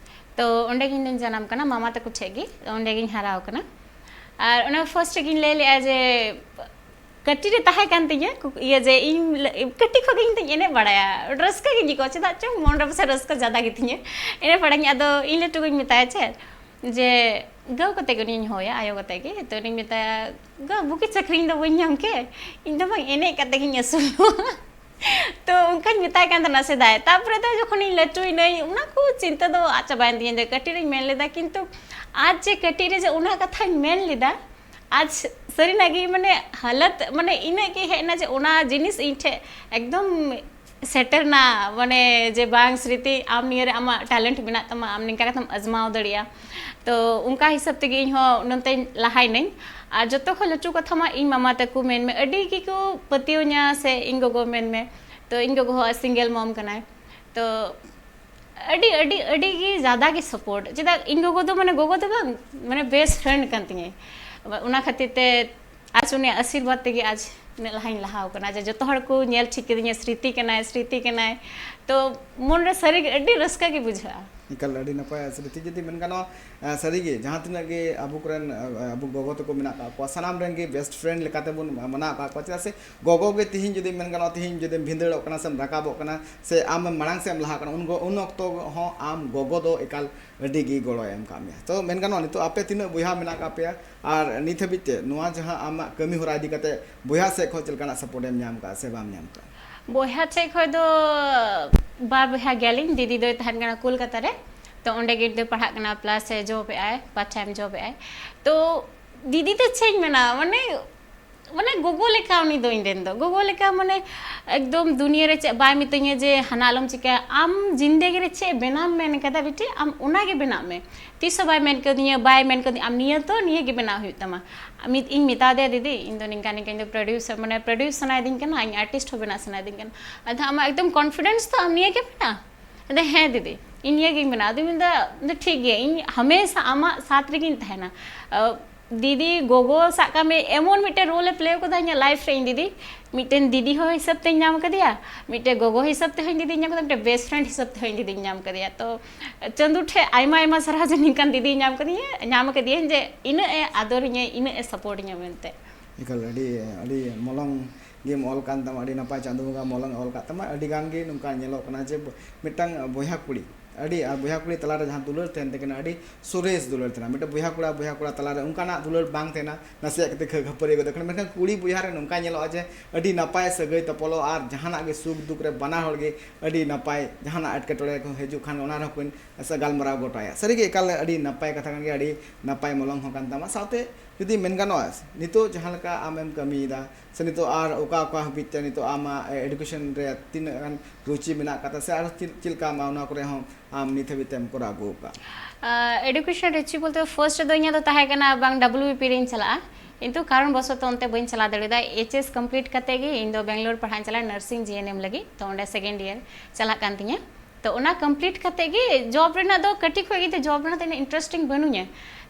ᱛᱚ ᱚᱸᱰᱮ ᱜᱮ ᱤᱧ ᱫᱚᱧ ᱡᱟᱱᱟᱢ ᱠᱟᱱᱟ, ᱢᱟᱢᱟ ᱛᱟᱠᱚ ᱴᱷᱮᱡ ᱜᱮ, ᱚᱸᱰᱮ ᱜᱤᱧ ᱦᱟᱨᱟ ᱟᱠᱟᱱᱟ᱾ ᱟᱨ ᱚᱱᱟ first ᱨᱮᱜᱤᱧ ᱞᱟᱹᱭ ᱞᱮᱜᱼᱟ ᱡᱮ ᱠᱟᱹᱴᱤᱡ ᱨᱮ ᱛᱟᱦᱮᱸ ᱠᱟᱱ ᱛᱤᱧᱟᱹ ᱠᱩ-, ᱤᱭᱟᱹ ᱡᱮ ᱤᱧ ᱞᱟᱹ-, ᱠᱟᱹᱴᱤᱡ ᱠᱷᱚᱡ ᱜᱮ ᱤᱧ ᱫᱚᱧ ᱮᱱᱮᱡ ᱵᱟᱲᱟᱭᱟ, ᱨᱟᱹᱥᱠᱟᱹ ᱜᱤᱧ ᱟᱹᱭᱠᱟᱹᱣᱟ, ᱪᱮᱫᱟᱜ ᱪᱚᱝ ᱢᱚᱱ ᱨᱮ ᱯᱟᱥᱮᱡ ᱨᱟᱹᱥᱠᱟᱹ ᱡᱟᱫᱟ ᱜᱮᱛᱤᱧᱟᱹ, ᱮᱱᱮᱡ ᱵᱟᱲᱟᱧ᱾ ᱟᱫᱚ ᱤᱧ ᱞᱟᱹᱴᱩ ᱜᱚᱧ ᱢᱮᱛᱟᱭᱟ ᱪᱮᱫ, ᱡᱮ ᱜᱟᱹᱣ ᱠᱟᱛᱮ ᱜᱮ ᱩᱱᱤᱧ ᱦᱚᱦᱚᱭᱟ, ᱟᱭᱳ ᱠᱟᱛᱮ ᱜᱮ᱾ ᱛᱚ ᱩᱱᱤᱧ ᱢᱮᱛᱟᱭᱟ, "ᱜᱟᱹᱣ ᱵᱩᱠᱤ ᱪᱟᱹᱠᱨᱤ ᱤᱧ ᱫᱚ ᱵᱟᱹᱧ ᱧᱟᱢ ᱠᱮ, ᱤᱧ ᱫᱚ ᱵᱟᱝ ᱮᱱᱮᱡ ᱠᱟᱛᱮ ᱜᱤᱧ ᱟᱹᱥᱩᱞᱚᱜᱼᱟ᱾" ᱛᱚ ᱚᱱᱠᱟᱧ ᱢᱮᱛᱟᱭ ᱠᱟᱱ ᱛᱟᱦᱮᱱᱟ ᱥᱮᱫᱟᱭ᱾ ᱛᱟᱨᱯᱚᱨᱮ ᱫᱚ ᱡᱚᱠᱷᱚᱱᱤᱧ ᱞᱟᱹᱴᱩᱭᱮᱱᱟᱹᱧ, ᱚᱱᱟ ᱠᱚ ᱪᱤᱱᱛᱟᱹ ᱫᱚ ᱟᱫ ᱪᱟᱵᱟᱭᱮᱱ ᱛᱤᱧᱟᱹ᱾ ᱡᱮ ᱠᱟᱹᱴᱤᱡ ᱨᱤᱧ ᱢᱮᱱ ᱞᱮᱫᱟ, ᱠᱤᱱᱛᱩ ᱟᱡ ᱡᱮ ᱠᱟᱹᱴᱤᱡ ᱨᱮ ᱡᱮ ᱚᱱᱟ ᱠᱟᱛᱷᱟᱧ ᱢᱮᱱ ᱞᱮᱫᱟ, ᱟᱡ ᱥᱟᱹᱨᱤᱱᱟᱜ ᱜᱮ ᱢᱟᱱᱮ ᱦᱟᱞᱚᱛ ᱢᱟᱱᱮ ᱤᱱᱟᱹᱜ ᱜᱮ ᱦᱮᱡ ᱮᱱᱟ ᱡᱮ ᱚᱱᱟ ᱡᱤᱱᱤᱥ ᱤᱧ ᱴᱷᱮᱡ ᱮᱠᱫᱚᱢ ᱥᱮᱴᱮᱨ ᱮᱱᱟ, ᱢᱟᱱᱮ ᱡᱮ ᱵᱟᱝ ᱥᱨᱤᱛᱤ, ᱟᱢ ᱱᱤᱭᱟᱹ ᱨᱮ ᱟᱢᱟᱜ ᱴᱮᱞᱮᱱᱴ ᱢᱮᱱᱟᱜ ᱛᱟᱢᱟ, ᱟᱢ ᱱᱤᱝᱠᱟ ᱠᱟᱛᱮᱢ ᱟᱡᱽᱢᱟᱣ ᱫᱟᱲᱮᱭᱟᱜᱼᱟ᱾ ᱛᱚ ᱚᱱᱠᱟ ᱦᱤᱥᱟᱹᱵ ᱛᱮᱜᱮ ᱤᱧ ᱦᱚᱸ ᱱᱚᱱᱛᱮᱧ ᱞᱟᱦᱟᱭᱮᱱᱟᱹᱧ᱾ ᱟᱨ ᱡᱚᱛᱚ ᱠᱷᱚᱱ ᱞᱟᱹᱴᱩ ᱠᱟᱛᱷᱟ ᱢᱟ ᱤᱧ ᱢᱟᱢᱟ ᱛᱟᱠᱚ ᱢᱮᱱ ᱢᱮ, ᱟᱹᱰᱤ ᱜᱮᱠᱚ ᱯᱟᱹᱛᱭᱟᱹᱣ ᱤᱧᱟ, ᱥᱮ ᱤᱧ ᱜᱚᱜᱚ ᱢᱮᱱ ᱢᱮ᱾ ᱛᱚ ᱤᱧ ᱜᱚᱜᱚ ᱦᱚᱸ ᱥᱤᱝᱜᱮᱞ ᱢᱚᱢ ᱠᱟᱱᱟᱭ᱾ ᱛᱚ ᱟᱹᱰᱤ ᱟᱹᱰᱤ ᱟᱹᱰᱤ ᱜᱮ ᱡᱟᱫᱟ ᱜᱮ ᱥᱟᱯᱳᱨᱴ᱾ ᱪᱮᱫᱟᱜ, ᱤᱧ ᱜᱚᱜᱚ ᱫᱚ ᱢᱟᱱᱮ, ᱜᱚᱜᱚ ᱫᱚ ᱵᱟᱝ, ᱢᱟᱱᱮ ᱵᱮᱥᱴ ᱯᱷᱨᱮᱱᱰ ᱠᱟᱱ ᱛᱤᱧᱟᱹᱭ᱾ ᱚᱱᱟ ᱠᱷᱟᱹᱛᱤᱨ ᱛᱮ ᱟᱡ ᱩᱱᱤᱭᱟᱜ ᱟᱥᱤᱨᱵᱟᱫᱽ ᱛᱮᱜᱮ ᱟᱡ ᱩᱱᱟᱹᱜ ᱞᱟᱦᱟᱧ ᱞᱟᱦᱟᱣ ᱠᱟᱱᱟ, ᱡᱮ ᱡᱚᱛᱚ ᱦᱚᱲ ᱠᱚ ᱧᱮᱞ ᱴᱷᱤᱠ ᱠᱤᱫᱤᱧᱟ, "ᱥᱨᱤᱛᱤ ᱠᱟᱱᱟᱭ, ᱥᱨᱤᱛᱤ ᱠᱟᱱᱟᱭ", ᱛᱚ ᱢᱚᱱᱨᱮ ᱥᱟᱹᱨᱤᱜᱮ ᱟᱹᱰᱤ ᱨᱟᱹᱥᱠᱟᱹ ᱜᱮ ᱵᱩᱡᱷᱟᱹᱜᱼᱟ᱾ ᱮᱠᱟᱞ, ᱟᱹᱰᱤ ᱱᱟᱯᱟᱭ ᱥᱨᱤᱛᱤ᱾ ᱡᱩᱫᱤ ᱢᱮᱱ ᱜᱟᱱᱚᱜᱼᱟ, ᱟᱸ, ᱥᱟᱹᱨᱤᱜᱮ ᱡᱟᱦᱟᱸ ᱛᱤᱱᱟᱹᱜ ᱜᱮ ᱟᱵᱚ ᱠᱚᱨᱮᱱ, ᱟᱸ, ᱟᱵᱚ ᱜᱚᱜᱚ ᱛᱟᱠᱚ ᱢᱮᱱᱟᱜ ᱟᱠᱟᱫ ᱠᱚᱣᱟ, ᱥᱟᱱᱟᱢ ᱨᱮᱱ ᱜᱮ ᱵᱮᱥᱴ ᱯᱷᱨᱮᱱᱰ ᱞᱮᱠᱟᱛᱮ ᱵᱚᱱ ᱢᱟᱱᱟᱣ ᱟᱠᱟᱫ ᱠᱚᱣᱟ᱾ ᱪᱮᱫᱟᱜ ᱥᱮ ᱜᱚᱜᱚ ᱜᱮ ᱛᱤᱦᱤᱧ ᱡᱩᱫᱤ ᱢᱮᱱ ᱜᱟᱱᱚᱜᱼᱟ, ᱛᱤᱦᱤᱧ ᱡᱩᱫᱤᱢ ᱵᱷᱤᱸᱫᱟᱹᱲᱚᱜ ᱠᱟᱱᱟ ᱥᱮᱢ ᱨᱟᱠᱟᱵᱚᱜ ᱠᱟᱱᱟ ᱥᱮ ᱟᱢ ᱢᱟᱲᱟᱝ ᱥᱮᱫ ᱮᱢ ᱞᱟᱦᱟᱜ ᱠᱟᱱᱟ, ᱩᱱ ᱜᱚ-, ᱩᱱ ᱚᱠᱛᱚ ᱦᱚᱸ ᱟᱢ ᱜᱚᱜᱚ ᱫᱚ ᱮᱠᱟᱞ ᱟᱹᱰᱤ ᱜᱮ ᱜᱚᱲᱚᱭ ᱮᱢ ᱠᱟᱜ ᱢᱮᱭᱟ᱾ ᱛᱚ ᱢᱮᱱ ᱜᱟᱱᱚᱜᱼᱟ, ᱱᱤᱛᱚᱜ ᱟᱯᱮ ᱛᱤᱱᱟᱹᱜ ᱵᱚᱭᱦᱟ ᱢᱮᱱᱟᱜ ᱠᱟᱜ ᱯᱮᱭᱟ ᱟᱨ ᱱᱤᱛ ᱦᱟᱹᱵᱤᱡ ᱛᱮ ᱱᱚᱣᱟ ᱡᱟᱦᱟᱸ ᱟᱢᱟᱜ ᱠᱟᱹᱢᱤ ᱦᱚᱨᱟ ᱤᱫᱤ ᱠᱟᱛᱮ ᱵᱚᱭᱦᱟ ᱥᱮᱫ ᱠᱷᱚᱱ ᱪᱮᱫ ᱞᱮᱠᱟᱱᱟᱜ ᱥᱟᱯᱳᱨᱴ ᱮᱢ ᱧᱟᱢ ᱠᱟᱜᱼᱟ ᱥᱮ ᱵᱟᱢ ᱧᱟᱢ ᱠᱟᱜᱼᱟ? ᱵᱚᱭᱦᱟ ᱴᱷᱮᱡ ᱠᱷᱚᱡ ᱫᱚ ᱵᱟᱨ ᱵᱚᱭᱦᱟ ᱜᱮᱭᱟᱞᱤᱧ᱾ ᱫᱤᱫᱤ ᱫᱚᱭ ᱛᱟᱦᱮᱱ ᱠᱟᱱᱟ ᱠᱳᱞᱠᱟᱛᱟ ᱨᱮ, ᱛᱚ ᱚᱸᱰᱮ ᱜᱮ ᱫᱚᱭ ᱯᱟᱲᱦᱟᱜ ᱠᱟᱱᱟ, ᱯᱞᱟᱥ ᱮ ᱡᱚᱵ ᱮᱫ ᱟᱭ, ᱯᱟᱨᱴ ᱴᱟᱭᱤᱢ ᱡᱚᱵ ᱮᱫ ᱟᱭ᱾ ᱛᱚ ᱫᱤᱫᱤ ᱫᱚ ᱪᱮᱫ ᱤᱧ ᱢᱮᱱᱟ, ᱢᱟᱱᱮ, ᱢᱟᱱᱮ ᱜᱚᱜᱚ ᱞᱮᱠᱟ ᱩᱱᱤ ᱫᱚ ᱤᱧ ᱨᱮᱱ ᱫᱚ᱾ ᱜᱚᱜᱚ ᱞᱮᱠᱟ, ᱢᱟᱱᱮ ᱮᱠᱫᱚᱢ ᱫᱩᱱᱤᱭᱟᱹ ᱨᱮ ᱪᱮᱫ ᱵᱟᱭ ᱢᱤᱛᱟᱹᱧᱟ ᱡᱮ ᱦᱟᱱᱟ ᱟᱞᱚᱢ ᱪᱤᱠᱟᱹᱭᱟ, ᱟᱢ ᱡᱤᱱᱫᱮᱜᱤ ᱨᱮ ᱪᱮᱫ ᱵᱮᱱᱟᱣ ᱢᱮᱱ ᱠᱟᱫᱟ ᱵᱤᱴᱤ, ᱟᱢ ᱚᱱᱟ ᱜᱮ ᱵᱮᱱᱟᱣ ᱢᱮ᱾ ᱛᱤᱥ ᱦᱚᱸ ᱵᱟᱭ ᱢᱮᱱ ᱠᱟᱹᱫᱤᱧᱟ, ᱵᱟᱭ ᱢᱮᱱ ᱠᱟᱹᱫᱤᱧᱟ ᱟᱢ ᱱᱤᱭᱟᱹ ᱛᱚ ᱱᱤᱭᱟᱹ ᱜᱮ ᱵᱮᱱᱟᱣ ᱦᱩᱭᱩᱜ ᱛᱟᱢᱟ᱾ ᱢᱤᱫ ᱤᱧ ᱢᱮᱛᱟ ᱫᱮᱭᱟ, "ᱫᱤᱫᱤ, ᱤᱧ ᱫᱚ ᱱᱤᱝᱠᱟ ᱱᱤᱝᱠᱟ, ᱤᱧ ᱫᱚ ᱯᱨᱚᱰᱭᱩᱥᱟᱨ, ᱢᱟᱱᱮ ᱯᱨᱚᱰᱭᱩᱥ ᱥᱟᱱᱟᱭᱤᱫᱤᱧ ᱠᱟᱱᱟ, ᱤᱧ ᱟᱨᱴᱤᱥᱴ ᱦᱚᱸ ᱵᱮᱱᱟᱣ ᱥᱟᱱᱟᱭᱤᱫᱤᱧ ᱠᱟᱱᱟ, ᱟᱫᱚ ᱟᱢᱟᱜ ᱮᱠᱫᱚᱢ ᱠᱚᱱᱯᱷᱤᱰᱮᱱᱥ ᱛᱚ ᱟᱢ ᱱᱤᱭᱟᱹ ᱜᱮ ᱢᱮᱱᱟᱜᱼᱟ?" ᱟᱫᱚ, "ᱦᱮᱸ ᱫᱤᱫᱤ, ᱤᱧ ᱱᱤᱭᱟᱹ ᱜᱤᱧ ᱵᱮᱱᱟᱣᱟ᱾" ᱟᱫᱚᱧ ᱢᱮᱱᱫᱟ, ᱫᱚ ᱴᱷᱤᱠ ᱜᱮᱭᱟ, ᱤᱧ ᱦᱟᱢᱮᱥᱟ ᱟᱢᱟᱜ ᱥᱟᱛ ᱨᱮᱜᱤᱧ ᱛᱟᱦᱮᱱᱟ᱾ ᱟᱹ, ᱫᱤᱫᱤ, ᱜᱚᱜᱚ ᱥᱟᱵ ᱠᱟᱜ ᱢᱮ, ᱮᱢᱚᱱ ᱢᱤᱫᱴᱮᱱ ᱨᱳᱞ ᱮ ᱯᱞᱮ ᱠᱟᱫᱟ ᱤᱧᱟᱹᱜ ᱞᱟᱭᱤᱯᱷ ᱨᱮ ᱤᱧ ᱫᱤᱫᱤ᱾ ᱢᱤᱫᱴᱮᱱ ᱫᱤᱫᱤ ᱦᱚᱸ ᱦᱤᱥᱟᱹᱵ ᱛᱮᱧ ᱧᱟᱢ ᱠᱟᱫᱮᱭᱟ, ᱢᱤᱫᱴᱮᱱ ᱜᱚᱜᱚ ᱦᱤᱥᱟᱹᱵ ᱛᱮᱦᱚᱸ ᱤᱧ ᱫᱤᱫᱤᱧ ᱧᱟᱢ ᱠᱟᱫᱮᱭᱟ, ᱢᱤᱫᱴᱮᱱ ᱵᱮᱥᱴ ᱯᱷᱨᱮᱱᱰ ᱦᱤᱥᱟᱹᱵ ᱛᱮᱦᱚᱸ ᱤᱧ ᱫᱤᱫᱤᱧ ᱧᱟᱢ ᱠᱟᱫᱮᱭᱟ᱾ ᱛᱚ ᱪᱟᱸᱫᱩ ᱴᱷᱮᱡ ᱟᱭᱢᱟ ᱟᱭᱢᱟ ᱥᱟᱨᱦᱟᱣ ᱡᱮ ᱱᱤᱝᱠᱟᱱ ᱫᱤᱫᱤ ᱧᱟᱢ ᱠᱟᱫᱤᱧᱟ, ᱧᱟᱢ ᱠᱟᱫᱮᱭᱟᱹᱧ, ᱡᱮ ᱤᱱᱟᱹᱜ ᱮ ᱟᱫᱚᱨᱤᱧᱟᱹ, ᱤᱱᱟᱹᱜ ᱮ ᱥᱟᱯᱳᱨᱴ ᱤᱧᱟᱹ ᱢᱮᱱᱛᱮ᱾ ᱮᱠᱟᱞ, ᱟᱹᱰᱤ, ᱟᱹᱰᱤ ᱢᱚᱞᱚᱝ ᱜᱮᱢ ᱚᱞ ᱠᱟᱱ ᱛᱟᱢᱟ, ᱟᱹᱰᱤ ᱱᱟᱯᱟᱭ ᱪᱟᱸᱫᱳ ᱵᱚᱸᱜᱟ ᱢᱚᱞᱚᱝ ᱮ ᱚᱞ ᱠᱟᱜ ᱛᱟᱢᱟ᱾ ᱟᱹᱰᱤ ᱜᱟᱱ ᱜᱮ ᱱᱚᱝᱠᱟ ᱧᱮᱞᱚᱜ ᱠᱟᱱᱟ ᱡᱮ ᱵᱚ-, ᱢᱤᱫᱴᱟᱝ ᱵᱚᱭᱦᱟ ᱠᱩᱲᱤ, ᱟᱹᱰᱤ, ᱟᱨ ᱵᱚᱭᱦᱟ ᱠᱩᱲᱤ ᱛᱟᱞᱟᱨᱮ ᱡᱟᱦᱟᱸ ᱫᱩᱞᱟᱹᱲ ᱛᱟᱦᱮᱱ ᱛᱟᱹᱠᱤᱱᱟ, ᱟᱹᱰᱤ ᱥᱚᱨᱮᱥ ᱫᱩᱞᱟᱹᱲ ᱛᱟᱦᱮᱱᱟ᱾ ᱢᱤᱫᱴᱟᱝ ᱵᱚᱭᱦᱟ ᱠᱚᱲᱟ, ᱵᱚᱭᱦᱟ ᱠᱚᱲᱟ ᱛᱟᱞᱟᱨᱮ ᱚᱱᱠᱟᱱᱟᱜ ᱫᱩᱞᱟᱹᱲ ᱵᱟᱝ ᱛᱟᱦᱮᱱᱟ, ᱱᱟᱥᱮᱭᱟᱜ ᱠᱟᱛᱮ ᱠᱷᱟᱹ-, ᱠᱷᱟᱹᱯᱟᱹᱨᱤ ᱜᱚᱫᱚᱜ ᱠᱟᱱᱟ᱾ ᱢᱮᱱᱠᱷᱟᱱ ᱠᱩᱲᱤ ᱵᱚᱭᱦᱟ ᱨᱮ ᱱᱚᱝᱠᱟ ᱧᱮᱞᱚᱜᱼᱟ ᱡᱮ ᱟᱹᱰᱤ ᱱᱟᱯᱟᱭ ᱥᱟᱹᱜᱟᱹᱭ ᱛᱚᱯᱚᱞᱚᱜᱼᱟ ᱟᱨ ᱡᱟᱦᱟᱱᱟᱜ ᱜᱮ ᱥᱩᱠ ᱫᱩᱠ ᱨᱮ ᱵᱟᱱᱟ ᱦᱚᱲ ᱜᱮ ᱟᱹᱰᱤ ᱱᱟᱯᱟᱭ, ᱡᱟᱦᱟᱱᱟᱜ ᱮᱴᱠᱮᱴᱚᱬᱮ ᱠᱚ ᱦᱤᱡᱩᱜ ᱠᱷᱟᱱ ᱚᱱᱟ ᱨᱮᱦᱚᱸ ᱠᱤᱱ ᱥᱮ ᱜᱟᱞᱢᱟᱨᱟᱣ ᱜᱚᱴᱟᱭᱟ᱾ ᱥᱟᱹᱨᱤᱜᱮ ᱮᱠᱟᱞ ᱟᱹᱰᱤ ᱱᱟᱯᱟᱭ ᱠᱟᱛᱷᱟ ᱠᱟᱱ ᱜᱮᱭᱟ, ᱟᱹᱰᱤ ᱱᱟᱯᱟᱭ ᱢᱚᱞᱚᱝ ᱦᱚᱸ ᱠᱟᱱ ᱛᱟᱢᱟ᱾ ᱥᱟᱶᱛᱮ ᱡᱩᱫᱤ ᱢᱮᱱ ᱜᱟᱱᱚᱜᱼᱟ, ᱱᱤᱛᱚᱜ ᱡᱟᱦᱟᱸ ᱞᱮᱠᱟ ᱟᱢᱮᱢ ᱠᱟᱹᱢᱤᱭᱮᱫᱟ, ᱥᱮ ᱱᱤᱛᱚᱜ ᱟᱨ ᱚᱠᱟ ᱚᱠᱟ ᱦᱟᱹᱵᱤᱡ ᱛᱮ ᱱᱤᱛᱚᱜ ᱟᱢᱟᱜ education ᱨᱮ ᱛᱤᱱᱟᱹᱜ ᱜᱟᱱ ᱨᱩᱪᱤ ᱢᱮᱱᱟᱜ ᱟᱠᱟᱫᱟ, ᱥᱮ ᱟᱨ ᱪᱮᱫ, ᱪᱮᱫ ᱞᱮᱠᱟ ᱟᱢᱟᱜ ᱚᱱᱟ ᱠᱚᱨᱮ ᱦᱚᱸ ᱟᱢ ᱱᱤᱛ ᱦᱟᱹᱵᱤᱡ ᱛᱮᱢ ᱠᱚᱨᱟᱣ ᱟᱹᱜᱩ ᱟᱠᱟᱫ? ᱮᱰᱩᱠᱮᱥᱚᱱ ᱨᱩᱪᱤ ᱵᱚᱞᱛᱮ ᱯᱷᱟᱨᱥᱴ ᱨᱮᱫᱚ ᱤᱧᱟᱹᱜ ᱫᱚ ᱛᱟᱦᱮᱸ ᱠᱟᱱᱟ ᱵᱟᱝ ᱰᱟᱵᱞᱤᱭᱩᱵᱤᱯᱤ ᱨᱤᱧ ᱪᱟᱞᱟᱜᱼᱟ, ᱠᱤᱱᱛᱩ ᱠᱟᱨᱚᱱ ᱵᱚᱥᱚᱛᱚ ᱚᱱᱛᱮ ᱵᱟᱹᱧ ᱪᱟᱞᱟᱣ ᱫᱟᱲᱮᱭᱟᱫᱟ᱾ ᱮᱭᱤᱪ ᱮᱥ ᱠᱚᱢᱯᱞᱤᱴ ᱠᱟᱛᱮ ᱜᱮ ᱤᱧ ᱫᱚ ᱵᱮᱝᱜᱟᱞᱳᱨ ᱯᱟᱲᱦᱟᱜ ᱤᱧ ᱪᱟᱞᱟᱜᱼᱟ, ᱱᱟᱨᱥᱤᱝ ᱡᱤ ᱮᱱ ᱮᱢ ᱞᱟᱹᱜᱤᱫ᱾ ᱛᱚ ᱚᱸᱰᱮ ᱥᱮᱠᱮᱱᱰ ᱤᱭᱟᱨ ᱪᱟᱞᱟᱜ ᱠᱟᱱ ᱛᱤᱧᱟᱹ᱾ ᱛᱚ ᱚᱱᱟ ᱠᱚᱢᱯᱞᱤᱴ ᱠᱟᱛᱮ ᱜᱮ ᱡᱚᱵ ᱨᱮᱱᱟᱜ ᱫᱚ ᱠᱟᱹᱴᱤᱡ ᱠᱷᱚᱱ ᱜᱮ ᱡᱚᱵ ᱨᱮᱱᱟᱜ ᱫᱚ ᱤᱱᱟᱹᱜ ᱤᱱᱴᱟᱨᱮᱥᱴᱤᱝ ᱵᱟᱹᱱᱩᱧᱟ᱾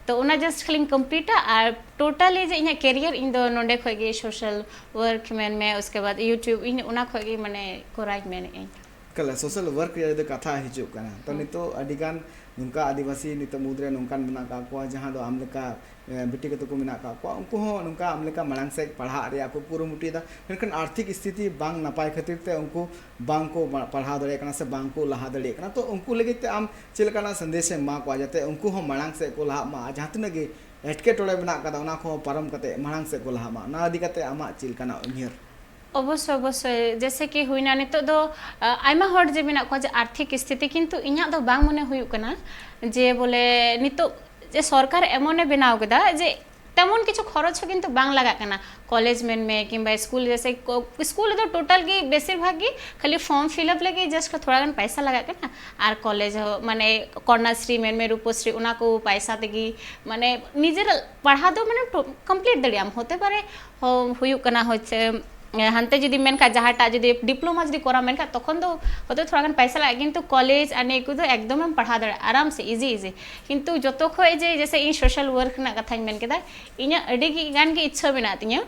ᱛᱚ ᱚᱱᱟ ᱡᱟᱥᱴ ᱠᱷᱟᱹᱞᱤᱧ ᱠᱚᱢᱯᱞᱤᱴᱟ ᱟᱨ ᱴᱳᱴᱟᱞᱤ ᱡᱮ ᱤᱧᱟᱹᱜ ᱠᱮᱨᱤᱭᱟᱨ ᱤᱧ ᱫᱚ ᱱᱚᱸᱰᱮ ᱠᱷᱚᱱ ᱜᱮ ᱥᱳᱥᱟᱞ ᱣᱟᱨᱠ ᱢᱮᱱ ᱢᱮ, ᱩᱥᱠᱮ ᱵᱟᱫ ᱭᱩᱴᱤᱭᱩᱵᱽ, ᱤᱧ ᱚᱱᱟ ᱠᱷᱚᱱ ᱜᱮ ᱢᱟᱱᱮ ᱠᱚᱨᱟᱣ ᱤᱧ ᱢᱮᱱᱮᱫ ᱟᱹᱧ᱾ ᱠᱟᱞᱟ ᱥᱳᱥᱟᱞ ᱣᱟᱨᱠ ᱨᱮᱭᱟᱜ ᱡᱩᱫᱤ ᱠᱟᱛᱷᱟ ᱦᱤᱡᱩᱜ ᱠᱟᱱᱟ, ᱛᱚ ᱦᱩᱸ᱾ ᱱᱤᱛᱚᱜ ᱟᱹᱰᱤᱜᱟᱱ ᱱᱚᱝᱠᱟ ᱟᱹᱫᱤᱵᱟᱹᱥᱤ ᱱᱤᱛᱚᱜ ᱢᱩᱫᱽᱨᱮ ᱱᱚᱝᱠᱟᱱ ᱢᱮᱱᱟᱜ ᱟᱠᱟᱫ ᱠᱚᱣᱟ ᱡᱟᱦᱟᱸ ᱫᱚ ᱟᱢ ᱞᱮᱠᱟ ᱮ, ᱵᱤᱴᱤ ᱠᱚ ᱛᱟᱠᱚ ᱢᱮᱱᱟᱜ ᱟᱠᱟᱫ ᱠᱚᱣᱟ, ᱩᱱᱠᱩ ᱦᱚᱸ ᱱᱚᱝᱠᱟ ᱟᱢ ᱞᱮᱠᱟ ᱢᱟᱲᱟᱝ ᱥᱮᱫ ᱯᱟᱲᱦᱟᱜ ᱨᱮᱭᱟᱜ ᱠᱚ ᱠᱩᱨᱩᱢᱩᱴᱩᱭᱮᱫᱟ, ᱢᱮᱱᱠᱷᱟᱱ ᱟᱨᱛᱷᱤᱠ ᱥᱛᱷᱤᱛᱤ ᱵᱟᱝ ᱱᱟᱯᱟᱭ ᱠᱷᱟᱹᱛᱤᱨ ᱛᱮ ᱩᱱᱠᱩ ᱵᱟᱝ ᱠᱚ ᱢᱟ-, ᱯᱟᱲᱦᱟᱣ ᱫᱟᱲᱮᱭᱟᱜ ᱠᱟᱱᱟ ᱥᱮ ᱵᱟᱝ ᱠᱚ ᱞᱟᱦᱟ ᱫᱟᱲᱮᱭᱟᱜ ᱠᱟᱱᱟ᱾ ᱛᱚ ᱩᱱᱠᱩ ᱞᱟᱹᱜᱤᱫ ᱛᱮ ᱟᱢ ᱪᱮᱫ ᱞᱮᱠᱟᱱᱟᱜ ᱥᱟᱸᱫᱮᱥ ᱮᱢ ᱮᱢᱟ ᱠᱚᱣᱟ ᱡᱟᱛᱮ ᱩᱱᱠᱩ ᱦᱚᱸ ᱢᱟᱲᱟᱝ ᱥᱮᱫ ᱠᱚ ᱞᱟᱦᱟᱜ ᱢᱟ, ᱟᱨ ᱡᱟᱦᱟᱸ ᱛᱤᱱᱟᱹᱜ ᱜᱮ ᱮᱴᱠᱮᱴᱚᱬᱮ ᱢᱮᱱᱟᱜ ᱟᱠᱟᱫᱟ ᱚᱱᱟ ᱠᱚᱦᱚᱸ ᱯᱟᱨᱚᱢ ᱠᱟᱛᱮ ᱢᱟᱲᱟᱝ ᱥᱮᱫ ᱠᱚ ᱞᱟᱦᱟᱜ ᱢᱟ, ᱚᱱᱟ ᱤᱫᱤ ᱠᱟᱛᱮ ᱟᱢᱟᱜ ᱪᱮᱫ ᱞᱮᱠᱟᱱᱟᱜ ᱩᱭᱦᱟᱹᱨ? ᱚᱵᱚᱥᱥᱳᱭ, ᱚᱵᱚᱥᱥᱳᱭ, ᱡᱮᱭᱥᱮ ᱠᱤ ᱦᱩᱭᱱᱟ ᱱᱤᱛᱚᱜ ᱫᱚ, ᱟ, ᱟᱭᱢᱟ ᱦᱚᱲ ᱡᱮ ᱢᱮᱱᱟᱜ ᱠᱚᱣᱟ ᱡᱮ ᱟᱨᱛᱷᱤᱠ ᱥᱛᱷᱤᱛᱤ, ᱠᱤᱱᱛᱩ ᱤᱧᱟᱹᱜ ᱫᱚ ᱵᱟᱝ ᱢᱚᱱᱮ ᱦᱩᱭᱩᱜ ᱠᱟᱱᱟ ᱡᱮ ᱵᱚᱞᱮ ᱱᱤᱛᱚᱜ ᱡᱮ ᱥᱚᱨᱠᱟᱨ ᱮᱢᱚᱱᱮ ᱵᱮᱱᱟᱣ ᱠᱮᱫᱟ ᱡᱮ ᱛᱮᱢᱚᱱ ᱠᱤᱪᱷᱩ ᱠᱷᱚᱨᱚᱪ ᱦᱚᱸ ᱠᱤᱱᱛᱩ ᱵᱟᱝ ᱞᱟᱜᱟᱜ ᱠᱟᱱᱟ᱾ ᱠᱚᱞᱮᱡᱽ ᱢᱮᱱᱢᱮ ᱠᱤᱝᱵᱟ ᱥᱠᱩᱞ, ᱡᱮᱭᱥᱮ ᱠᱚ-, ᱥᱠᱩᱞ ᱨᱮᱫᱚ ᱴᱳᱴᱟᱞ ᱜᱮ ᱵᱮᱥᱤᱨ ᱵᱷᱟᱜᱽ ᱜᱮ ᱠᱷᱟᱹᱞᱤ ᱯᱷᱚᱨᱢ ᱯᱷᱤᱞᱟᱯ ᱞᱟᱹᱜᱤᱫ ᱡᱟᱥᱴ ᱛᱷᱚᱲᱟ ᱜᱟᱱ ᱯᱟᱭᱥᱟ ᱞᱟᱜᱟᱜ ᱠᱟᱱᱟ, ᱟᱨ ᱠᱚᱞᱮᱡᱽ ᱦᱚᱸ ᱢᱟᱱᱮ ᱠᱚᱱᱱᱟᱥᱨᱤ ᱢᱮᱱᱢᱮ, ᱨᱩᱯᱚᱥᱨᱤ, ᱚᱱᱟ ᱠᱚ ᱯᱟᱭᱥᱟ ᱛᱮᱜᱮ ᱢᱟᱱᱮ ᱱᱤᱡᱮᱨᱟᱜ ᱯᱟᱲᱦᱟᱣ ᱫᱚ ᱢᱟᱱᱮ ᱠᱚᱢᱯᱞᱤᱴ ᱫᱟᱲᱮᱭᱟᱜ ᱟᱢ, ᱦᱚᱛᱮ ᱯᱟᱨᱮ ᱦᱚ-, ᱦᱩᱭᱩᱜ ᱠᱟᱱᱟ ᱦᱚᱪᱪᱷᱮ, ᱮ, ᱦᱟᱱᱛᱮ ᱡᱩᱫᱤ ᱢᱮᱱᱠᱷᱟᱡ ᱡᱟᱦᱟᱸᱴᱟᱜ ᱡᱩᱫᱤ ᱰᱤᱯᱞᱳᱢᱟ ᱡᱩᱫᱤ ᱠᱚᱨᱟᱣ ᱢᱮᱱᱠᱷᱟᱡ ᱛᱚᱠᱷᱚᱱ ᱫᱚ ᱦᱚᱭᱛᱳ ᱛᱷᱚᱲᱟ ᱜᱟᱱ ᱯᱟᱭᱥᱟ ᱞᱟᱜᱟᱜᱼᱟ, ᱠᱤᱱᱛᱩ ᱠᱚᱞᱮᱡᱽ ᱟᱨ ᱱᱤᱭᱟᱹ ᱠᱚᱫᱚ ᱮᱠᱫᱚᱢ ᱮᱢ ᱯᱟᱲᱦᱟᱣ ᱫᱟᱲᱮᱭᱟᱜᱼᱟ ᱟᱨᱟᱢ ᱥᱮ, ᱤᱡᱤ ᱤᱡᱤ᱾ ᱠᱤᱱᱛᱩ ᱡᱚᱛᱚ ᱠᱷᱚᱡ ᱡᱮ, ᱡᱮᱭᱥᱮ ᱤᱧ ᱥᱳᱥᱟᱞ ᱣᱟᱨᱠ ᱨᱮᱱᱟᱜ ᱠᱟᱛᱷᱟᱧ ᱢᱮᱱ ᱠᱮᱫᱟ, ᱤᱧᱟᱹᱜ ᱟᱹᱰᱤ ᱜᱮ ᱜᱟᱱ ᱜᱮ ᱤᱪᱪᱷᱟᱹ ᱢᱮᱱᱟᱜ ᱛᱤᱧᱟᱹ᱾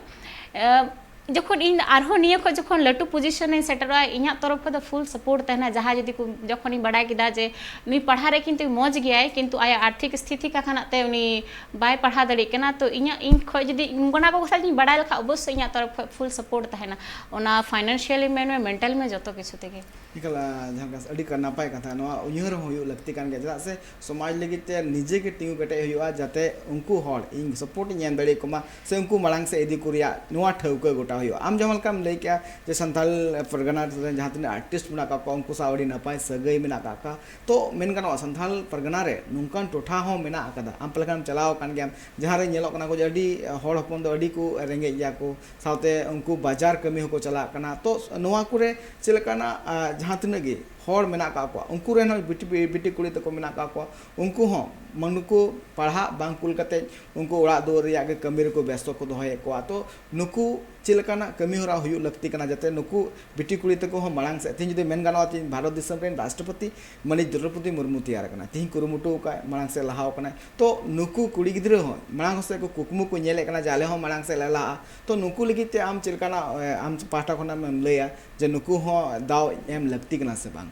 ᱮ, ᱡᱚᱠᱷᱚᱱ ᱤᱧ ᱟᱨᱦᱚᱸ ᱱᱤᱭᱟᱹ ᱠᱷᱚᱡ ᱡᱚᱠᱷᱚᱱ ᱞᱟᱹᱴᱩ ᱯᱚᱡᱤᱥᱚᱱ ᱤᱧ ᱥᱮᱴᱮᱨᱚᱜᱼᱟ, ᱤᱧᱟᱹᱜ ᱛᱚᱨᱚᱯ ᱠᱷᱚᱡ ᱫᱚ ᱯᱷᱩᱞ ᱥᱟᱯᱳᱨᱴ ᱛᱟᱦᱮᱱᱟ᱾ ᱡᱟᱦᱟᱸᱭ ᱡᱩᱫᱤ ᱠᱚ, ᱡᱚᱠᱷᱚᱱᱤᱧ ᱵᱟᱰᱟᱭ ᱠᱮᱫᱟ ᱡᱮ ᱱᱩᱭ ᱯᱟᱲᱦᱟᱣ ᱨᱮ ᱠᱤᱱᱛᱩ ᱢᱚᱡᱽ ᱜᱮᱭᱟᱭ, ᱠᱤᱱᱛᱩ ᱟᱭᱟᱜ ᱟᱨᱛᱷᱤᱠ ᱥᱛᱷᱤᱛᱤ ᱠᱟ ᱠᱷᱟᱱᱟᱜ ᱛᱮ ᱩᱱᱤ ᱵᱟᱭ ᱯᱟᱲᱦᱟᱣ ᱫᱟᱲᱮᱭᱟᱜ ᱠᱟᱱᱟ, ᱛᱚ ᱤᱧᱟᱹᱜ, ᱤᱧ ᱠᱷᱚᱡ ᱡᱩᱫᱤ ᱚᱱᱟ ᱠᱚ ᱠᱟᱛᱷᱟ ᱡᱩᱫᱤᱧ ᱵᱟᱰᱟᱭ ᱞᱮᱠᱷᱟᱡ, ᱚᱵᱚᱥᱥᱳᱭ ᱤᱧᱟᱹᱜ ᱛᱚᱨᱚᱯ ᱠᱷᱚᱡ ᱯᱷᱩᱞ ᱥᱟᱯᱳᱨᱴ ᱛᱟᱦᱮᱱᱟ, ᱚᱱᱟ ᱯᱷᱟᱭᱱᱟᱱᱥᱤᱭᱟᱞᱤ ᱢᱮᱱ ᱢᱮ, ᱢᱮᱱᱴᱟᱞ ᱢᱮ, ᱡᱚᱛᱚ ᱠᱤᱪᱷᱩ ᱛᱮᱜᱮ᱾ ᱮᱠᱟᱞ, ᱟᱸ, ᱡᱟᱦᱟᱸ ᱞᱮᱠᱟ ᱟᱹᱰᱤ ᱠᱟ-, ᱱᱟᱯᱟᱭ ᱠᱟᱛᱷᱟ, ᱱᱚᱣᱟ ᱩᱭᱦᱟᱹᱨ ᱦᱚᱸ ᱦᱩᱭᱩᱜ ᱞᱟᱹᱠᱛᱤ ᱠᱟᱱ ᱜᱮᱭᱟ, ᱪᱮᱫᱟᱜ ᱥᱮ ᱥᱚᱢᱟᱡᱽ ᱞᱟᱹᱜᱤᱫ ᱛᱮ ᱱᱤᱡᱮ ᱜᱮ ᱛᱤᱸᱜᱩ ᱠᱮᱴᱮᱡ ᱦᱩᱭᱩᱜᱼᱟ, ᱡᱟᱛᱮ ᱩᱱᱠᱩ ᱦᱚᱲ ᱤᱧ ᱥᱟᱯᱳᱨᱴ ᱤᱧ ᱮᱢ ᱫᱟᱲᱮᱭᱟᱠᱚ ᱢᱟ ᱥᱮ ᱩᱱᱠᱩ ᱢᱟᱲᱟᱝ ᱥᱮᱫ ᱤᱫᱤ ᱠᱚ ᱨᱮᱭᱟᱜ ᱱᱚᱣᱟ ᱴᱷᱟᱹᱣᱠᱟᱹ ᱜᱚᱴᱟ ᱦᱩᱭᱩᱜᱼᱟ᱾ ᱟᱢ ᱡᱟᱦᱟᱸ ᱞᱮᱠᱟᱢ ᱞᱟᱹᱭ ᱠᱮᱜᱼᱟ ᱡᱮ ᱥᱟᱱᱛᱟᱲ ᱯᱟᱨᱜᱟᱱᱟ ᱨᱮᱱ ᱡᱟᱦᱟᱸ ᱛᱤᱱᱟᱹᱜ ᱟᱨᱴᱤᱥᱴ ᱢᱮᱱᱟᱜ ᱠᱟᱜ ᱠᱚᱣᱟ, ᱩᱱᱠᱩ ᱥᱟᱶ ᱟᱹᱰᱤ ᱱᱟᱯᱟᱭ ᱥᱟᱹᱜᱟᱹᱭ ᱢᱮᱱᱟᱜ ᱠᱟᱜ ᱠᱚᱣᱟ᱾ ᱛᱚ ᱢᱮᱱ ᱜᱟᱱᱚᱜᱼᱟ, ᱥᱟᱱᱛᱟᱲ ᱯᱟᱨᱜᱟᱱᱟ ᱨᱮ ᱱᱚᱝᱠᱟᱱ ᱴᱚᱴᱷᱟ ᱦᱚᱸ ᱢᱮᱱᱟᱜ ᱟᱠᱟᱫᱟ᱾ ᱟᱢ ᱯᱟᱞᱮ ᱠᱷᱟᱱᱮᱢ ᱪᱟᱞᱟᱣ ᱟᱠᱟᱱ ᱜᱮᱭᱟᱢ, ᱡᱟᱦᱟᱸ ᱨᱮ ᱧᱮᱞᱚᱜ ᱠᱟᱱᱟ ᱠᱚ ᱡᱮ ᱟᱹᱰᱤ ᱦᱚᱲ ᱦᱚᱯᱚᱱ ᱫᱚ ᱟᱹᱰᱤ ᱠᱚ ᱨᱮᱸᱜᱮᱡ ᱜᱮᱭᱟ ᱠᱚ, ᱥᱟᱶᱛᱮ ᱩᱱᱠᱩ ᱵᱟᱡᱟᱨ ᱠᱟᱹᱢᱤ ᱦᱚᱸᱠᱚ ᱪᱟᱞᱟᱜ ᱠᱟᱱᱟ᱾ ᱛᱚ ᱱᱚᱣᱟ ᱠᱚᱨᱮ ᱪᱮᱫ ᱞᱮᱠᱟᱱᱟᱜ, ᱟ, ᱡᱟᱦᱟᱸ ᱛᱤᱱᱟᱹᱜ ᱜᱮ ᱦᱚᱲ ᱢᱮᱱᱟᱜ ᱠᱟᱜ ᱠᱚᱣᱟ, ᱩᱱᱠᱩ ᱨᱮᱱ ᱦᱚᱸ ᱵᱤᱴᱤ, ᱵᱤᱴᱤ ᱠᱩᱲᱤ ᱛᱟᱠᱚ ᱢᱮᱱᱟᱜ ᱠᱟᱜ ᱠᱚᱣᱟ, ᱩᱱᱠᱩ ᱦᱚᱸ ᱢᱟᱱ-, ᱱᱩᱠᱩ ᱯᱟᱲᱦᱟᱜ ᱵᱟᱝ ᱠᱩᱞ ᱠᱟᱛᱮ ᱩᱱᱠᱩ ᱚᱲᱟᱜ ᱫᱩᱣᱟᱹᱨ ᱨᱮᱭᱟᱜ ᱜᱮ ᱠᱟᱹᱢᱤ ᱨᱮᱠᱚ ᱵᱮᱥᱛᱚ ᱠᱚ ᱫᱚᱦᱚᱭᱮᱫ ᱠᱚᱣᱟ᱾ ᱛᱚ ᱱᱩᱠᱩ ᱪᱮᱫ ᱞᱮᱠᱟᱱᱟᱜ ᱠᱟᱹᱢᱤ ᱦᱚᱨᱟ ᱦᱩᱭᱩᱜ ᱞᱟᱹᱠᱛᱤ ᱠᱟᱱᱟ, ᱡᱟᱛᱮ ᱱᱩᱠᱩ ᱵᱤᱴᱤ ᱠᱩᱲᱤ ᱛᱟᱠᱚ ᱦᱚᱸ ᱢᱟᱲᱟᱝ ᱥᱮᱫ, ᱛᱮᱦᱮᱧ ᱡᱩᱫᱤ ᱢᱮᱱ ᱜᱟᱱᱚᱜᱼᱟ, ᱛᱮᱦᱮᱧ ᱵᱷᱟᱨᱚᱛ ᱫᱤᱥᱚᱢ ᱨᱮᱱ ᱨᱟᱥᱴᱨᱚᱯᱚᱛᱤ ᱢᱟᱹᱱᱤᱡ ᱫᱨᱚᱣᱯᱚᱫᱤ ᱢᱩᱨᱢᱩ ᱛᱮᱭᱟᱨ ᱟᱠᱟᱱᱟ, ᱛᱮᱦᱮᱧ ᱠᱩᱨᱩᱢᱩᱴᱩ ᱟᱠᱟᱫ, ᱢᱟᱲᱟᱝ ᱥᱮᱫ ᱞᱟᱦᱟᱣ ᱟᱠᱟᱱᱟᱭ᱾ ᱛᱚ ᱱᱩᱠᱩ ᱠᱩᱲᱤ ᱜᱤᱫᱽᱨᱟᱹ ᱦᱚᱸ ᱢᱟᱲᱟᱝ ᱥᱮᱫ ᱠᱚ ᱠᱩᱠᱢᱩ ᱠᱚ ᱧᱮᱞᱮᱫ ᱠᱟᱱᱟ ᱡᱮ ᱟᱞᱮ ᱦᱚᱸ ᱢᱟᱲᱟᱝ ᱥᱮᱫ ᱞᱮ ᱞᱟᱦᱟᱜᱼᱟ᱾ ᱛᱚ ᱱᱩᱠᱩ ᱞᱟᱹᱜᱤᱫ ᱛᱮ ᱟᱢ ᱪᱮᱫ ᱞᱮᱠᱟᱱᱟᱜ, ᱮ, ᱟᱢ ᱯᱟᱦᱴᱟ ᱠᱷᱚᱱᱟᱜ ᱮᱢ ᱞᱟᱹᱭᱟ ᱡᱮ ᱱᱩᱠᱩ ᱦᱚᱸ ᱫᱟᱣ ᱮᱢ ᱞᱟᱹᱠᱛᱤ ᱠᱟᱱᱟ ᱥᱮ ᱵᱟᱝ?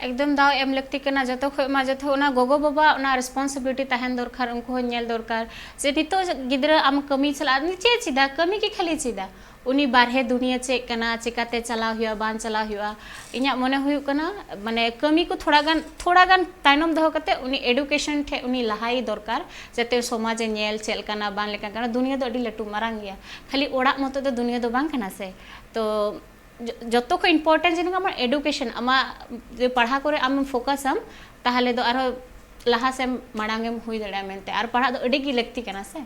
ᱮᱠᱫᱚᱢ ᱫᱟᱣ ᱮᱢ ᱞᱟᱹᱠᱛᱤ ᱠᱟᱱᱟ᱾ ᱡᱚᱛᱚ ᱠᱷᱚᱡ ᱢᱟ ᱡᱚᱛᱚ ᱚᱱᱟ ᱜᱚᱜᱚ ᱵᱟᱵᱟ ᱚᱱᱟ ᱨᱮᱥᱯᱚᱱᱥᱤᱵᱤᱞᱤᱴᱤ ᱛᱟᱦᱮᱱ ᱫᱚᱨᱠᱟᱨ, ᱩᱱᱠᱩ ᱦᱚᱸ ᱧᱮᱞ ᱫᱚᱨᱠᱟᱨ ᱡᱮ ᱱᱤᱛᱚᱜ ᱜᱤᱫᱽᱨᱟᱹ ᱟᱢ ᱠᱟᱹᱢᱤ ᱪᱟᱞᱟᱜᱼᱟ, ᱪᱮᱫ ᱪᱮᱫᱟ, ᱠᱟᱹᱢᱤ ᱜᱮ ᱠᱷᱟᱹᱞᱤ ᱪᱮᱫᱟ, ᱩᱱᱤ ᱵᱟᱨᱦᱮ ᱫᱩᱱᱤᱭᱟᱹ ᱪᱮᱫ ᱠᱟᱱᱟ, ᱪᱮᱠᱟᱛᱮ ᱪᱟᱞᱟᱣ ᱦᱩᱭᱩᱜᱼᱟ, ᱵᱟᱝ ᱪᱟᱞᱟᱣ ᱦᱩᱭᱩᱜᱼᱟ᱾ ᱤᱧᱟᱹᱜ ᱢᱚᱱᱮ ᱦᱩᱭᱩᱜ ᱠᱟᱱᱟ, ᱢᱟᱱᱮ, ᱠᱟᱹᱢᱤ ᱠᱚ ᱛᱷᱚᱲᱟ ᱜᱟᱱ, ᱛᱷᱚᱲᱟ ᱜᱟᱱ ᱛᱟᱭᱱᱚᱢ ᱫᱚᱦᱚ ᱠᱟᱛᱮ ᱩᱱᱤ ᱮᱰᱩᱠᱮᱥᱚᱱ ᱴᱷᱮᱡ ᱩᱱᱤ ᱞᱟᱦᱟᱭ ᱫᱚᱨᱠᱟᱨ, ᱡᱟᱛᱮ ᱥᱚᱢᱟᱡᱽ ᱮ ᱧᱮᱞ ᱪᱮᱫ ᱞᱮᱠᱟᱱᱟ, ᱵᱟᱝ ᱞᱮᱠᱟᱱ ᱠᱟᱱᱟ᱾ ᱫᱩᱱᱤᱭᱟᱹ ᱫᱚ ᱟᱹᱰᱤ ᱞᱟᱹᱴᱩ ᱢᱟᱨᱟᱝ ᱜᱮᱭᱟ, ᱠᱷᱟᱹᱞᱤ ᱚᱲᱟᱜ ᱢᱚᱛᱚ ᱫᱚ ᱫᱩᱱᱤᱭᱟᱹ ᱫᱚ ᱵᱟᱝ ᱠᱟᱱᱟ ᱥᱮ᱾ ᱛᱚ ᱡᱚ-, ᱡᱚᱛᱚ ᱠᱷᱚᱱ ᱤᱢᱯᱚᱨᱴᱮᱱᱴ ᱡᱤᱱᱤᱥ ᱟᱢᱟᱜ ᱮᱰᱩᱠᱮᱥᱚᱱ, ᱟᱢᱟᱜ ᱡᱮ ᱯᱟᱲᱦᱟᱣ ᱠᱚᱨᱮ ᱟᱢᱮᱢ ᱯᱷᱳᱠᱟᱥ ᱟᱢ, ᱛᱟᱦᱚᱞᱮ ᱫᱚ ᱟᱨᱦᱚᱸ ᱞᱟᱦᱟ ᱥᱮᱫ ᱢᱟᱲᱟᱝ ᱮᱢ ᱦᱩᱭ ᱫᱟᱲᱮᱭᱟᱜᱼᱟ ᱢᱮᱱᱛᱮ᱾ ᱟᱨ ᱯᱟᱲᱦᱟᱜ ᱫᱚ ᱟᱹᱰᱤ ᱜᱮ ᱞᱟᱹᱠᱛᱤ ᱠᱟᱱᱟ ᱥᱮ᱾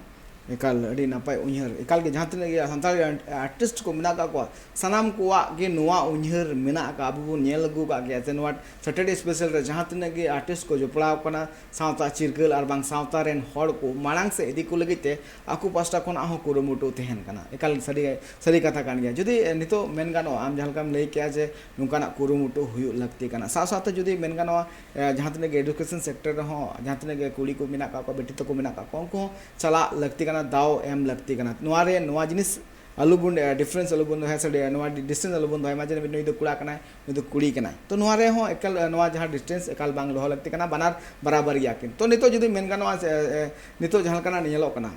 ᱮᱠᱟᱞ, ᱟᱹᱰᱤ ᱱᱟᱯᱟᱭ ᱩᱭᱦᱟᱹᱨ᱾ ᱮᱠᱟᱞ ᱜᱮ, ᱡᱟᱦᱟᱸ ᱛᱤᱱᱟᱹᱜ ᱜᱮ ᱥᱟᱱᱛᱟᱲ ᱟᱨᱴᱤᱥᱴ ᱠᱚ ᱢᱮᱱᱟᱜ ᱟᱠᱟᱫ ᱠᱚᱣᱟ, ᱥᱟᱱᱟᱢ ᱠᱚᱣᱟᱜ ᱜᱮ ᱱᱚᱣᱟ ᱩᱭᱦᱟᱹᱨ ᱢᱮᱱᱟᱜ ᱟᱠᱟᱫᱼᱟ᱾ ᱟᱵᱚ ᱵᱚᱱ ᱧᱮᱞ ᱟᱹᱜᱩ ᱟᱠᱟᱫ ᱜᱮᱭᱟ ᱡᱮ ᱱᱚᱣᱟ ᱥᱮᱴᱟᱨᱰᱮ ᱥᱯᱮᱥᱟᱞ ᱨᱮ ᱡᱟᱦᱟᱸ ᱛᱤᱱᱟᱹᱜ ᱜᱮ ᱟᱨᱴᱤᱥᱴ ᱠᱚ ᱡᱚᱯᱲᱟᱣ ᱟᱠᱟᱱᱟ, ᱥᱟᱶᱛᱟ ᱪᱤᱨᱜᱟᱹᱞ ᱟᱨ ᱵᱟᱝ ᱥᱟᱶᱛᱟ ᱨᱮᱱ ᱦᱚᱲ ᱠᱚ ᱢᱟᱲᱟᱝ ᱥᱮᱫ ᱤᱫᱤ ᱠᱚ ᱞᱟᱹᱜᱤᱫ ᱛᱮ ᱟᱠᱚ ᱯᱟᱥᱴᱟ ᱠᱷᱚᱱᱟᱜ ᱦᱚᱸ ᱠᱩᱨᱩᱢᱩᱴᱩ ᱛᱟᱦᱮᱱ ᱠᱟᱱᱟ᱾ ᱮᱠᱟᱞ ᱥᱟᱹᱨᱤ, ᱥᱟᱹᱨᱤ ᱠᱟᱛᱷᱟ ᱠᱟᱱ ᱜᱮᱭᱟ᱾ ᱡᱩᱫᱤ, ᱮ, ᱱᱤᱛᱚᱜ ᱢᱮᱱ ᱜᱟᱱᱚᱜᱼᱟ, ᱟᱢ ᱡᱟᱦᱟᱸ ᱞᱮᱠᱟᱢ ᱞᱟᱹᱭ ᱠᱮᱜᱼᱟ ᱡᱮ ᱱᱚᱝᱠᱟᱱᱟᱜ ᱠᱩᱨᱩᱢᱩᱴᱩ ᱦᱩᱭᱩᱜ ᱞᱟᱹᱠᱛᱤ ᱠᱟᱱᱟ, ᱥᱟᱶ ᱥᱟᱶᱛᱮ ᱡᱩᱫᱤ ᱢᱮᱱ ᱜᱟᱱᱚᱜᱼᱟ, ᱮ, ᱡᱟᱦᱟᱸ ᱛᱤᱱᱟᱹᱜ ᱜᱮ ᱮᱰᱩᱠᱮᱥᱚᱱ ᱥᱮᱠᱴᱚᱨ ᱨᱮᱦᱚᱸ ᱡᱟᱦᱟᱸ ᱛᱤᱱᱟᱹᱜ ᱜᱮ ᱠᱩᱲᱤ ᱠᱚ ᱢᱮᱱᱟᱜ ᱠᱟᱜ ᱠᱚᱣᱟ, ᱵᱤᱴᱤ ᱛᱟᱠᱚ ᱢᱮᱱᱟᱜ ᱠᱟᱜ ᱠᱚᱣᱟ, ᱩᱱᱠᱩ ᱦᱚᱸ ᱪᱟᱞᱟᱜ ᱞᱟᱹᱠᱛᱤ ᱠᱟᱱᱟ, ᱫᱟᱣ ᱮᱢ ᱞᱟᱹᱠᱛᱤ ᱠᱟᱱᱟ᱾ ᱱᱚᱣᱟ ᱨᱮ ᱱᱚᱣᱟ ᱡᱤᱱᱤᱥ ᱟᱞᱚ ᱵᱚᱱ, ᱮ, ᱰᱤᱯᱷᱟᱨᱮᱱᱥ ᱟᱞᱚ ᱵᱚᱱ ᱫᱚᱦᱚᱭᱟ ᱥᱮ ᱰᱤ-, ᱱᱚᱣᱟ ᱰᱤ-, ᱰᱤᱥᱴᱮᱱᱥ ᱟᱞᱚ ᱵᱚᱱ ᱫᱚᱦᱚᱭ ᱢᱟ ᱡᱮ ᱱᱩᱭ ᱫᱚ ᱠᱚᱲᱟ ᱠᱟᱱᱟᱭ, ᱱᱩᱭ ᱫᱚ ᱠᱩᱲᱤ ᱠᱟᱱᱟᱭ᱾ ᱛᱚ ᱱᱚᱣᱟ ᱨᱮᱦᱚᱸ ᱮᱠᱟᱞ, ᱮ, ᱱᱚᱣᱟ ᱡᱟᱦᱟᱸ ᱰᱤᱥᱴᱮᱱᱥ ᱮᱠᱟᱞ ᱵᱟᱝ ᱫᱚᱦᱚ ᱞᱟᱹᱠᱛᱤ ᱠᱟᱱᱟ, ᱵᱟᱱᱟᱨ ᱵᱟᱨᱟᱵᱟᱨ ᱜᱮᱭᱟ ᱠᱤᱱ᱾ ᱛᱚ ᱱᱤᱛᱚᱜ ᱡᱩᱫᱤ ᱢᱮᱱ ᱜᱟᱱᱚᱜᱼᱟ ᱥᱮ, ᱮ, ᱱᱤᱛᱚᱜ ᱡᱟᱦᱟᱸ ᱞᱮᱠᱟᱱᱟᱜ ᱧᱮᱞᱚᱜ ᱠᱟᱱᱟ,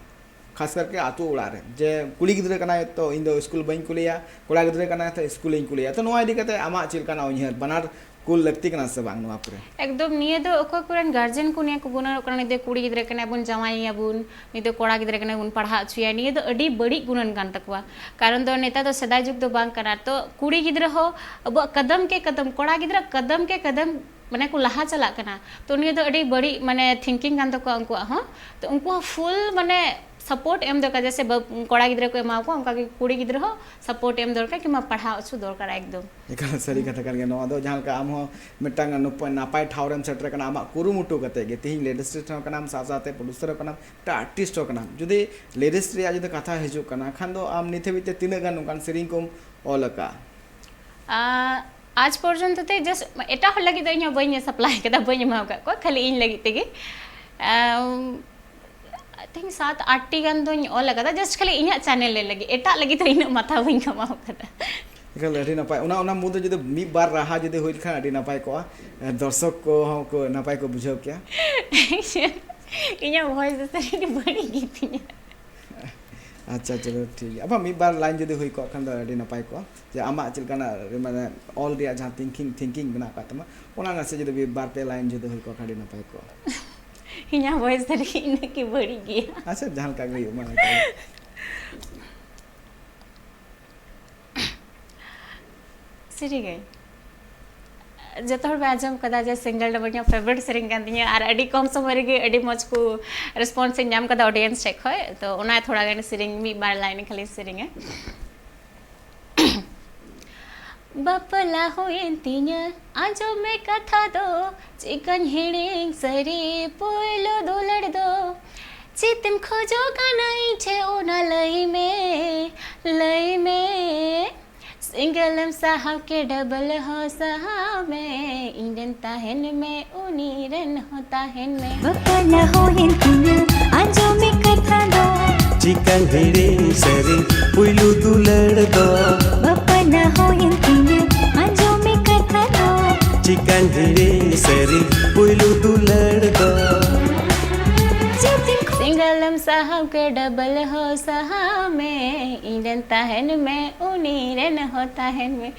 ᱠᱷᱟᱥ ᱠᱟᱨᱠᱮ ᱟᱛᱳ ᱚᱲᱟᱜ ᱨᱮ, ᱡᱮ ᱠᱩᱲᱤ ᱜᱤᱫᱽᱨᱟᱹ ᱠᱟᱱᱟᱭ ᱛᱚ ᱤᱧ ᱫᱚ ᱥᱠᱩᱞ ᱵᱟᱹᱧ ᱠᱩᱞᱮᱭᱟ, ᱠᱚᱲᱟ ᱜᱤᱫᱽᱨᱟᱹ ᱠᱟᱱᱟᱭ ᱛᱚ ᱥᱠᱩᱞᱤᱧ ᱠᱩᱞᱮᱭᱟ᱾ ᱛᱚ ᱱᱚᱣᱟ ᱤᱫᱤ ᱠᱟᱛᱮ ᱟᱢᱟᱜ ᱪᱮᱫ ᱞᱮᱠᱟᱱᱟᱜ ᱩᱭᱦᱟᱹᱨ? ᱵᱟᱱᱟᱨ ᱠᱩᱞ ᱞᱟᱹᱠᱛᱤ ᱠᱟᱱᱟ ᱥᱮ ᱵᱟᱝ ᱱᱚᱣᱟ ᱠᱚᱨᱮ? ᱮᱠᱫᱚᱢ, ᱱᱤᱭᱟᱹ ᱫᱚ ᱚᱠᱚᱭ ᱠᱚᱨᱮᱱ ᱜᱟᱨᱡᱮᱱ ᱠᱚ ᱱᱤᱭᱟᱹ ᱠᱚ ᱜᱩᱱᱟᱹᱱᱚᱜ ᱠᱟᱱᱟ, ᱱᱤᱛ ᱫᱚ ᱠᱩᱲᱤ ᱜᱤᱫᱽᱨᱟᱹ ᱠᱟᱱᱟᱭ ᱵᱚᱱ, ᱡᱟᱶᱟᱭᱮᱭᱟ ᱵᱚᱱ, ᱱᱤᱛ ᱫᱚ ᱠᱚᱲᱟ ᱜᱤᱫᱽᱨᱟᱹ ᱠᱟᱱᱟᱭ ᱵᱚᱱ, ᱯᱟᱲᱦᱟᱣ ᱦᱚᱪᱚᱭᱟ, ᱱᱤᱭᱟᱹ ᱫᱚ ᱟᱹᱰᱤ ᱵᱟᱹᱲᱤᱡ ᱜᱩᱱᱟᱹᱱ ᱠᱟᱱ ᱛᱟᱠᱚᱣᱟ᱾ ᱠᱟᱨᱚᱱ ᱫᱚ ᱱᱮᱛᱟᱨ ᱫᱚ ᱥᱮᱫᱟᱭ ᱡᱩᱜᱽ ᱫᱚ ᱵᱟᱝ ᱠᱟᱱᱟ᱾ ᱛᱚ ᱠᱩᱲᱤ ᱜᱤᱫᱽᱨᱟᱹ ᱦᱚᱸ ᱟᱵᱚᱣᱟᱜ ᱠᱟᱫᱟᱢ ᱠᱮ ᱠᱟᱫᱟᱢ, ᱠᱚᱲᱟ ᱜᱤᱫᱽᱨᱟᱹ ᱠᱟᱫᱟᱢ ᱠᱮ ᱠᱟᱫᱟᱢ ᱢᱟᱱᱮ ᱠᱚ ᱞᱟᱦᱟ ᱪᱟᱞᱟᱜ ᱠᱟᱱᱟ᱾ ᱛᱚ ᱱᱤᱭᱟᱹ ᱫᱚ ᱟᱹᱰᱤ ᱵᱟᱹᱲᱤᱡ ᱢᱟᱱᱮ ᱛᱷᱤᱝᱠᱤᱝ ᱠᱟᱱ ᱛᱟᱠᱚᱣᱟ ᱩᱱᱠᱩᱣᱟᱜ ᱦᱚᱸ᱾ ᱛᱚ ᱩᱱᱠᱩ ᱦᱚᱸ ᱯᱷᱩᱞ ᱢᱟᱱᱮ ᱥᱟᱯᱳᱨᱴ ᱮᱢ ᱫᱚᱨᱠᱟᱨ, ᱡᱮᱭᱥᱮ ᱵᱟᱹ-, ᱠᱚᱲᱟ ᱜᱤᱫᱽᱨᱟᱹ ᱠᱚ ᱮᱢᱟ ᱠᱚᱣᱟ, ᱚᱱᱠᱟ ᱜᱮ ᱠᱩᱲᱤ ᱜᱤᱫᱽᱨᱟᱹ ᱦᱚᱸ ᱥᱟᱯᱳᱨᱴ ᱮᱢ ᱫᱚᱨᱠᱟᱨ, ᱠᱤᱝᱵᱟ ᱯᱟᱲᱦᱟᱣ ᱦᱚᱪᱚ ᱫᱚᱨᱠᱟᱨ ᱮᱠᱫᱚᱢ᱾ ᱮᱠᱟᱞ ᱥᱟᱹᱨᱤ ᱠᱟᱛᱷᱟ ᱠᱟᱱ ᱜᱮᱭᱟ᱾ ᱱᱚᱣᱟ ᱫᱚ ᱡᱟᱦᱟᱸ ᱞᱮᱠᱟ ᱟᱢ ᱦᱚᱸ ᱢᱤᱫᱴᱟᱝ ᱱᱩᱯ-, ᱱᱟᱯᱟᱭ ᱴᱷᱟᱶ ᱨᱮᱢ ᱥᱮᱴᱮᱨ ᱟᱠᱟᱱᱟ ᱟᱢᱟᱜ ᱠᱩᱨᱩᱢᱩᱴᱩ ᱠᱟᱛᱮ ᱜᱮ᱾ ᱛᱤᱦᱤᱧ ᱞᱤᱨᱤᱥᱤᱥᱴ ᱦᱚᱸ ᱠᱟᱱᱟᱢ, ᱥᱟᱶ ᱥᱟᱶᱛᱮ ᱯᱨᱚᱰᱭᱩᱥᱟᱨ ᱦᱚᱸ ᱠᱟᱱᱟᱢ, ᱢᱤᱫᱴᱟᱝ ᱟᱨᱴᱤᱥᱴ ᱦᱚᱸ ᱠᱟᱱᱟᱢ᱾ ᱡᱩᱫᱤ ᱞᱤᱨᱤᱥᱤᱥᱴ ᱨᱮᱭᱟᱜ ᱡᱩᱫᱤ ᱠᱟᱛᱷᱟ ᱦᱤᱡᱩᱜ ᱠᱟᱱᱟ ᱠᱷᱟᱱ ᱫᱚ ᱟᱢ ᱱᱤᱛ ᱦᱟᱹᱵᱤᱡ ᱛᱮ ᱛᱤᱱᱟᱹᱜ ᱜᱟᱱ ᱱᱚᱝᱠᱟᱱ ᱥᱮᱨᱮᱧ ᱠᱚᱢ ᱚᱞ ᱟᱠᱟᱫᱼᱟ? ᱟᱸ, ᱟᱡᱽ ᱯᱚᱨᱡᱚᱱᱛᱚ ᱛᱮ just ᱮᱴᱟᱜ ᱦᱚᱲ ᱞᱟᱹᱜᱤᱫ ᱫᱚ ᱤᱧ ᱦᱚᱸ ᱵᱟᱹᱧ ᱥᱟᱯᱞᱟᱭ ᱠᱟᱫᱟ, ᱵᱟᱹᱧ ᱮᱢᱟᱣ ᱟᱠᱟᱫ ᱠᱚᱣᱟ, ᱠᱷᱟᱹᱞᱤ ᱤᱧ ᱞᱟᱹᱜᱤᱫ ᱛᱮᱜᱮ᱾ ᱟᱢ, I think ᱥᱟᱛ ᱟᱴ ᱴᱤ ᱜᱟᱱ ᱫᱚᱧ ᱚᱞ ᱟᱠᱟᱫᱟ, just ᱠᱷᱟᱹᱞᱤ ᱤᱧᱟᱹᱜ ᱪᱮᱱᱮᱞ ᱨᱮ ᱞᱟᱹᱜᱤᱫ, ᱮᱴᱟᱜ ᱞᱟᱹᱜᱤᱫ ᱫᱚ ᱤᱱᱟᱹᱜ ᱢᱟᱛᱷᱟ ᱵᱟᱹᱧ ᱜᱷᱟᱢᱟᱣ ᱟᱠᱟᱫᱟ᱾ ᱮᱠᱟᱞ ᱟᱹᱰᱤ ᱱᱟᱯᱟᱭ᱾ ᱚᱱᱟ, ᱚᱱᱟ ᱢᱩᱫᱽ ᱨᱮ ᱡᱩᱫᱤ ᱢᱤᱫ ᱵᱟᱨ ᱨᱟᱦᱟ ᱡᱩᱫᱤ ᱦᱩᱭ ᱞᱮᱠᱷᱟᱱ ᱟᱹᱰᱤ ᱱᱟᱯᱟᱭ ᱠᱚᱜᱼᱟ, ᱫᱚᱨᱥᱚᱠ ᱠᱚ ᱦᱚᱸ ᱠᱚ ᱱᱟᱯᱟᱭ ᱠᱚ ᱵᱩᱡᱷᱟᱹᱣ ᱠᱮᱭᱟ᱾ ᱤᱧᱟᱹᱜ ᱵᱷᱚᱭᱮᱥ ᱫᱚ ᱥᱟᱹᱨᱤ ᱜᱮ ᱵᱟᱹᱲᱤᱡ ᱜᱮᱛᱤᱧᱟ᱾ ᱟᱪᱪᱷᱟ, ᱪᱚᱞᱚ ᱴᱷᱤᱠ ᱜᱮᱭᱟ᱾ ᱟᱵᱟᱨ ᱢᱤᱫ ᱵᱟᱨ ᱞᱟᱭᱤᱱ ᱡᱩᱫᱤ ᱦᱩᱭ ᱠᱚᱜ ᱠᱷᱟᱱ ᱫᱚ ᱟᱹᱰᱤ ᱱᱟᱯᱟᱭ ᱠᱚᱜᱼᱟ, ᱡᱮ ᱟᱢᱟᱜ ᱪᱮᱫ ᱞᱮᱠᱟᱱᱟᱜ ᱢᱟᱱᱮ ᱚᱞ ᱨᱮᱭᱟᱜ ᱡᱟᱦᱟᱸ ᱛᱷᱤᱝᱠᱤᱝ, ᱛᱷᱤᱝᱠᱤᱝ ᱢᱮᱱᱟᱜ ᱟᱠᱟᱫ ᱛᱟᱢᱟ, ᱚᱱᱟ ᱱᱟᱥᱮ ᱡᱩᱫᱤ ᱢᱤᱫ ᱵᱟᱨ ᱯᱮ ᱞᱟᱭᱤᱱ ᱡᱩᱫᱤ ᱦᱩᱭ ᱠᱚᱜ ᱠᱷᱟᱱ ᱟᱹᱰᱤ ᱱᱟᱯᱟᱭ ᱠᱚᱜᱼᱟ᱾ ᱤᱧᱟᱹᱜ ᱵᱷᱚᱭᱮᱥ ᱥᱟᱹᱨᱤ ᱜᱮ ᱤᱱᱟᱹᱜ ᱜᱮ ᱵᱟᱹᱲᱤᱡ ᱜᱮᱭᱟ᱾ ᱟᱪᱪᱷᱟ, ᱡᱟᱦᱟᱸ ᱞᱮᱠᱟ ᱜᱮ ᱦᱩᱭᱩᱜ ᱢᱟ, ᱚᱱᱟ ᱠᱚ᱾ ᱥᱟᱹᱨᱤ ᱜᱮ᱾ ᱡᱚᱛᱚ ᱦᱚᱲ ᱯᱮ ᱟᱸᱡᱚᱢ ᱠᱟᱫᱟ ᱡᱮ ᱥᱤᱝᱜᱮᱞ ᱰᱚᱵᱚᱞ ᱤᱧᱟᱹᱜ ᱯᱷᱮᱵᱟᱨᱤᱴ ᱥᱮᱨᱮᱧ ᱠᱟᱱ ᱛᱤᱧᱟᱹ, ᱟᱨ ᱟᱹᱰᱤ ᱠᱚᱢ ᱥᱚᱢᱚᱭ ᱨᱮᱜᱮ ᱟᱹᱰᱤ ᱢᱚᱡᱽ ᱠᱚ ᱨᱮᱥᱯᱚᱱᱥ ᱤᱧ ᱧᱟᱢ ᱠᱟᱫᱟ ᱚᱰᱤᱭᱮᱱᱥ ᱴᱷᱮᱡ ᱠᱷᱚᱡ᱾ ᱛᱚ ᱚᱱᱟ ᱛᱷᱚᱲᱟ ᱜᱟᱱ ᱥᱮᱨᱮᱧ, ᱢᱤᱫ ᱵᱟᱨ ᱞᱟᱭᱤᱱ ᱠᱷᱟᱹᱞᱤᱧ ᱥᱮᱨᱮᱧᱟ᱾ ᱵᱟᱯᱞᱟ ᱦᱩᱭᱮᱱ ᱛᱤᱧᱟᱹ, ᱟᱸᱡᱚᱢ ᱢᱮ ᱠᱟᱛᱷᱟ ᱫᱚ, ᱪᱮᱠᱟᱧ ᱦᱤᱲᱤᱧ ᱥᱟᱹᱨᱤ ᱯᱳᱭᱞᱳ ᱫᱩᱞᱟᱹᱲ ᱫᱚ᱾ ᱪᱮᱫ ᱮᱢ ᱠᱷᱚᱡᱚᱜ ᱠᱟᱱᱟ ᱤᱧ ᱴᱷᱮᱱ, ᱚᱱᱟ ᱞᱟᱹᱭ ᱢᱮ, ᱞᱟᱹᱭ ᱢᱮ᱾ ᱥᱤᱝᱜᱮᱞ ᱮᱢ ᱥᱟᱦᱟᱣ ᱠᱮ ᱰᱚᱵᱚᱞ ᱦᱚᱸ ᱥᱟᱦᱟᱣ ᱢᱮ, ᱤᱧ ᱨᱮᱱ ᱛᱟᱦᱮᱱ ᱢᱮ, ᱩᱱᱤ ᱨᱮᱱ ᱦᱚᱸ ᱛᱟᱦᱮᱱ ᱢᱮ᱾ ᱵᱟᱯᱞᱟ ᱦᱩᱭᱮᱱ ᱛᱤᱧᱟᱹ, ᱟᱸᱡᱚᱢ ᱢᱮ ᱠᱟᱛᱷᱟ ᱫᱚ᱾ ᱪᱤᱠᱟᱹᱧ ᱦᱤᱲᱤᱧ ᱥᱟᱹᱨᱤ ᱯᱩᱭᱞᱩ ᱫᱩᱞᱟᱹᱲ ᱫᱚ᱾ ᱵᱟᱯᱞᱟ ᱦᱩᱭᱮᱱ ᱛᱤᱧᱟᱹ, ᱟᱸᱡᱚᱢ ᱢᱮ ᱠᱟᱛᱷᱟ ᱫᱚ᱾ ᱪᱤᱠᱟᱹᱧ ᱦᱤᱲᱤᱧ ᱥᱟᱹᱨᱤ ᱯᱩᱭᱞᱩ ᱫᱩᱞᱟᱹᱲ ᱫᱚ᱾ ᱪᱮᱫ ᱮᱢ ᱠᱷᱚᱡᱚᱜ ᱥᱤᱝᱜᱟᱞᱮᱢ ᱥᱟᱦᱟᱣ ᱠᱮ ᱰᱚᱵᱚᱞ ᱦᱚᱸ ᱥᱟᱦᱟᱣ ᱢᱮ, ᱤᱧ ᱨᱮᱱ ᱛᱟᱦᱮᱱ ᱢᱮ, ᱩᱱᱤ ᱨᱮᱱ ᱦᱚᱸ ᱛᱟᱦᱮᱱ ᱢᱮ᱾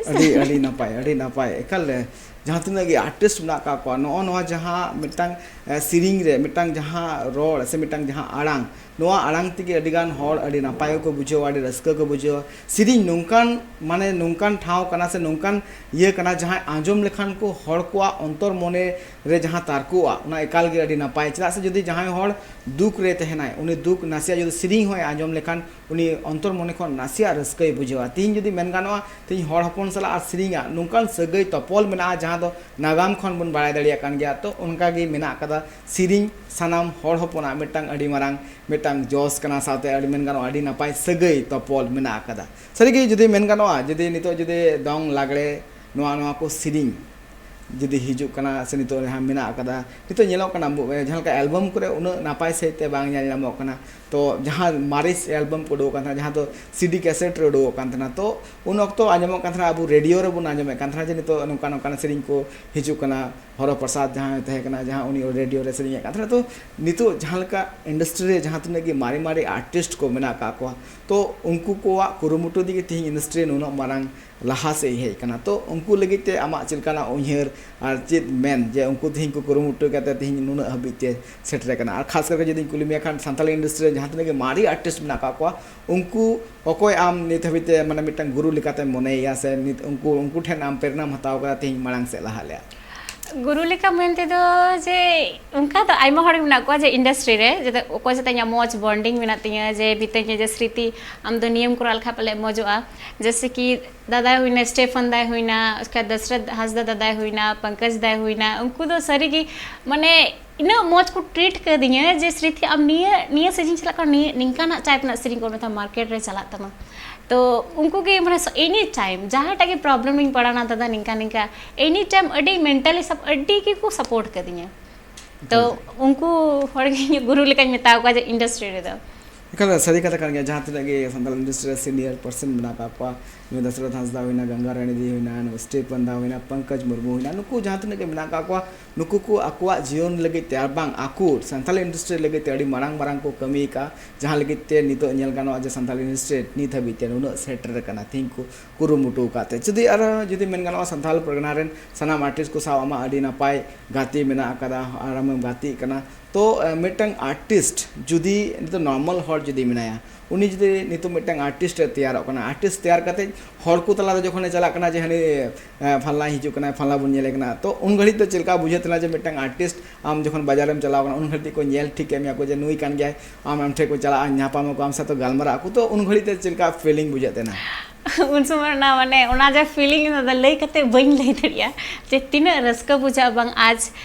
ᱟᱹᱰᱤ ᱟᱹᱰᱤ ᱱᱟᱯᱟᱭ, ᱟᱹᱰᱤ ᱱᱟᱯᱟᱭ᱾ ᱮᱠᱟᱞ ᱡᱟᱦᱟᱸ ᱛᱤᱱᱟᱹᱜ ᱜᱮ ᱟᱨᱴᱤᱥᱴ ᱢᱮᱱᱟᱜ ᱟᱠᱟᱫ ᱠᱚᱣᱟ, ᱱᱚᱜᱼᱚ ᱱᱚᱣᱟ ᱡᱟᱦᱟᱸ ᱢᱤᱫᱴᱟᱝ ᱥᱮᱨᱮᱧ ᱨᱮ ᱢᱤᱫᱴᱟᱝ ᱡᱟᱦᱟᱸ ᱨᱚᱲ ᱥᱮ ᱢᱤᱫᱴᱟᱝ ᱡᱟᱦᱟᱸ ᱟᱲᱟᱝ, ᱱᱚᱣᱟ ᱟᱲᱟᱝ ᱛᱮᱜᱮ ᱟᱹᱰᱤ ᱜᱟᱱ ᱦᱚᱲ ᱟᱹᱰᱤ ᱱᱟᱯᱟᱭ ᱠᱚ ᱵᱩᱡᱷᱟᱹᱣᱟ, ᱟᱹᱰᱤ ᱨᱟᱹᱥᱠᱟᱹ ᱠᱚ ᱵᱩᱡᱷᱟᱹᱣᱟ᱾ ᱥᱮᱨᱮᱧ ᱱᱚᱝᱠᱟᱱ, ᱢᱟᱱᱮ ᱱᱚᱝᱠᱟᱱ ᱴᱷᱟᱶ ᱠᱟᱱᱟ ᱥᱮ ᱱᱚᱝᱠᱟᱱ ᱤᱭᱟᱹ ᱠᱟᱱᱟ, ᱡᱟᱦᱟᱸᱭ ᱟᱸᱡᱚᱢ ᱞᱮᱠᱷᱟᱱ ᱠᱚ ᱦᱚᱲ ᱠᱚᱣᱟᱜ ᱚᱱᱛᱚᱨ ᱢᱚᱱᱮ ᱨᱮ ᱡᱟᱦᱟᱸ ᱛᱟᱨᱠᱚᱜᱼᱟ, ᱚᱱᱟ ᱮᱠᱟᱞ ᱜᱮ ᱟᱹᱰᱤ ᱱᱟᱯᱟᱭ᱾ ᱪᱮᱫᱟᱜ ᱥᱮ ᱡᱩᱫᱤ ᱡᱟᱦᱟᱸᱭ ᱦᱚᱲ ᱫᱩᱠ ᱨᱮ ᱛᱟᱦᱮᱱᱟᱭ, ᱩᱱᱤ ᱫᱩᱠ ᱱᱟᱥᱮᱭᱟᱜ ᱡᱩᱫᱤ ᱥᱮᱨᱮᱧ ᱦᱚᱸᱭ ᱟᱸᱡᱚᱢ ᱞᱮᱠᱷᱟᱱ, ᱩᱱᱤ ᱚᱱᱛᱚᱨ ᱢᱚᱱᱮ ᱠᱷᱚᱱ ᱱᱟᱥᱮᱭᱟᱜ ᱨᱟᱹᱥᱠᱟᱹᱭ ᱵᱩᱡᱷᱟᱹᱣᱟ᱾ ᱛᱮᱦᱮᱧ ᱡᱩᱫᱤ ᱢᱮᱱ ᱜᱟᱱᱚᱜᱼᱟ, ᱛᱮᱦᱮᱧ ᱦᱚᱲ ᱦᱚᱯᱚᱱ ᱥᱟᱞᱟᱜ ᱟᱨ ᱥᱮᱨᱮᱧᱟᱜ ᱱᱚᱝᱠᱟᱱ ᱥᱟᱹᱜᱟᱹᱭ ᱛᱚᱯᱚᱞ ᱢᱮᱱᱟᱜᱼᱟ, ᱡᱟᱦᱟᱸ ᱫᱚ ᱱᱟᱜᱟᱢ ᱠᱷᱚᱱ ᱵᱚᱱ ᱵᱟᱲᱟᱭ ᱫᱟᱲᱮᱭᱟᱜ ᱠᱟᱱ ᱜᱮᱭᱟ᱾ ᱛᱚ, ᱚᱱᱠᱟ ᱜᱮ ᱢᱮᱱᱟᱜ ᱟᱠᱟᱫᱟ᱾ ᱥᱮᱨᱮᱧ ᱥᱟᱱᱟᱢ ᱦᱚᱲ ᱦᱚᱯᱚᱱᱟᱜ ᱢᱤᱫᱴᱟᱝ ᱟᱹᱰᱤ ᱢᱟᱨᱟᱝ ᱢᱤᱫᱴᱟᱝ ᱡᱚᱥ ᱠᱟᱱᱟ, ᱥᱟᱶᱛᱮ ᱟᱹᱰᱤ ᱢᱮᱱ ᱜᱟᱱᱚᱜᱼᱟ, ᱟᱹᱰᱤ ᱱᱟᱯᱟᱭ ᱥᱟᱹᱜᱟᱹᱭ ᱛᱚᱯᱚᱞ ᱢᱮᱱᱟᱜ ᱟᱠᱟᱫᱟ᱾ ᱥᱟᱹᱨᱤᱜᱮ ᱡᱩᱫᱤ ᱢᱮᱱ ᱜᱟᱱᱚᱜᱼᱟ, ᱡᱩᱫᱤ ᱱᱤᱛᱚᱜ ᱡᱩᱫᱤ ᱫᱚᱝ ᱞᱟᱜᱽᱲᱮ ᱱᱚᱣᱟ, ᱱᱚᱣᱟ ᱠᱚ ᱥᱮᱨᱮᱧ ᱡᱩᱫᱤ ᱦᱤᱡᱩᱜ ᱠᱟᱱᱟ ᱥᱮ ᱱᱤᱛᱚᱜ ᱡᱟᱦᱟᱸ ᱢᱮᱱᱟᱜ ᱟᱠᱟᱫᱟ, ᱱᱤᱛᱚᱜ ᱧᱮᱞᱚᱜ ᱠᱟᱱᱟ, ᱵᱚ-, ᱡᱟᱦᱟᱸ ᱞᱮᱠᱟ ᱮᱞᱵᱟᱢ ᱠᱚᱨᱮ ᱩᱱᱟᱹᱜ ᱱᱟᱯᱟᱭ ᱥᱟᱺᱦᱤᱡ ᱛᱮ ᱵᱟᱝ ᱧᱮᱞ ᱧᱟᱢᱚᱜ ᱠᱟᱱᱟ᱾ ᱛᱚ, ᱡᱟᱦᱟᱸ ᱢᱟᱨᱮ ᱮᱞᱵᱟᱢ ᱠᱚ ᱩᱰᱩᱠᱚᱜ ᱠᱟᱱ ᱛᱟᱦᱮᱱᱟ, ᱡᱟᱦᱟᱸ ᱫᱚ ᱥᱤᱰᱤ ᱠᱮᱥᱮᱴ ᱨᱮ ᱩᱰᱩᱠᱚᱜ ᱠᱟᱱ ᱛᱟᱦᱮᱱᱟ, ᱛᱚ, ᱩᱱ ᱚᱠᱛᱚ ᱟᱸᱡᱚᱢᱚᱜ ᱠᱟᱱ ᱛᱟᱦᱮᱱᱟ, ᱟᱵᱚ ᱨᱮᱰᱤᱭᱳ ᱨᱮᱵᱚᱱ ᱟᱸᱡᱚᱢᱮᱫ ᱠᱟᱱ ᱛᱟᱦᱮᱱᱟ ᱡᱮ ᱱᱤᱛᱚᱜ ᱱᱚᱝᱠᱟ ᱱᱚᱝᱠᱟᱱ ᱥᱮᱨᱮᱧ ᱠᱚ ᱦᱤᱡᱩᱜ ᱠᱟᱱᱟ᱾ ᱦᱚᱨᱚ ᱯᱨᱚᱥᱟᱫᱽ ᱡᱟᱦᱟᱸᱭ ᱛᱟᱦᱮᱸ ᱠᱟᱱᱟ, ᱡᱟᱦᱟᱸ ᱩᱱᱤ ᱨᱮᱰᱤᱭᱳ ᱨᱮ ᱥᱮᱨᱮᱧᱮᱫ ᱠᱟᱱ ᱛᱟᱦᱮᱱᱟ᱾ ᱛᱚ, ᱱᱤᱛᱚᱜ ᱡᱟᱦᱟᱸ ᱞᱮᱠᱟ ᱤᱱᱰᱟᱥᱴᱨᱤ ᱨᱮ ᱡᱟᱦᱟᱸ ᱛᱤᱱᱟᱹᱜ ᱜᱮ ᱢᱟᱨᱮ ᱢᱟᱨᱮ ᱟᱨᱴᱤᱥᱴ ᱠᱚ ᱢᱮᱱᱟᱜ ᱟᱠᱟᱫ ᱠᱚᱣᱟ, ᱛᱚ, ᱩᱱᱠᱩ ᱠᱚᱣᱟᱜ ᱠᱩᱨᱩᱢᱩᱴᱩ ᱛᱮᱜᱮ ᱛᱮᱦᱮᱧ ᱤᱱᱰᱟᱥᱴᱨᱤ ᱱᱩᱱᱟᱹᱜ ᱢᱟᱨᱟᱝ ᱞᱟᱦᱟ ᱥᱮᱫ ᱦᱮᱡ ᱟᱠᱟᱱᱟ᱾ ᱛᱚ, ᱩᱱᱠᱩ ᱞᱟᱹᱜᱤᱫ ᱛᱮ ᱟᱢᱟᱜ ᱪᱮᱫ ᱞᱮᱠᱟᱱᱟᱜ ᱩᱭᱦᱟᱹᱨ ᱟᱨ ᱪᱮᱫ ᱢᱮᱱ ᱡᱮ ᱩᱱᱠᱩ ᱛᱮᱦᱮᱧ ᱠᱚ ᱠᱩᱨᱩᱢᱩᱴᱩ ᱠᱟᱛᱮ ᱛᱮᱦᱮᱧ ᱱᱩᱱᱟᱹᱜ ᱦᱟᱹᱵᱤᱡ ᱛᱮ ᱥᱮᱴᱮᱨ ᱟᱠᱟᱱᱟ? ᱟᱨ ᱠᱷᱟᱥ ᱠᱟᱨᱠᱮ ᱡᱩᱫᱤᱧ ᱠᱩᱞᱤ ᱢᱮᱭᱟ ᱠᱷᱟᱱ, ᱥᱟᱱᱛᱟᱲᱤ ᱤᱱᱰᱟᱥᱴᱨᱤ ᱨᱮ ᱡᱟᱦᱟᱸ ᱛᱤᱱᱟᱹᱜ ᱜᱮ ᱢᱟᱨᱮ ᱟᱨᱴᱤᱥᱴ ᱢᱮᱱᱟᱜ ᱟᱠᱟᱫ ᱠᱚᱣᱟ, ᱩᱱᱠᱩ ᱚᱠᱚᱭ ᱟᱢ ᱱᱤᱛ ᱦᱟᱹᱵᱤᱡ ᱛᱮ, ᱢᱟᱱᱮ, ᱢᱤᱫᱴᱟᱝ ᱜᱩᱨᱩ ᱞᱮᱠᱟᱛᱮᱢ ᱢᱚᱱᱮᱭᱮᱭᱟ ᱥᱮ ᱱᱤᱛ ᱩᱱᱠᱩ, ᱩᱱᱠᱩ ᱴᱷᱮᱱ ᱟᱢ ᱯᱨᱮᱨᱱᱟᱢ ᱦᱟᱛᱟᱣ ᱠᱟᱫᱟ ᱛᱮᱦᱮᱧ ᱢᱟᱲᱟᱝ ᱥᱮᱫ ᱞᱟᱦᱟ ᱞᱮᱭᱟ? ᱜᱩᱨᱩ ᱞᱮᱠᱟ ᱢᱮᱱ ᱛᱮᱫᱚ ᱡᱮ ᱚᱱᱠᱟ ᱫᱚ ᱟᱭᱢᱟ ᱦᱚᱲ ᱜᱮ ᱢᱮᱱᱟᱜ ᱠᱚᱣᱟ ᱡᱮ ᱤᱱᱰᱟᱥᱴᱨᱤ ᱨᱮ ᱡᱟᱛᱮ ᱚᱠᱚᱭ ᱥᱟᱛᱮ ᱤᱧᱟᱹᱜ ᱢᱚᱡᱽ ᱵᱚᱱᱰᱤᱝ ᱢᱮᱱᱟᱜ ᱛᱤᱧᱟᱹ, ᱡᱮ ᱢᱤᱛᱟᱹᱧᱟ ᱡᱮ, "ᱥᱨᱤᱛᱤ, ᱟᱢ ᱫᱚ ᱱᱤᱭᱟᱹᱢ ᱠᱚᱨᱟᱣ ᱞᱮᱠᱷᱟᱱ ᱯᱟᱞᱮ ᱢᱚᱡᱚᱜᱼᱟ᱾" ᱡᱮᱭᱥᱮ ᱠᱤ ᱫᱟᱫᱟᱭ ᱦᱩᱭᱱᱟ, ᱥᱴᱮᱯᱷᱟᱱ ᱫᱟᱭ ᱦᱩᱭᱱᱟ, ᱩᱥᱠᱮ ᱵᱟᱫ ᱫᱚᱥᱨᱚᱛ ᱦᱟᱸᱥᱫᱟ ᱫᱟᱫᱟᱭ ᱦᱩᱭᱱᱟ, ᱯᱚᱝᱠᱚᱡᱽ ᱫᱟᱭ ᱦᱩᱭᱱᱟ, ᱩᱱᱠᱩ ᱫᱚ ᱥᱟᱹᱨᱤ ᱜᱮ, ᱢᱟᱱᱮ, ᱤᱱᱟᱹᱜ ᱢᱚᱡᱽ ᱠᱚ ᱴᱨᱤᱴ ᱠᱟᱹᱫᱤᱧᱟ ᱡᱮ, "ᱥᱨᱤᱛᱤ, ᱟᱢ ᱱᱤᱭᱟᱹ, ᱱᱤᱭᱟᱹ ᱥᱤᱡᱤᱱ ᱪᱟᱞᱟᱜ ᱠᱟᱱᱟ, ᱱᱤᱭᱟᱹ, ᱱᱤᱝᱠᱟᱱᱟᱜ ᱪᱟᱭ ᱛᱮᱱᱟᱜ ᱥᱮᱨᱮᱧ ᱠᱚ ᱢᱮᱛᱟᱢ ᱢᱟᱨᱠᱮᱴ ᱨᱮ ᱪᱟᱞᱟᱜ ᱛᱟᱢᱟ᱾" ᱛᱚ ᱩᱱᱠᱩ ᱜᱮ, ᱢᱟᱱᱮ, ᱮᱱᱤ ᱴᱟᱭᱤᱢ ᱡᱟᱦᱟᱸᱴᱟᱜ ᱜᱮ ᱯᱨᱚᱵᱞᱮᱢ ᱨᱤᱧ ᱯᱟᱲᱟᱣᱱᱟ, "ᱫᱟᱫᱟ, ᱱᱤᱝᱠᱟ ᱱᱤᱝᱠᱟ", ᱮᱱᱤ ᱴᱟᱭᱤᱢ ᱟᱹᱰᱤ ᱢᱮᱱᱴᱟᱞᱤ ᱥᱟᱯ-, ᱟᱹᱰᱤ ᱜᱮᱠᱚ ᱥᱟᱯᱳᱨᱴ ᱠᱟᱹᱫᱤᱧᱟ᱾ ᱛᱚ ᱮᱠᱟᱞ᱾ ᱩᱱᱠᱩ ᱦᱚᱲ ᱜᱮ ᱤᱧᱟᱹᱜ ᱜᱩᱨᱩ ᱞᱮᱠᱟᱧ ᱢᱮᱛᱟᱣ ᱠᱚᱣᱟ ᱡᱮ ᱤᱱᱰᱟᱥᱴᱨᱤ ᱨᱮᱫᱚ᱾ ᱮᱠᱟᱞ ᱥᱟᱹᱨᱤ ᱠᱟᱛᱷᱟ ᱠᱟᱱ ᱜᱮᱭᱟ, ᱡᱟᱦᱟᱸ ᱛᱤᱱᱟᱹᱜ ᱜᱮ ᱥᱟᱱᱛᱟᱲ ᱤᱱᱰᱟᱥᱴᱨᱤ ᱨᱮ ᱥᱤᱱᱤᱭᱟᱨ ᱯᱟᱨᱥᱚᱱ ᱢᱮᱱᱟᱜ ᱟᱠᱟᱫ ᱠᱚᱣᱟ, ᱱᱩᱭ ᱫᱟᱥᱨᱚᱛᱷ ᱦᱟᱸᱥᱫᱟ ᱦᱩᱭᱱᱟ, ᱜᱟᱝᱜᱟ ᱨᱟᱱᱤ ᱫᱤ ᱦᱩᱭᱱᱟ, ᱱᱩᱭ ᱥᱴᱤᱯᱷᱟᱱ ᱫᱟ ᱦᱩᱭᱱᱟ, ᱯᱚᱝᱠᱚᱡᱽ ᱢᱩᱨᱢᱩ ᱦᱩᱭᱱᱟ, ᱱᱩᱠᱩ ᱡᱟᱦᱟᱸ ᱛᱤᱱᱟᱹᱜ ᱜᱮ ᱢᱮᱱᱟᱜ ᱟᱠᱟᱫ ᱠᱚᱣᱟ, ᱱᱩᱠᱩ ᱠᱚ ᱟᱠᱚᱣᱟᱜ ᱡᱤᱭᱚᱱ ᱞᱟᱹᱜᱤᱫ ᱛᱮ ᱟᱨ ᱵᱟᱝ ᱟᱠᱚ ᱥᱟᱱᱛᱟᱞᱤ ᱤᱱᱰᱟᱥᱴᱨᱤ ᱞᱟᱹᱜᱤᱫ ᱛᱮ ᱟᱹᱰᱤ ᱢᱟᱨᱟᱝ ᱢᱟᱨᱟᱝ ᱠᱚ ᱠᱟᱹᱢᱤ ᱟᱠᱟᱫᱼᱟ, ᱡᱟᱦᱟᱸ ᱞᱟᱹᱜᱤᱫ ᱛᱮ ᱱᱤᱛᱚᱜ ᱧᱮᱞ ᱜᱟᱱᱚᱜᱼᱟ ᱡᱮ ᱥᱟᱱᱛᱟᱞᱤ ᱤᱱᱰᱟᱥᱴᱨᱤ ᱱᱤᱛ ᱦᱟᱹᱵᱤᱡ ᱛᱮ ᱱᱩᱱᱟᱹᱜ ᱥᱮᱴᱮᱨ ᱟᱠᱟᱱᱟ, ᱛᱮᱦᱮᱧ ᱠᱚ ᱠᱩᱨᱩᱢᱩᱴᱩ ᱟᱠᱟᱫ ᱛᱮ᱾ ᱡᱩᱫᱤ ᱟᱨ ᱡᱩᱫᱤ ᱢᱮᱱ ᱜᱟᱱᱚᱜᱼᱟ, ᱥᱟᱱᱛᱟᱲ ᱯᱟᱨᱜᱟᱱᱟ ᱨᱮᱱ ᱥᱟᱱᱟᱢ ᱟᱨᱴᱤᱥᱴ ᱠᱚ ᱥᱟᱶ ᱟᱢᱟᱜ ᱟᱹᱰᱤ ᱱᱟᱯᱟᱭ ᱜᱟᱛᱮ ᱢᱮᱱᱟᱜ ᱟᱠᱟᱫᱟ ᱟᱨ ᱟᱢᱮᱢ ᱜᱟᱛᱮᱜ ᱠᱟᱱᱟ, ᱛᱚ ᱮ, ᱢᱤᱫᱴᱟᱝ ᱟᱨᱴᱤᱥᱴ ᱡᱩᱫᱤ ᱱᱤᱛᱚᱜ ᱱᱚᱨᱢᱟᱞ ᱦᱚᱲ ᱡᱩᱫᱤ ᱢᱮᱱᱟᱭᱟ, ᱩᱱᱤ ᱡᱩᱫᱤ ᱱᱤᱛᱚᱜ ᱢᱤᱫᱴᱟᱝ ᱟᱨᱴᱤᱥᱴ ᱮ ᱛᱮᱭᱟᱨᱚᱜ ᱠᱟᱱᱟ, ᱟᱨᱴᱤᱥᱴ ᱛᱮᱭᱟᱨ ᱠᱟᱛᱮ ᱦᱚᱲ ᱠᱚ ᱛᱟᱞᱟᱨᱮ ᱡᱚᱠᱷᱚᱱᱮ ᱪᱟᱞᱟᱜ ᱠᱟᱱᱟ ᱡᱮ ᱦᱟᱹᱱᱤ ᱮ, ᱯᱷᱟᱞᱱᱟᱭ ᱦᱤᱡᱩᱜ ᱠᱟᱱᱟᱭ, ᱯᱷᱟᱞᱱᱟ ᱵᱚᱱ ᱧᱮᱞᱮ ᱠᱟᱱᱟ, ᱛᱚ ᱩᱱ ᱜᱷᱟᱹᱲᱤᱡ ᱫᱚ ᱪᱮᱫ ᱞᱮᱠᱟ ᱵᱩᱡᱷᱟᱹᱜ ᱛᱟᱦᱮᱱᱟ ᱡᱮ ᱢᱤᱫᱴᱟᱝ ᱟᱨᱴᱤᱥᱴ ᱟᱢ ᱡᱚᱠᱷᱚᱱ ᱵᱟᱡᱟᱨᱮᱢ ᱪᱟᱞᱟᱣ ᱠᱟᱱᱟ, ᱩᱱ ᱜᱷᱟᱹᱲᱤᱡ ᱠᱚ ᱧᱮᱞ ᱴᱷᱤᱠ ᱠᱮᱫ ᱢᱮᱭᱟ ᱠᱚ ᱡᱮ ᱱᱩᱭ ᱠᱟᱱ ᱜᱮᱭᱟᱭ, ᱟᱢ ᱟᱢ ᱴᱷᱮᱱ ᱠᱚ ᱪᱟᱞᱟᱜᱼᱟ, ᱧᱟᱯᱟᱢ ᱟᱠᱚ, ᱟᱢ ᱥᱟᱶ ᱛᱮ ᱜᱟᱞᱢᱟᱨᱟᱜ ᱟᱠᱚ, ᱛᱚ ᱩᱱ ᱜᱷᱟᱹᱲᱤᱡ ᱛᱮ ᱪᱮᱫ ᱞᱮᱠᱟ ᱯᱷᱤᱞᱤᱝ ᱵᱩᱡᱷᱟᱹᱜ ᱛᱟᱦᱮᱱᱟ? ᱩᱱ ᱥᱚᱢᱚᱭ ᱚᱱᱟ, ᱢᱟᱱᱮ, ᱚᱱᱟ ᱡᱟ ᱯᱷᱤᱞᱤᱝ, ᱚᱱᱟ ᱫᱚ ᱞᱟᱹᱭ ᱠᱟᱛᱮ ᱵᱟᱹᱧ ᱞᱟᱹᱭ ᱫᱟᱲᱮᱭᱟᱜᱼᱟ ᱡᱮ ᱛᱤᱱᱟᱹᱜ ᱨᱟᱹᱥᱠᱟᱹ ᱵᱩᱡᱷᱟᱹᱜᱼᱟ᱾ ᱵᱟᱝ, ᱟᱡ,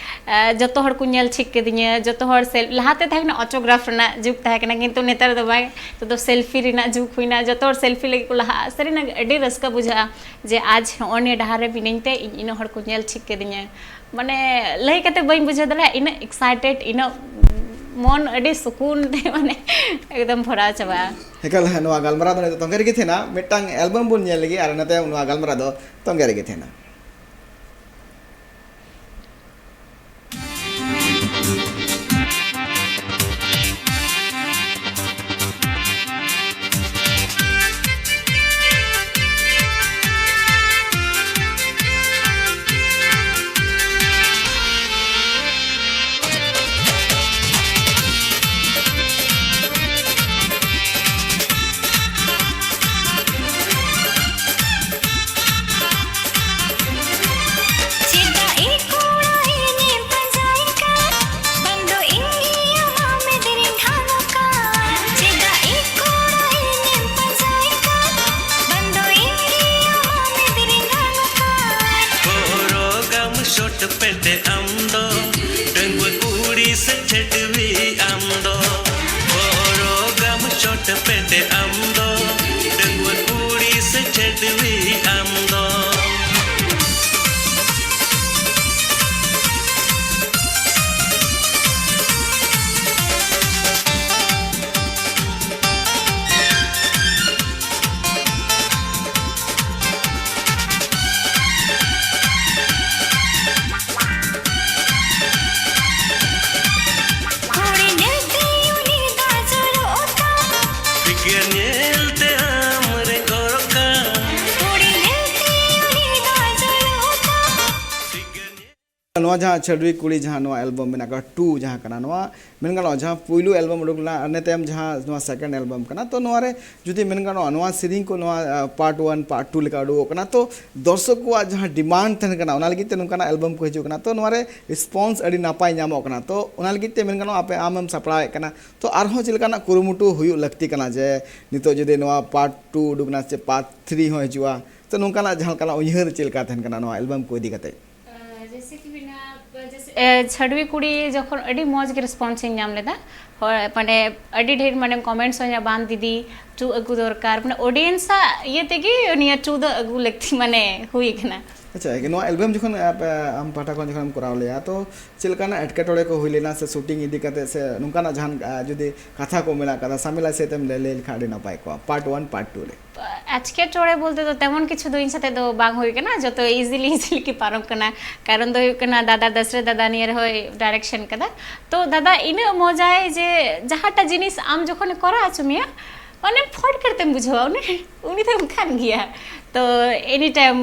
ᱟ, ᱡᱚᱛᱚ ᱦᱚᱲ ᱠᱚ ᱧᱮᱞ ᱴᱷᱤᱠ ᱠᱮᱫᱤᱧᱟ, ᱡᱚᱛᱚ ᱦᱚᱲ ᱥᱮᱞ-, ᱞᱟᱦᱟᱛᱮ ᱛᱟᱦᱮᱸ ᱠᱟᱱᱟ ᱚᱴᱳᱜᱨᱟᱯᱷ ᱨᱮᱱᱟᱜ ᱡᱩᱜᱽ ᱛᱟᱦᱮᱸ ᱠᱟᱱᱟ, ᱠᱤᱱᱛᱩ ᱱᱮᱛᱟᱨ ᱫᱚ ᱵᱟᱝ, ᱱᱤᱛᱚᱜ ᱫᱚ ᱥᱮᱞᱯᱷᱤ ᱨᱮᱱᱟᱜ ᱡᱩᱜᱽ ᱦᱩᱭᱱᱟ, ᱡᱚᱛᱚ ᱦᱚᱲ ᱥᱮᱞᱯᱷᱤ ᱞᱟᱹᱜᱤᱫ ᱠᱚ ᱞᱟᱦᱟᱜᱼᱟ᱾ ᱥᱟᱹᱨᱤᱱᱟᱜ ᱜᱮ ᱟᱹᱰᱤ ᱨᱟᱹᱥᱠᱟᱹ ᱵᱩᱡᱷᱟᱹᱜᱼᱟ ᱡᱮ ᱟᱡ ᱦᱚᱸᱜᱼᱚ ᱱᱤᱭᱟᱹ ᱰᱟᱦᱟᱨ ᱨᱮ ᱢᱤᱱᱟᱹᱧ ᱛᱮ ᱤᱧ ᱤᱱᱟᱹᱜ ᱦᱚᱲ ᱠᱚ ᱧᱮᱞ ᱴᱷᱤᱠ ᱠᱮᱫᱤᱧᱟ᱾ ᱢᱟᱱᱮ, ᱞᱟᱹᱭ ᱠᱟᱛᱮ ᱵᱟᱹᱧ ᱵᱩᱡᱷᱟᱹᱣ ᱫᱟᱲᱮᱭᱟᱜᱼᱟ, ᱤᱱᱟᱹᱜ ᱮᱠᱥᱟᱭᱴᱮᱰ, ᱤᱱᱟᱹᱜ ᱢᱚᱱ ᱟᱹᱰᱤ ᱥᱩᱠᱩᱱ ᱛᱮ, ᱢᱟᱱᱮ, ᱮᱠᱫᱚᱢ ᱵᱷᱚᱨᱟᱣ ᱪᱟᱵᱟᱜᱼᱟ᱾ ᱮᱠᱟᱞ, ᱦᱮᱸ, ᱱᱚᱣᱟ ᱜᱟᱞᱢᱟᱨᱟᱣ ᱫᱚ ᱱᱤᱛᱚᱜ ᱛᱚᱸᱜᱮ ᱨᱮᱜᱮ ᱛᱟᱦᱮᱱᱟ, ᱢᱤᱫᱴᱟᱝ ᱮᱞᱵᱟᱢ ᱵᱚᱱ ᱧᱮᱞ ᱞᱮᱜᱮ ᱟᱨ ᱤᱱᱟᱹ ᱛᱟᱭᱚᱢ ᱱᱚᱣᱟ ᱜᱟᱞᱢᱟᱨᱟᱣ ᱫᱚ ᱛᱚᱸᱜᱮ ᱨᱮᱜᱮ ᱛᱟᱦᱮᱱᱟ᱾ ᱪᱮᱫᱟᱜ ᱮ ᱠᱚᱲᱟ ᱤᱧᱮᱢ ᱯᱟᱸᱡᱟᱭ ᱠᱟᱱ? ᱵᱟᱝ ᱫᱚ ᱤᱧ ᱜᱮ ᱟᱢᱟᱜ ᱢᱮᱫ ᱨᱤᱧ ᱰᱷᱟᱝ ᱟᱠᱟᱱ? ᱪᱮᱫᱟᱜ ᱮ ᱠᱚᱲᱟ ᱤᱧᱮᱢ ᱯᱟᱸᱡᱟᱭ ᱠᱟᱱ? ᱵᱟᱝ ᱫᱚ ᱤᱧ ᱜᱮ ᱟᱢᱟᱜ ᱢᱮᱫ ᱨᱤᱧ ᱰᱷᱟᱝ ᱟᱠᱟᱱ? ᱦᱚᱨᱚᱜᱟᱢ ᱥᱚᱴ ᱯᱮᱱᱴ ᱟᱢ ᱫᱚ, ᱰᱟᱺᱜᱩᱣᱟᱹ ᱠᱩᱲᱤ ᱥᱮ ᱪᱷᱟᱹᱰᱣᱤ ᱟᱢ ᱫᱚ᱾ ᱦᱚᱨᱚᱜᱟᱢ ᱥᱚᱴ ᱯᱮᱱᱴ ᱟᱢ ᱫᱚ, ᱰᱟᱺᱜᱩᱣᱟᱹ ᱠᱩᱲᱤ ᱥᱮ ᱪᱷᱟᱹᱰᱣᱤ ᱟᱢ ᱫᱚ᱾ ᱱᱚᱣᱟ ᱡᱟᱦᱟᱸ ᱪᱷᱟᱹᱰᱣᱤ ᱠᱩᱲᱤ ᱡᱟᱦᱟᱸ ᱱᱚᱣᱟ ᱮᱞᱵᱟᱢ ᱢᱮᱱᱟᱜ ᱟᱠᱟᱫ, ᱴᱩ ᱡᱟᱦᱟᱸ ᱠᱟᱱᱟ, ᱱᱚᱣᱟ ᱢᱮᱱ ᱜᱟᱱᱚᱜᱼᱟ ᱡᱟᱦᱟᱸ ᱯᱩᱭᱞᱩ ᱮᱞᱵᱟᱢ ᱩᱰᱩᱠ ᱞᱮᱱᱟ, ᱤᱱᱟᱹ ᱛᱟᱭᱚᱢ ᱡᱟᱦᱟᱸ ᱱᱚᱣᱟ ᱥᱮᱠᱮᱱᱰ ᱮᱞᱵᱟᱢ ᱠᱟᱱᱟ, ᱛᱚ ᱱᱚᱣᱟ ᱨᱮ ᱡᱩᱫᱤ ᱢᱮᱱ ᱜᱟᱱᱚᱜᱼᱟ, ᱱᱚᱣᱟ ᱥᱮᱨᱮᱧ ᱠᱚ, ᱱᱚᱣᱟ ᱯᱟᱨᱴ ᱣᱟᱱ ᱯᱟᱨᱴ ᱴᱩ ᱞᱮᱠᱟ ᱩᱰᱩᱠᱚᱜ ᱠᱟᱱᱟ, ᱛᱚ ᱫᱚᱨᱥᱚᱠ ᱠᱚᱣᱟᱜ ᱡᱟᱦᱟᱸ ᱰᱤᱢᱟᱱᱰ ᱛᱟᱦᱮᱱ ᱠᱟᱱᱟ, ᱚᱱᱟ ᱞᱟᱹᱜᱤᱫ ᱛᱮ ᱱᱚᱝᱠᱟᱱᱟᱜ ᱮᱞᱵᱟᱢ ᱠᱚ ᱦᱤᱡᱩᱜ ᱠᱟᱱᱟ, ᱛᱚ ᱱᱚᱣᱟ ᱨᱮ ᱨᱮᱥᱯᱚᱱᱥ ᱟᱹᱰᱤ ᱱᱟᱯᱟᱭ ᱧᱟᱢᱚᱜ ᱠᱟᱱᱟ᱾ ᱛᱚ ᱚᱱᱟ ᱞᱟᱹᱜᱤᱫ ᱛᱮ ᱢᱮᱱ ᱜᱟᱱᱚᱜᱼᱟ, ᱟᱯᱮ ᱟᱢᱮᱢ ᱥᱟᱯᱲᱟᱣᱮᱫ ᱠᱟᱱᱟ, ᱛᱚ ᱟᱨᱦᱚᱸ ᱪᱮᱫ ᱞᱮᱠᱟᱱᱟᱜ ᱠᱩᱨᱩᱢᱩᱴᱩ ᱦᱩᱭᱩᱜ ᱞᱟᱹᱠᱛᱤ ᱠᱟᱱᱟ ᱡᱮ ᱱᱤᱛᱚᱜ ᱡᱩᱫᱤ ᱱᱚᱣᱟ ᱯᱟᱨᱴ ᱴᱩ ᱩᱰᱩᱠ ᱮᱱᱟ ᱥᱮ ᱯᱟᱨᱴ ᱛᱷᱨᱤ ᱦᱚᱸ ᱦᱤᱡᱩᱜᱼᱟ, ᱛᱚ ᱱᱚᱝᱠᱟᱱᱟᱜ ᱡᱟᱦᱟᱸ ᱞᱮᱠᱟᱱᱟᱜ ᱩᱭᱦᱟᱹᱨ ᱪᱮᱫ ᱞᱮᱠᱟ ᱛᱟᱦᱮᱱ ᱠᱟᱱᱟ ᱱᱚᱣᱟ ᱮᱞᱵᱟᱢ ᱠᱚ ᱤᱫᱤ ᱠᱟᱛᱮ? ᱮ, ᱪᱷᱟᱹᱰᱣᱤ ᱠᱩᱲᱤ ᱡᱚᱠᱷᱚᱱ ᱟᱹᱰᱤ ᱢᱚᱡᱽ ᱜᱮ ᱨᱮᱥᱯᱚᱱᱥ ᱤᱧ ᱧᱟᱢ ᱞᱮᱫᱟ᱾ ᱦᱚᱲ ᱢᱟᱱᱮ ᱟᱹᱰᱤ ᱰᱷᱮᱨ ᱢᱟᱱᱮ ᱠᱚᱢᱮᱱᱴᱥ ᱦᱚᱸ ᱦᱤᱡᱩᱜᱼᱟ, "ᱵᱟᱝ ᱫᱤᱫᱤ, ᱴᱩ ᱟᱹᱜᱩ ᱫᱚᱨᱠᱟᱨ", ᱢᱟᱱᱮ ᱚᱰᱤᱭᱮᱱᱥ ᱟᱜ ᱤᱭᱟᱹ ᱛᱮᱜᱮ ᱱᱤᱭᱟᱹ ᱴᱩ ᱫᱚ ᱟᱹᱜᱩ ᱞᱟᱹᱠᱛᱤ ᱢᱟᱱᱮ ᱦᱩᱭ ᱠᱟᱱᱟ᱾ ᱟᱪᱪᱷᱟ, ᱱᱚᱣᱟ ᱮᱞᱵᱟᱢ ᱡᱚᱠᱷᱚᱱ ᱟᱯ-, ᱟᱢ ᱯᱟᱦᱴᱟ ᱠᱷᱚᱱ ᱡᱚᱠᱷᱚᱱ ᱮᱢ ᱠᱚᱨᱟᱣ ᱞᱮᱜᱼᱟ, ᱛᱚ ᱪᱮᱫ ᱞᱮᱠᱟᱱᱟᱜ ᱮᱴᱠᱮᱴᱚᱬᱮ ᱠᱚ ᱦᱩᱭ ᱞᱮᱱᱟ ᱥᱮ ᱥᱩᱴᱤᱝ ᱤᱫᱤ ᱠᱟᱛᱮ ᱥᱮ ᱱᱚᱝᱠᱟᱱᱟᱜ ᱡᱟᱦᱟᱱ, ᱟ, ᱡᱩᱫᱤ ᱠᱟᱛᱷᱟ ᱠᱚ ᱢᱮᱱᱟᱜ ᱠᱟᱫᱟ, ᱥᱟᱢᱮᱞᱟ ᱥᱮᱫ ᱮᱢ ᱞᱟᱹᱭ, ᱞᱟᱹᱭ ᱞᱮᱠᱷᱟᱱ ᱟᱹᱰᱤ ᱱᱟᱯᱟᱭ ᱠᱚᱜᱼᱟ, ᱯᱟᱨᱴ ᱣᱟᱱ ᱯᱟᱨᱴ ᱴᱩ ᱨᱮ? ᱮᱴᱠᱮᱴᱚᱬᱮ ᱵᱚᱞᱛᱮ ᱫᱚ ᱛᱮᱢᱚᱱ ᱠᱤᱪᱷᱩ ᱫᱚ ᱤᱧ ᱥᱟᱛᱮ ᱫᱚ ᱵᱟᱝ ᱦᱩᱭ ᱠᱟᱱᱟ, ᱡᱚᱛᱚ ᱤᱡᱤᱞᱤ ᱤᱡᱤᱞᱤ ᱜᱮ ᱯᱟᱨᱚᱢ ᱠᱟᱱᱟ᱾ ᱠᱟᱨᱚᱱ ᱫᱚ ᱦᱩᱭᱩᱜ ᱠᱟᱱᱟ, ᱫᱟᱫᱟ ᱫᱟᱥᱨᱮ ᱫᱟᱫᱟ ᱱᱤᱭᱟᱹ ᱨᱮᱦᱚᱸᱭ ᱰᱟᱭᱨᱮᱠᱥᱚᱱ ᱠᱟᱫᱟ᱾ ᱛᱚ ᱫᱟᱫᱟ ᱤᱱᱟᱹᱜ ᱢᱚᱡᱟᱭ ᱡᱮ ᱡᱟᱦᱟᱸᱴᱟᱜ ᱡᱤᱱᱤᱥ ᱟᱢ ᱡᱚᱠᱷᱚᱱᱮ ᱠᱚᱨᱟᱣ ᱦᱚᱪᱚ ᱢᱮᱭᱟ, ᱢᱟᱱᱮ ᱯᱷᱚᱴ ᱠᱟᱨᱛᱮᱢ ᱵᱩᱡᱷᱟᱹᱣᱟ, ᱩᱱᱤ ᱩᱱᱤ ᱫᱚ ᱚᱱᱠᱟᱱ ᱜᱮᱭᱟ᱾ ᱛᱚ ᱮᱱᱤ ᱴᱟᱭᱤᱢ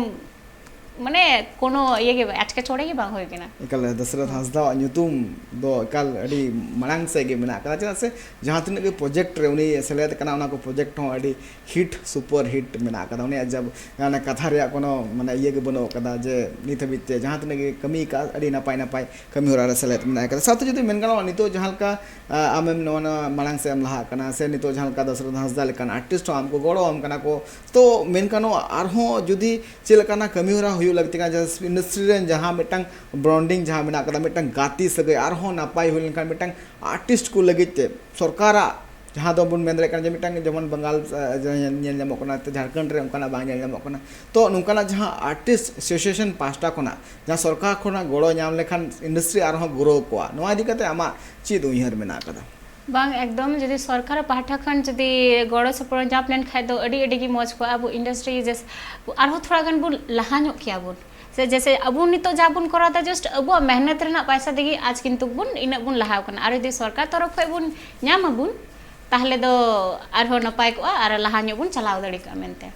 ᱢᱟᱱᱮ ᱠᱳᱱᱳ ᱤᱭᱟᱹ ᱜᱮ ᱵᱟᱝ, ᱮᱴᱠᱮᱴᱚᱬᱮ ᱜᱮ ᱵᱟᱝ ᱦᱩᱭ ᱠᱟᱱᱟ᱾ ᱮᱠᱟᱞ ᱫᱟᱥᱨᱚᱛ ᱦᱟᱸᱥᱫᱟᱣᱟᱜ ᱧᱩᱛᱩᱢ ᱫᱚ ᱮᱠᱟᱞ ᱟᱹᱰᱤ ᱢᱟᱲᱟᱝ ᱥᱮᱫ ᱜᱮ ᱢᱮᱱᱟᱜ ᱟᱠᱟᱫᱟ, ᱪᱮᱫᱟᱜ ᱥᱮ ᱡᱟᱦᱟᱸ ᱛᱤᱱᱟᱹᱜ ᱜᱮ ᱯᱨᱚᱡᱮᱠᱴ ᱨᱮ ᱩᱱᱤ ᱥᱮᱞᱮᱫ ᱠᱟᱱᱟ, ᱚᱱᱟ ᱠᱚ ᱯᱨᱚᱡᱮᱠᱴ ᱦᱚᱸ ᱟᱹᱰᱤ ᱦᱤᱴ ᱥᱩᱯᱟᱨ ᱦᱤᱴ ᱢᱮᱱᱟᱜ ᱟᱠᱟᱫᱟ᱾ ᱩᱱᱤᱭᱟᱜ ᱡᱟᱵ-, ᱚᱱᱟ ᱠᱟᱛᱷᱟ ᱨᱮᱭᱟᱜ ᱠᱳᱱᱳ ᱢᱟᱱᱮ ᱤᱭᱟᱹ ᱜᱮ ᱵᱟᱹᱱᱩᱜ ᱟᱠᱟᱫᱟ ᱡᱮ ᱱᱤᱛ ᱦᱟᱹᱵᱤᱡ ᱛᱮ ᱡᱟᱦᱟᱸ ᱛᱤᱱᱟᱹᱜ ᱜᱮ ᱠᱟᱹᱢᱤ ᱟᱠᱟᱫ, ᱟᱹᱰᱤ ᱱᱟᱯᱟᱭ ᱱᱟᱯᱟᱭ ᱠᱟᱹᱢᱤ ᱦᱚᱨᱟ ᱨᱮ ᱥᱮᱞᱮᱫ ᱢᱮᱱᱟᱜ ᱟᱠᱟᱫᱟ᱾ ᱥᱟᱶᱛᱮ ᱡᱩᱫᱤ ᱢᱮᱱ ᱜᱟᱱᱚᱜᱼᱟ, ᱱᱤᱛᱚᱜ ᱡᱟᱦᱟᱸ ᱞᱮᱠᱟ, ᱟ, ᱟᱢᱮᱢ ᱱᱚᱣᱟ, ᱱᱚᱣᱟ ᱢᱟᱲᱟᱝ ᱥᱮᱫ ᱮᱢ ᱞᱟᱦᱟᱜ ᱠᱟᱱᱟ, ᱥᱮ ᱱᱤᱛᱚᱜ ᱡᱟᱦᱟᱸ ᱞᱮᱠᱟ ᱫᱟᱥᱨᱚᱛ ᱦᱟᱸᱥᱫᱟ ᱞᱮᱠᱟᱱ ᱟᱨᱴᱤᱥᱴ ᱦᱚᱸ ᱟᱢ ᱠᱚ ᱜᱚᱲᱚ ᱟᱢ ᱠᱟᱱᱟ ᱠᱚ, ᱛᱚ ᱢᱮᱱ ᱜᱟᱱᱚᱜᱼᱟ ᱟᱨᱦᱚᱸ ᱡᱩᱫᱤ ᱪᱮᱫ ᱞᱮᱠᱟᱱᱟᱜ ᱠᱟᱹᱢᱤ ᱦᱚᱨᱟ ᱦᱩᱭᱩᱜ ᱞᱟᱹᱠᱛᱤ ᱠᱟᱱᱟ, ᱡᱟᱦᱟᱸ ᱤᱱᱰᱟᱥᱴᱨᱤ ᱨᱮᱱ ᱡᱟᱦᱟᱸ ᱢᱤᱫᱴᱟᱝ ᱵᱚᱱᱰᱤᱝ ᱡᱟᱦᱟᱸ ᱢᱮᱱᱟᱜ ᱠᱟᱫᱟ, ᱢᱤᱫᱴᱟᱝ ᱜᱟᱛᱮ ᱥᱟᱹᱜᱟᱹᱭ ᱟᱨᱦᱚᱸ ᱱᱟᱯᱟᱭ ᱦᱩᱭ ᱞᱮᱱᱠᱷᱟᱱ, ᱢᱤᱫᱴᱟᱝ ᱟᱨᱴᱤᱥᱴ ᱠᱚ ᱞᱟᱹᱜᱤᱫ ᱛᱮ ᱥᱚᱨᱠᱟᱨᱟᱜ ᱡᱟᱦᱟᱸ ᱫᱚᱵᱚᱱ ᱢᱮᱱ ᱫᱟᱲᱮᱭᱟᱜ ᱠᱟᱱᱟ ᱡᱮ ᱢᱤᱫᱴᱟᱝ ᱡᱮᱢᱚᱱ ᱵᱟᱝᱜᱟᱞ, ᱟ, ᱡᱟᱦᱟᱸ ᱧᱮᱞ ᱧᱟᱢᱚᱜ ᱠᱟᱱᱟ, ᱡᱷᱟᱲᱠᱷᱚᱸᱰ ᱨᱮ ᱚᱱᱠᱟᱱᱟᱜ ᱵᱟᱝ ᱧᱮᱞ ᱧᱟᱢᱚᱜ ᱠᱟᱱᱟ᱾ ᱛᱚ ᱱᱚᱝᱠᱟᱱᱟᱜ ᱡᱟᱦᱟᱸ ᱟᱨᱴᱤᱥᱴ ᱮᱥᱳᱥᱤᱭᱮᱥᱚᱱ ᱯᱟᱦᱴᱟ ᱠᱷᱚᱱᱟᱜ ᱡᱟᱦᱟᱸ ᱥᱚᱨᱠᱟᱨ ᱠᱷᱚᱱᱟᱜ ᱜᱚᱲᱚ ᱧᱟᱢ ᱞᱮᱠᱷᱟᱱ ᱤᱱᱰᱟᱥᱴᱨᱤ ᱟᱨᱦᱚᱸ ᱜᱨᱳ ᱠᱚᱜᱼᱟ, ᱱᱚᱣᱟ ᱤᱫᱤ ᱠᱟᱛᱮ ᱟᱢᱟᱜ ᱪᱮᱫ ᱩᱭᱦᱟᱹᱨ ᱢᱮᱱᱟᱜ ᱟᱠᱟᱫᱟ? ᱵᱟᱝ, ᱮᱠᱫᱚᱢ ᱡᱩᱫᱤ ᱥᱚᱨᱠᱟᱨ ᱯᱟᱦᱴᱟ ᱠᱷᱚᱱ ᱡᱩᱫᱤ ᱜᱚᱲᱚ ᱥᱚᱯᱚᱦᱚᱫ ᱧᱟᱢ ᱞᱮᱱᱠᱷᱟᱱ ᱫᱚ ᱟᱹᱰᱤ, ᱟᱹᱰᱤ ᱜᱮ ᱢᱚᱡᱽ ᱠᱚᱜᱼᱟ᱾ ᱟᱵᱚ ᱤᱱᱰᱟᱥᱴᱨᱤ ᱡᱮᱥ-, ᱟᱨᱦᱚᱸ ᱛᱷᱚᱲᱟ ᱜᱟᱱ ᱵᱚᱱ ᱞᱟᱦᱟ ᱧᱚᱜ ᱠᱮᱭᱟ ᱵᱚᱱ᱾ ᱥᱮ ᱡᱮᱥᱮ ᱟᱵᱚ ᱱᱤᱛᱚᱜ ᱡᱟ ᱵᱚᱱ ᱠᱚᱨᱟᱣ ᱮᱫᱟ, ᱡᱟᱥᱴ ᱟᱵᱚᱣᱟᱜ ᱢᱮᱦᱱᱚᱛ ᱨᱮᱱᱟᱜ ᱯᱟᱭᱥᱟ ᱛᱮᱜᱮ ᱟᱡ ᱠᱤᱱᱛᱩ ᱵᱚᱱ, ᱤᱱᱟᱹᱜ ᱵᱚᱱ ᱞᱟᱦᱟᱣ ᱠᱟᱱᱟ᱾ ᱟᱨ ᱡᱩᱫᱤ ᱥᱚᱨᱠᱟᱨ ᱛᱚᱨᱚᱯ ᱠᱷᱚᱱ ᱵᱚᱱ ᱧᱟᱢ ᱟᱵᱚᱱ, ᱛᱟᱦᱞᱮ ᱫᱚ ᱟᱨᱦᱚᱸ ᱱᱟᱯᱟᱭ ᱠᱚᱜᱼᱟ ᱟᱨ ᱞᱟᱦᱟ ᱧᱚᱜ ᱵᱚᱱ ᱪᱟᱞᱟᱣ ᱫᱟᱲᱮ ᱠᱚᱜᱼᱟ ᱢᱮᱱᱛᱮ᱾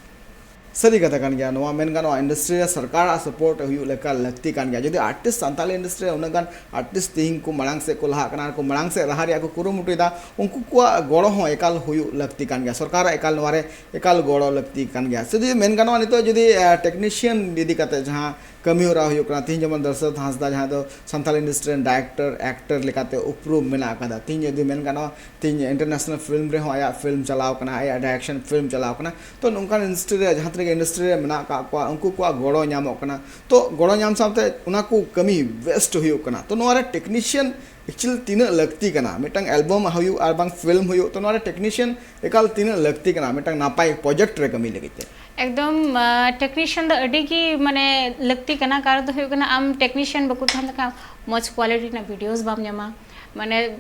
ᱥᱟᱹᱨᱤ ᱠᱟᱛᱷᱟ ᱠᱟᱱ ᱜᱮᱭᱟ, ᱱᱚᱣᱟ ᱢᱮᱱ ᱜᱟᱱᱚᱜᱼᱟ, ᱤᱱᱰᱟᱥᱴᱨᱤ ᱨᱮ ᱥᱚᱨᱠᱟᱨᱟᱜ ᱥᱟᱯᱳᱨᱴ ᱦᱩᱭᱩᱜ ᱞᱮᱠᱟ ᱞᱟᱹᱠᱛᱤ ᱠᱟᱱ ᱜᱮᱭᱟ᱾ ᱡᱩᱫᱤ ᱟᱨᱴᱤᱥᱴ, ᱥᱟᱱᱛᱟᱞᱤ ᱤᱱᱰᱟᱥᱴᱨᱤ ᱨᱮ ᱩᱱᱟᱹᱜ ᱜᱟᱱ ᱟᱨᱴᱤᱥᱴ ᱛᱮᱦᱮᱧ ᱠᱚ ᱢᱟᱲᱟᱝ ᱥᱮᱫ ᱠᱚ ᱞᱟᱦᱟᱜ ᱠᱟᱱᱟ ᱟᱨ ᱠᱚ ᱢᱟᱲᱟᱝ ᱥᱮᱫ ᱞᱟᱦᱟ ᱨᱮᱭᱟᱜ ᱠᱚ ᱠᱩᱨᱩᱢᱩᱴᱩᱭᱮᱫᱟ, ᱩᱱᱠᱩ ᱠᱚᱣᱟᱜ ᱜᱚᱲᱚ ᱦᱚᱸ ᱮᱠᱟᱞ ᱦᱩᱭᱩᱜ ᱞᱟᱹᱠᱛᱤ ᱠᱟᱱ ᱜᱮᱭᱟ᱾ ᱥᱚᱨᱠᱟᱨᱟᱜ ᱮᱠᱟᱞ ᱱᱚᱣᱟ ᱨᱮ ᱮᱠᱟᱞ ᱜᱚᱲᱚ ᱞᱟᱹᱠᱛᱤ ᱠᱟᱱ ᱜᱮᱭᱟ᱾ ᱥᱮ ᱡᱩᱫᱤ ᱢᱮᱱ ᱜᱟᱱᱚᱜᱼᱟ, ᱱᱤᱛᱚᱜ ᱡᱩᱫᱤ ᱴᱮᱠᱱᱤᱥᱤᱭᱟᱱ ᱤᱫᱤ ᱠᱟᱛᱮ ᱡᱟᱦᱟᱸ ᱠᱟᱹᱢᱤ ᱦᱚᱨᱟ ᱦᱩᱭᱩᱜ ᱠᱟᱱᱟ, ᱛᱮᱦᱮᱧ ᱡᱮᱢᱚᱱ ᱫᱚᱥᱚᱨᱚᱛᱷ ᱦᱟᱸᱥᱫᱟ, ᱡᱟᱦᱟᱸ ᱫᱚ ᱥᱟᱱᱛᱟᱞᱤ ᱤᱱᱰᱟᱥᱴᱨᱤ ᱨᱮᱱ ᱰᱟᱭᱨᱮᱠᱴᱚᱨ, ᱮᱠᱴᱚᱨ ᱞᱮᱠᱟᱛᱮ ᱩᱯᱨᱩᱢ ᱢᱮᱱᱟᱜ ᱟᱠᱟᱫᱟ, ᱛᱮᱦᱮᱧ ᱡᱩᱫᱤ ᱢᱮᱱ ᱜᱟᱱᱚᱜᱼᱟ, ᱛᱮᱦᱮᱧ ᱤᱱᱴᱟᱨᱱᱮᱥᱱᱟᱞ ᱯᱷᱤᱞᱢ ᱨᱮᱦᱚᱸ ᱟᱭᱟᱜ ᱯᱷᱤᱞᱢ ᱪᱟᱞᱟᱣ ᱠᱟᱱᱟ, ᱟᱭᱟᱜ ᱰᱟᱭᱨᱮᱠᱥᱚᱱ ᱯᱷᱤᱞᱢ ᱪᱟᱞᱟᱣ ᱠᱟᱱᱟ᱾ ᱛᱚ ᱱᱚᱝᱠᱟᱱ ᱤᱱᱰᱟᱥᱴᱨᱤ ᱨᱮ, ᱡᱟᱦᱟᱸ ᱛᱤᱱᱟᱹᱜ ᱤᱱᱰᱟᱥᱴᱨᱤ ᱨᱮ ᱢᱮᱱᱟᱜ ᱟᱠᱟᱫ ᱠᱚᱣᱟ, ᱩᱱᱠᱩ ᱠᱚᱣᱟᱜ ᱜᱚᱲᱚ ᱧᱟᱢᱚᱜ ᱠᱟᱱᱟ᱾ ᱛᱚ ᱜᱚᱲᱚ ᱧᱟᱢ ᱥᱟᱶᱛᱮ ᱚᱱᱟ ᱠᱚ ᱠᱟᱹᱢᱤ ᱵᱮᱥᱴ ᱦᱩᱭᱩᱜ ᱠᱟᱱᱟ᱾ ᱛᱚ ᱱᱚᱣᱟ ᱨᱮ ᱴᱮᱠᱱᱤᱥᱤᱭᱟᱱ ᱮᱠᱪᱩᱭᱟᱞ ᱛᱤᱱᱟᱹᱜ ᱞᱟᱹᱠᱛᱤ ᱠᱟᱱᱟ? ᱢᱤᱫᱴᱟᱝ ᱮᱞᱵᱟᱢ ᱦᱩᱭᱩᱜ ᱟᱨ ᱵᱟᱝ ᱯᱷᱤᱞᱢ ᱦᱩᱭᱩᱜ, ᱛᱚ ᱱᱚᱣᱟ ᱨᱮ ᱴᱮᱠᱱᱤᱥᱤᱭᱟᱱ ᱮᱠᱟᱞ ᱛᱤᱱᱟᱹᱜ ᱞᱟᱹᱠᱛᱤ ᱠᱟᱱᱟ ᱢᱤᱫᱴᱟᱝ ᱱᱟᱯᱟᱭ ᱯᱨᱚᱡᱮᱠᱴ ᱨᱮ ᱠᱟᱹᱢᱤ ᱞᱟᱹᱜᱤᱫ ᱛᱮ? ᱮᱠᱫᱚᱢ, ᱴᱮᱠᱱᱤᱥᱤᱭᱟᱱ ᱫᱚ ᱟᱹᱰᱤ ᱜᱮ ᱢᱟᱱᱮ ᱞᱟᱹᱠᱛᱤ ᱠᱟᱱᱟ᱾ ᱠᱟᱨᱚᱱ ᱫᱚ ᱦᱩᱭᱩᱜ ᱠᱟᱱᱟ, ᱟᱢ ᱴᱮᱠᱱᱤᱥᱤᱭᱟᱱ ᱵᱟᱠᱚ ᱛᱟᱦᱮᱱ ᱞᱮᱠᱷᱟᱱ ᱢᱚᱡᱽ ᱠᱣᱟᱞᱤᱴᱤ ᱨᱮᱱᱟᱜ ᱵᱷᱤᱰᱤᱭᱳᱥ ᱵᱟᱢ ᱧᱟᱢᱟ᱾ ᱢᱟᱱᱮ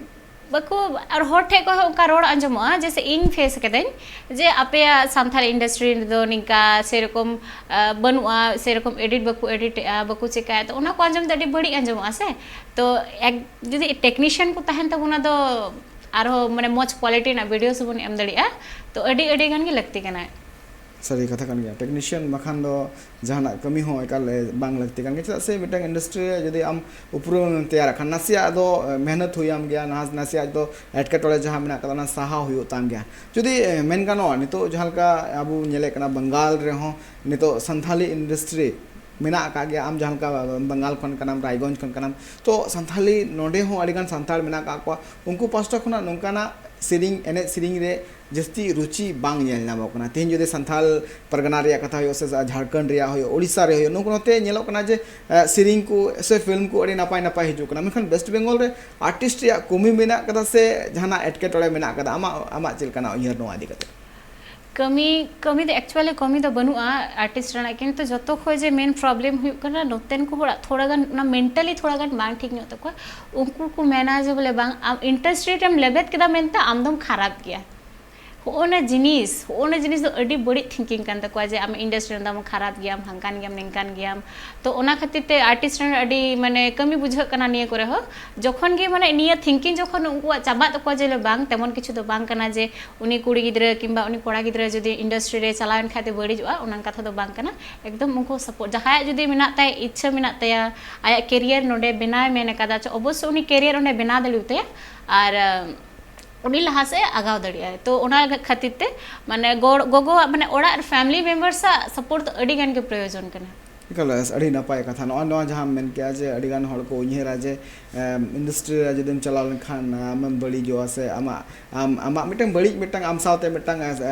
ᱵᱟᱠᱚ, ᱟᱨ ᱦᱚᱲ ᱴᱷᱮᱱ ᱠᱷᱚᱱ ᱦᱚᱸ ᱚᱱᱠᱟ ᱨᱚᱲ ᱟᱸᱡᱚᱢᱚᱜᱼᱟ, ᱡᱮᱭᱥᱮ ᱤᱧ ᱯᱷᱮᱥ ᱠᱟᱹᱫᱟᱹᱧ, ᱡᱮ ᱟᱯᱮᱭᱟᱜ ᱥᱟᱱᱛᱟᱲ ᱤᱱᱰᱟᱥᱴᱨᱤ ᱨᱮᱫᱚ ᱱᱤᱝᱠᱟ ᱥᱮᱨᱚᱠᱚᱢ ᱟᱸ, ᱵᱟᱹᱱᱩᱜᱼᱟ, ᱥᱮᱨᱚᱠᱚᱢ ᱮᱰᱤᱴ ᱵᱟᱠᱚ ᱮᱰᱤᱴᱮᱜᱼᱟ, ᱵᱟᱠᱚ ᱪᱮᱠᱟᱭᱟ᱾ ᱛᱚ ᱚᱱᱟ ᱠᱚ ᱟᱸᱡᱚᱢ ᱛᱮ ᱟᱹᱰᱤ ᱵᱟᱹᱲᱤᱡ ᱟᱸᱡᱚᱢᱚᱜᱼᱟ ᱥᱮ᱾ ᱛᱚ ᱮᱠ-, ᱡᱩᱫᱤ ᱴᱮᱠᱱᱤᱥᱤᱭᱟᱱ ᱠᱚ ᱛᱟᱦᱮᱱ ᱛᱟᱵᱚᱱᱟ, ᱫᱚ ᱟᱨᱦᱚᱸ ᱢᱟᱱᱮ ᱢᱚᱡᱽ ᱠᱣᱟᱞᱤᱴᱤ ᱨᱮᱱᱟᱜ ᱵᱷᱤᱰᱤᱭᱳᱥ ᱵᱚᱱ ᱮᱢ ᱫᱟᱲᱮᱭᱟᱜᱼᱟ᱾ ᱛᱚ ᱟᱹᱰᱤ, ᱟᱹᱰᱤ ᱜᱟᱱ ᱜᱮ ᱞᱟᱹᱠᱛᱤ ᱠᱟᱱᱟ᱾ ᱥᱟᱹᱨᱤ ᱠᱟᱛᱷᱟ ᱠᱟᱱ ᱜᱮᱭᱟ, ᱴᱮᱠᱱᱤᱥᱤᱭᱟᱱ ᱵᱟᱠᱷᱟᱱ ᱫᱚ ᱡᱟᱦᱟᱱᱟᱜ ᱠᱟᱹᱢᱤ ᱦᱚᱸ ᱮᱠᱟᱞ ᱵᱟᱝ ᱞᱟᱹᱠᱛᱤ ᱠᱟᱱ ᱜᱮᱭᱟ᱾ ᱪᱮᱫᱟᱜ ᱥᱮ ᱢᱤᱫᱴᱟᱝ ᱤᱱᱰᱟᱥᱴᱨᱤ ᱨᱮ ᱡᱩᱫᱤ ᱟᱢ ᱩᱯᱨᱩᱢ ᱮᱢ ᱛᱮᱭᱟᱨ ᱠᱷᱟᱱ, ᱱᱟᱥᱮᱭᱟᱜ ᱫᱚ ᱢᱮᱦᱱᱚᱛ ᱦᱩᱭ ᱟᱢ ᱜᱮᱭᱟ, ᱱᱟᱥ-, ᱱᱟᱥᱮᱭᱟᱜ ᱫᱚ ᱮᱴᱠᱮᱴᱚᱬᱮ ᱡᱟᱦᱟᱸ ᱢᱮᱱᱟᱜ ᱠᱟᱫᱟ, ᱚᱱᱟ ᱥᱟᱦᱟᱣ ᱦᱩᱭᱩᱜ ᱛᱟᱢ ᱜᱮᱭᱟ᱾ ᱡᱩᱫᱤ ᱢᱮᱱ ᱜᱟᱱᱚᱜᱼᱟ, ᱱᱤᱛᱚᱜ ᱡᱟᱦᱟᱸ ᱞᱮᱠᱟ ᱟᱵᱚ ᱧᱮᱞᱮᱫ ᱠᱟᱱᱟ, ᱵᱟᱝᱜᱟᱞ ᱨᱮᱦᱚᱸ ᱱᱤᱛᱚᱜ ᱥᱟᱱᱛᱷᱟᱞᱤ ᱤᱱᱰᱟᱥᱴᱨᱤ ᱢᱮᱱᱟᱜ ᱟᱠᱟᱫ ᱜᱮᱭᱟ᱾ ᱟᱢ ᱡᱟᱦᱟᱸ ᱞᱮᱠᱟ ᱵᱟᱝᱜᱟᱞ ᱠᱷᱚᱱ ᱠᱟᱱᱟᱢ, ᱨᱟᱭᱜᱚᱸᱡᱽ ᱠᱷᱚᱱ ᱠᱟᱱᱟᱢ, ᱛᱚ ᱥᱟᱱᱛᱷᱟᱞᱤ ᱱᱚᱰᱮ ᱦᱚᱸ ᱟᱹᱰᱤᱜᱟᱱ ᱥᱟᱱᱛᱟᱲ ᱢᱮᱱᱟᱜ ᱟᱠᱟᱫ ᱠᱚᱣᱟ᱾ ᱩᱱᱠᱩ ᱯᱟᱥᱴᱟ ᱠᱷᱚᱱᱟᱜ ᱱᱚᱝᱠᱟᱱᱟᱜ ᱥᱮᱨᱮᱧ, ᱮᱱᱮᱡ ᱥᱮᱨᱮᱧ ᱨᱮ ᱡᱟᱹᱥᱛᱤ ᱨᱩᱪᱤ ᱵᱟᱝ ᱧᱮᱞ ᱧᱟᱢᱚᱜ ᱠᱟᱱᱟ᱾ ᱛᱮᱦᱮᱧ ᱡᱩᱫᱤ ᱥᱟᱱᱛᱷᱟᱞ ᱯᱟᱨᱜᱟᱱᱟ ᱨᱮᱭᱟᱜ ᱠᱟᱛᱷᱟ ᱦᱩᱭᱩᱜ, ᱥᱮ ᱡᱷᱟᱲᱠᱷᱚᱸᱰ ᱨᱮᱭᱟᱜ ᱦᱩᱭᱩᱜ, ᱳᱰᱤᱥᱟ ᱨᱮ ᱦᱩᱭᱩᱜ, ᱱᱩᱠᱩ ᱱᱚᱛᱮ ᱧᱮᱞᱚᱜ ᱠᱟᱱᱟ ᱡᱮ, ᱮ, ᱥᱮᱨᱮᱧ ᱠᱚ ᱥᱮ ᱯᱷᱤᱞᱢ ᱠᱚ ᱟᱹᱰᱤ ᱱᱟᱯᱟᱭ ᱱᱟᱯᱟᱭ ᱦᱤᱡᱩᱜ ᱠᱟᱱᱟ, ᱢᱮᱱᱠᱷᱟᱱ ᱣᱮᱥᱴ ᱵᱮᱝᱜᱚᱞ ᱨᱮ ᱟᱨᱴᱤᱥᱴ ᱨᱮᱭᱟᱜ ᱠᱚᱢᱤ ᱢᱮᱱᱟᱜ ᱠᱟᱫᱟ ᱥᱮ ᱡᱟᱦᱟᱱᱟᱜ ᱮᱴᱠᱮᱴᱚᱬᱮ ᱢᱮᱱᱟᱜ ᱠᱟᱫᱟ? ᱟᱢᱟᱜ, ᱟᱢᱟᱜ ᱪᱮᱫ ᱞᱮᱠᱟᱱᱟᱜ ᱩᱭᱦᱟᱹᱨ ᱱᱚᱣᱟ ᱤᱫᱤ ᱠᱟᱛᱮ? ᱠᱟᱹᱢᱤ, ᱠᱟᱹᱢᱤ ᱫᱚ actually ᱠᱟᱹᱢᱤ ᱫᱚ ᱵᱟᱹᱱᱩᱜᱼᱟ ᱟᱨᱴᱤᱥᱴ ᱨᱮᱱᱟᱜ, ᱠᱤᱱᱛᱩ ᱡᱚᱛᱚ ᱠᱷᱚᱱ ᱡᱮ ᱢᱮᱱ ᱯᱨᱚᱵᱞᱮᱢ ᱦᱩᱭᱩᱜ ᱠᱟᱱᱟ ᱱᱚᱛᱮᱱ ᱠᱚ ᱦᱚᱲᱟᱜ ᱛᱷᱚᱲᱟ ᱜᱟᱱ ᱚᱱᱟ ᱢᱮᱱᱴᱟᱞᱤ ᱛᱷᱚᱲᱟ ᱜᱟᱱ ᱵᱟᱝ ᱴᱷᱤᱠ ᱧᱚᱜ ᱛᱟᱠᱚᱣᱟ᱾ ᱩᱱᱠᱩ ᱠᱚ ᱢᱮᱱᱟ ᱡᱮ ᱵᱚᱞᱮ ᱵᱟᱝ, ᱟᱢ ᱤᱱᱰᱟᱥᱴᱨᱤ ᱨᱮᱢ ᱞᱮᱵᱮᱫ ᱠᱮᱫᱟ ᱢᱮᱱᱛᱮ ᱟᱢ ᱫᱚᱢ ᱠᱷᱟᱨᱟᱯ ᱜᱮᱭᱟ᱾ ᱦᱚᱜᱼᱚᱱᱟ ᱡᱤᱱᱤᱥ ᱦᱚᱜᱼᱚᱱᱟ ᱡᱤᱱᱤᱥ ᱫᱚ ᱟᱹᱰᱤ ᱵᱟᱹᱲᱤᱡ ᱛᱷᱤᱝᱠᱤᱝ ᱠᱟᱱ ᱛᱟᱠᱚᱣᱟ, ᱡᱮ ᱟᱢ ᱤᱱᱰᱟᱥᱴᱨᱤ ᱨᱮᱱ ᱫᱚ ᱟᱢ ᱠᱷᱟᱨᱟᱯ ᱜᱮᱭᱟᱢ, ᱦᱟᱝᱠᱟᱱ ᱜᱮᱭᱟᱢ, ᱱᱤᱝᱠᱟᱱ ᱜᱮᱭᱟᱢ᱾ ᱛᱚ ᱚᱱᱟ ᱠᱷᱟᱹᱛᱤᱨ ᱛᱮ ᱟᱨᱴᱤᱥᱴ ᱨᱮᱱ ᱟᱹᱰᱤ ᱢᱟᱱᱮ ᱠᱟᱹᱢᱤ ᱵᱩᱡᱷᱟᱹᱜ ᱠᱟᱱᱟ ᱱᱤᱭᱟᱹ ᱠᱚᱨᱮ ᱦᱚᱸ᱾ ᱡᱚᱠᱷᱚᱱ ᱜᱮ ᱢᱟᱱᱮ ᱱᱤᱭᱟᱹ ᱛᱷᱤᱝᱠᱤᱝ ᱡᱚᱠᱷᱚᱱ ᱩᱱᱠᱩᱣᱟᱜ ᱪᱟᱵᱟᱜ ᱛᱟᱠᱚᱣᱟ, ᱡᱮ ᱵᱟᱝ, ᱛᱮᱢᱚᱱ ᱠᱤᱪᱷᱩ ᱫᱚ ᱵᱟᱝ ᱠᱟᱱᱟ ᱡᱮ ᱩᱱᱤ ᱠᱩᱲᱤ ᱜᱤᱫᱽᱨᱟᱹ ᱠᱤᱝᱵᱟ ᱩᱱᱤ ᱠᱚᱲᱟ ᱜᱤᱫᱽᱨᱟᱹ ᱡᱩᱫᱤ ᱤᱱᱰᱟᱥᱴᱨᱤ ᱨᱮ ᱪᱟᱞᱟᱣᱮᱱ ᱠᱷᱟᱡ ᱫᱚ ᱵᱟᱹᱲᱤᱡᱚᱜᱼᱟ, ᱚᱱᱟ ᱠᱟᱛᱷᱟ ᱫᱚ ᱵᱟᱝ ᱠᱟᱱᱟ᱾ ᱮᱠᱫᱚᱢ ᱩᱱᱠᱩ ᱥᱟᱯᱳᱨᱴ, ᱡᱟᱦᱟᱸᱭᱟᱜ ᱡᱩᱫᱤ ᱢᱮᱱᱟᱜ ᱛᱟᱭ, ᱤᱪᱪᱷᱟᱹ ᱢᱮᱱᱟᱜ ᱛᱟᱭᱟ, ᱟᱭᱟᱜ ᱠᱮᱨᱤᱭᱟᱨ ᱱᱚᱰᱮ ᱵᱮᱱᱟᱣ ᱢᱮᱱ ᱟᱠᱟᱫᱟ, ᱪᱚ ᱚᱵᱚᱥᱥᱳᱭ ᱩᱱᱤ ᱠᱮᱨᱤᱭᱟᱨ ᱚᱸᱰᱮ ᱵᱮᱱᱟᱣ ᱫᱟᱲᱮᱭᱟᱛᱟᱭᱟ᱾ ᱟᱨ ᱩᱱᱤ ᱞᱟᱦᱟ ᱥᱮᱫ ᱮ ᱟᱜᱟᱣ ᱫᱟᱲᱮᱭᱟᱜᱼᱟ᱾ ᱛᱚ ᱚᱱᱟ ᱠᱷᱟᱹᱛᱤᱨ ᱛᱮ ᱢᱟᱱᱮ ᱜᱚᱲ ᱜᱚᱜᱚᱣᱟᱜ ᱢᱟᱱᱮ ᱚᱲᱟᱜ ᱨᱮ ᱯᱷᱮᱢᱤᱞᱤ ᱢᱮᱢᱵᱟᱨᱥ ᱟᱜ ᱥᱟᱯᱳᱨᱴ ᱫᱚ ᱟᱹᱰᱤ ᱜᱟᱱ ᱜᱮ ᱯᱨᱚᱭᱳᱡᱚᱱ ᱠᱟᱱᱟ᱾ ᱮᱠᱟᱞ ᱟᱹᱰᱤ ᱱᱟᱯᱟᱭ ᱠᱟᱛᱷᱟ᱾ ᱱᱚᱜᱼᱚᱭ ᱱᱚᱣᱟ ᱡᱟᱦᱟᱸᱢ ᱢᱮᱱ ᱠᱮᱜᱼᱟ ᱡᱮ ᱟᱹᱰᱤ ᱜᱟᱱ ᱦᱚᱲ ᱠᱚ ᱩᱭᱦᱟᱹᱨᱟ ᱡᱮ ᱤᱱᱰᱟᱥᱴᱨᱤ ᱨᱮ ᱡᱩᱫᱤᱢ ᱪᱟᱞᱟᱣ ᱞᱮᱱᱠᱷᱟᱱ ᱟᱢᱮᱢ ᱵᱟᱹᱲᱤᱡᱚᱜᱼᱟ ᱥᱮ ᱟᱢᱟᱜ ᱟᱢ ᱟᱢᱟᱜ ᱢᱤᱫᱴᱟᱝ ᱵᱟᱹᱲᱤᱡ ᱢᱤᱫᱴᱟᱝ ᱟᱢ ᱥᱟᱶᱛᱮ ᱢᱤᱫᱴᱟᱝ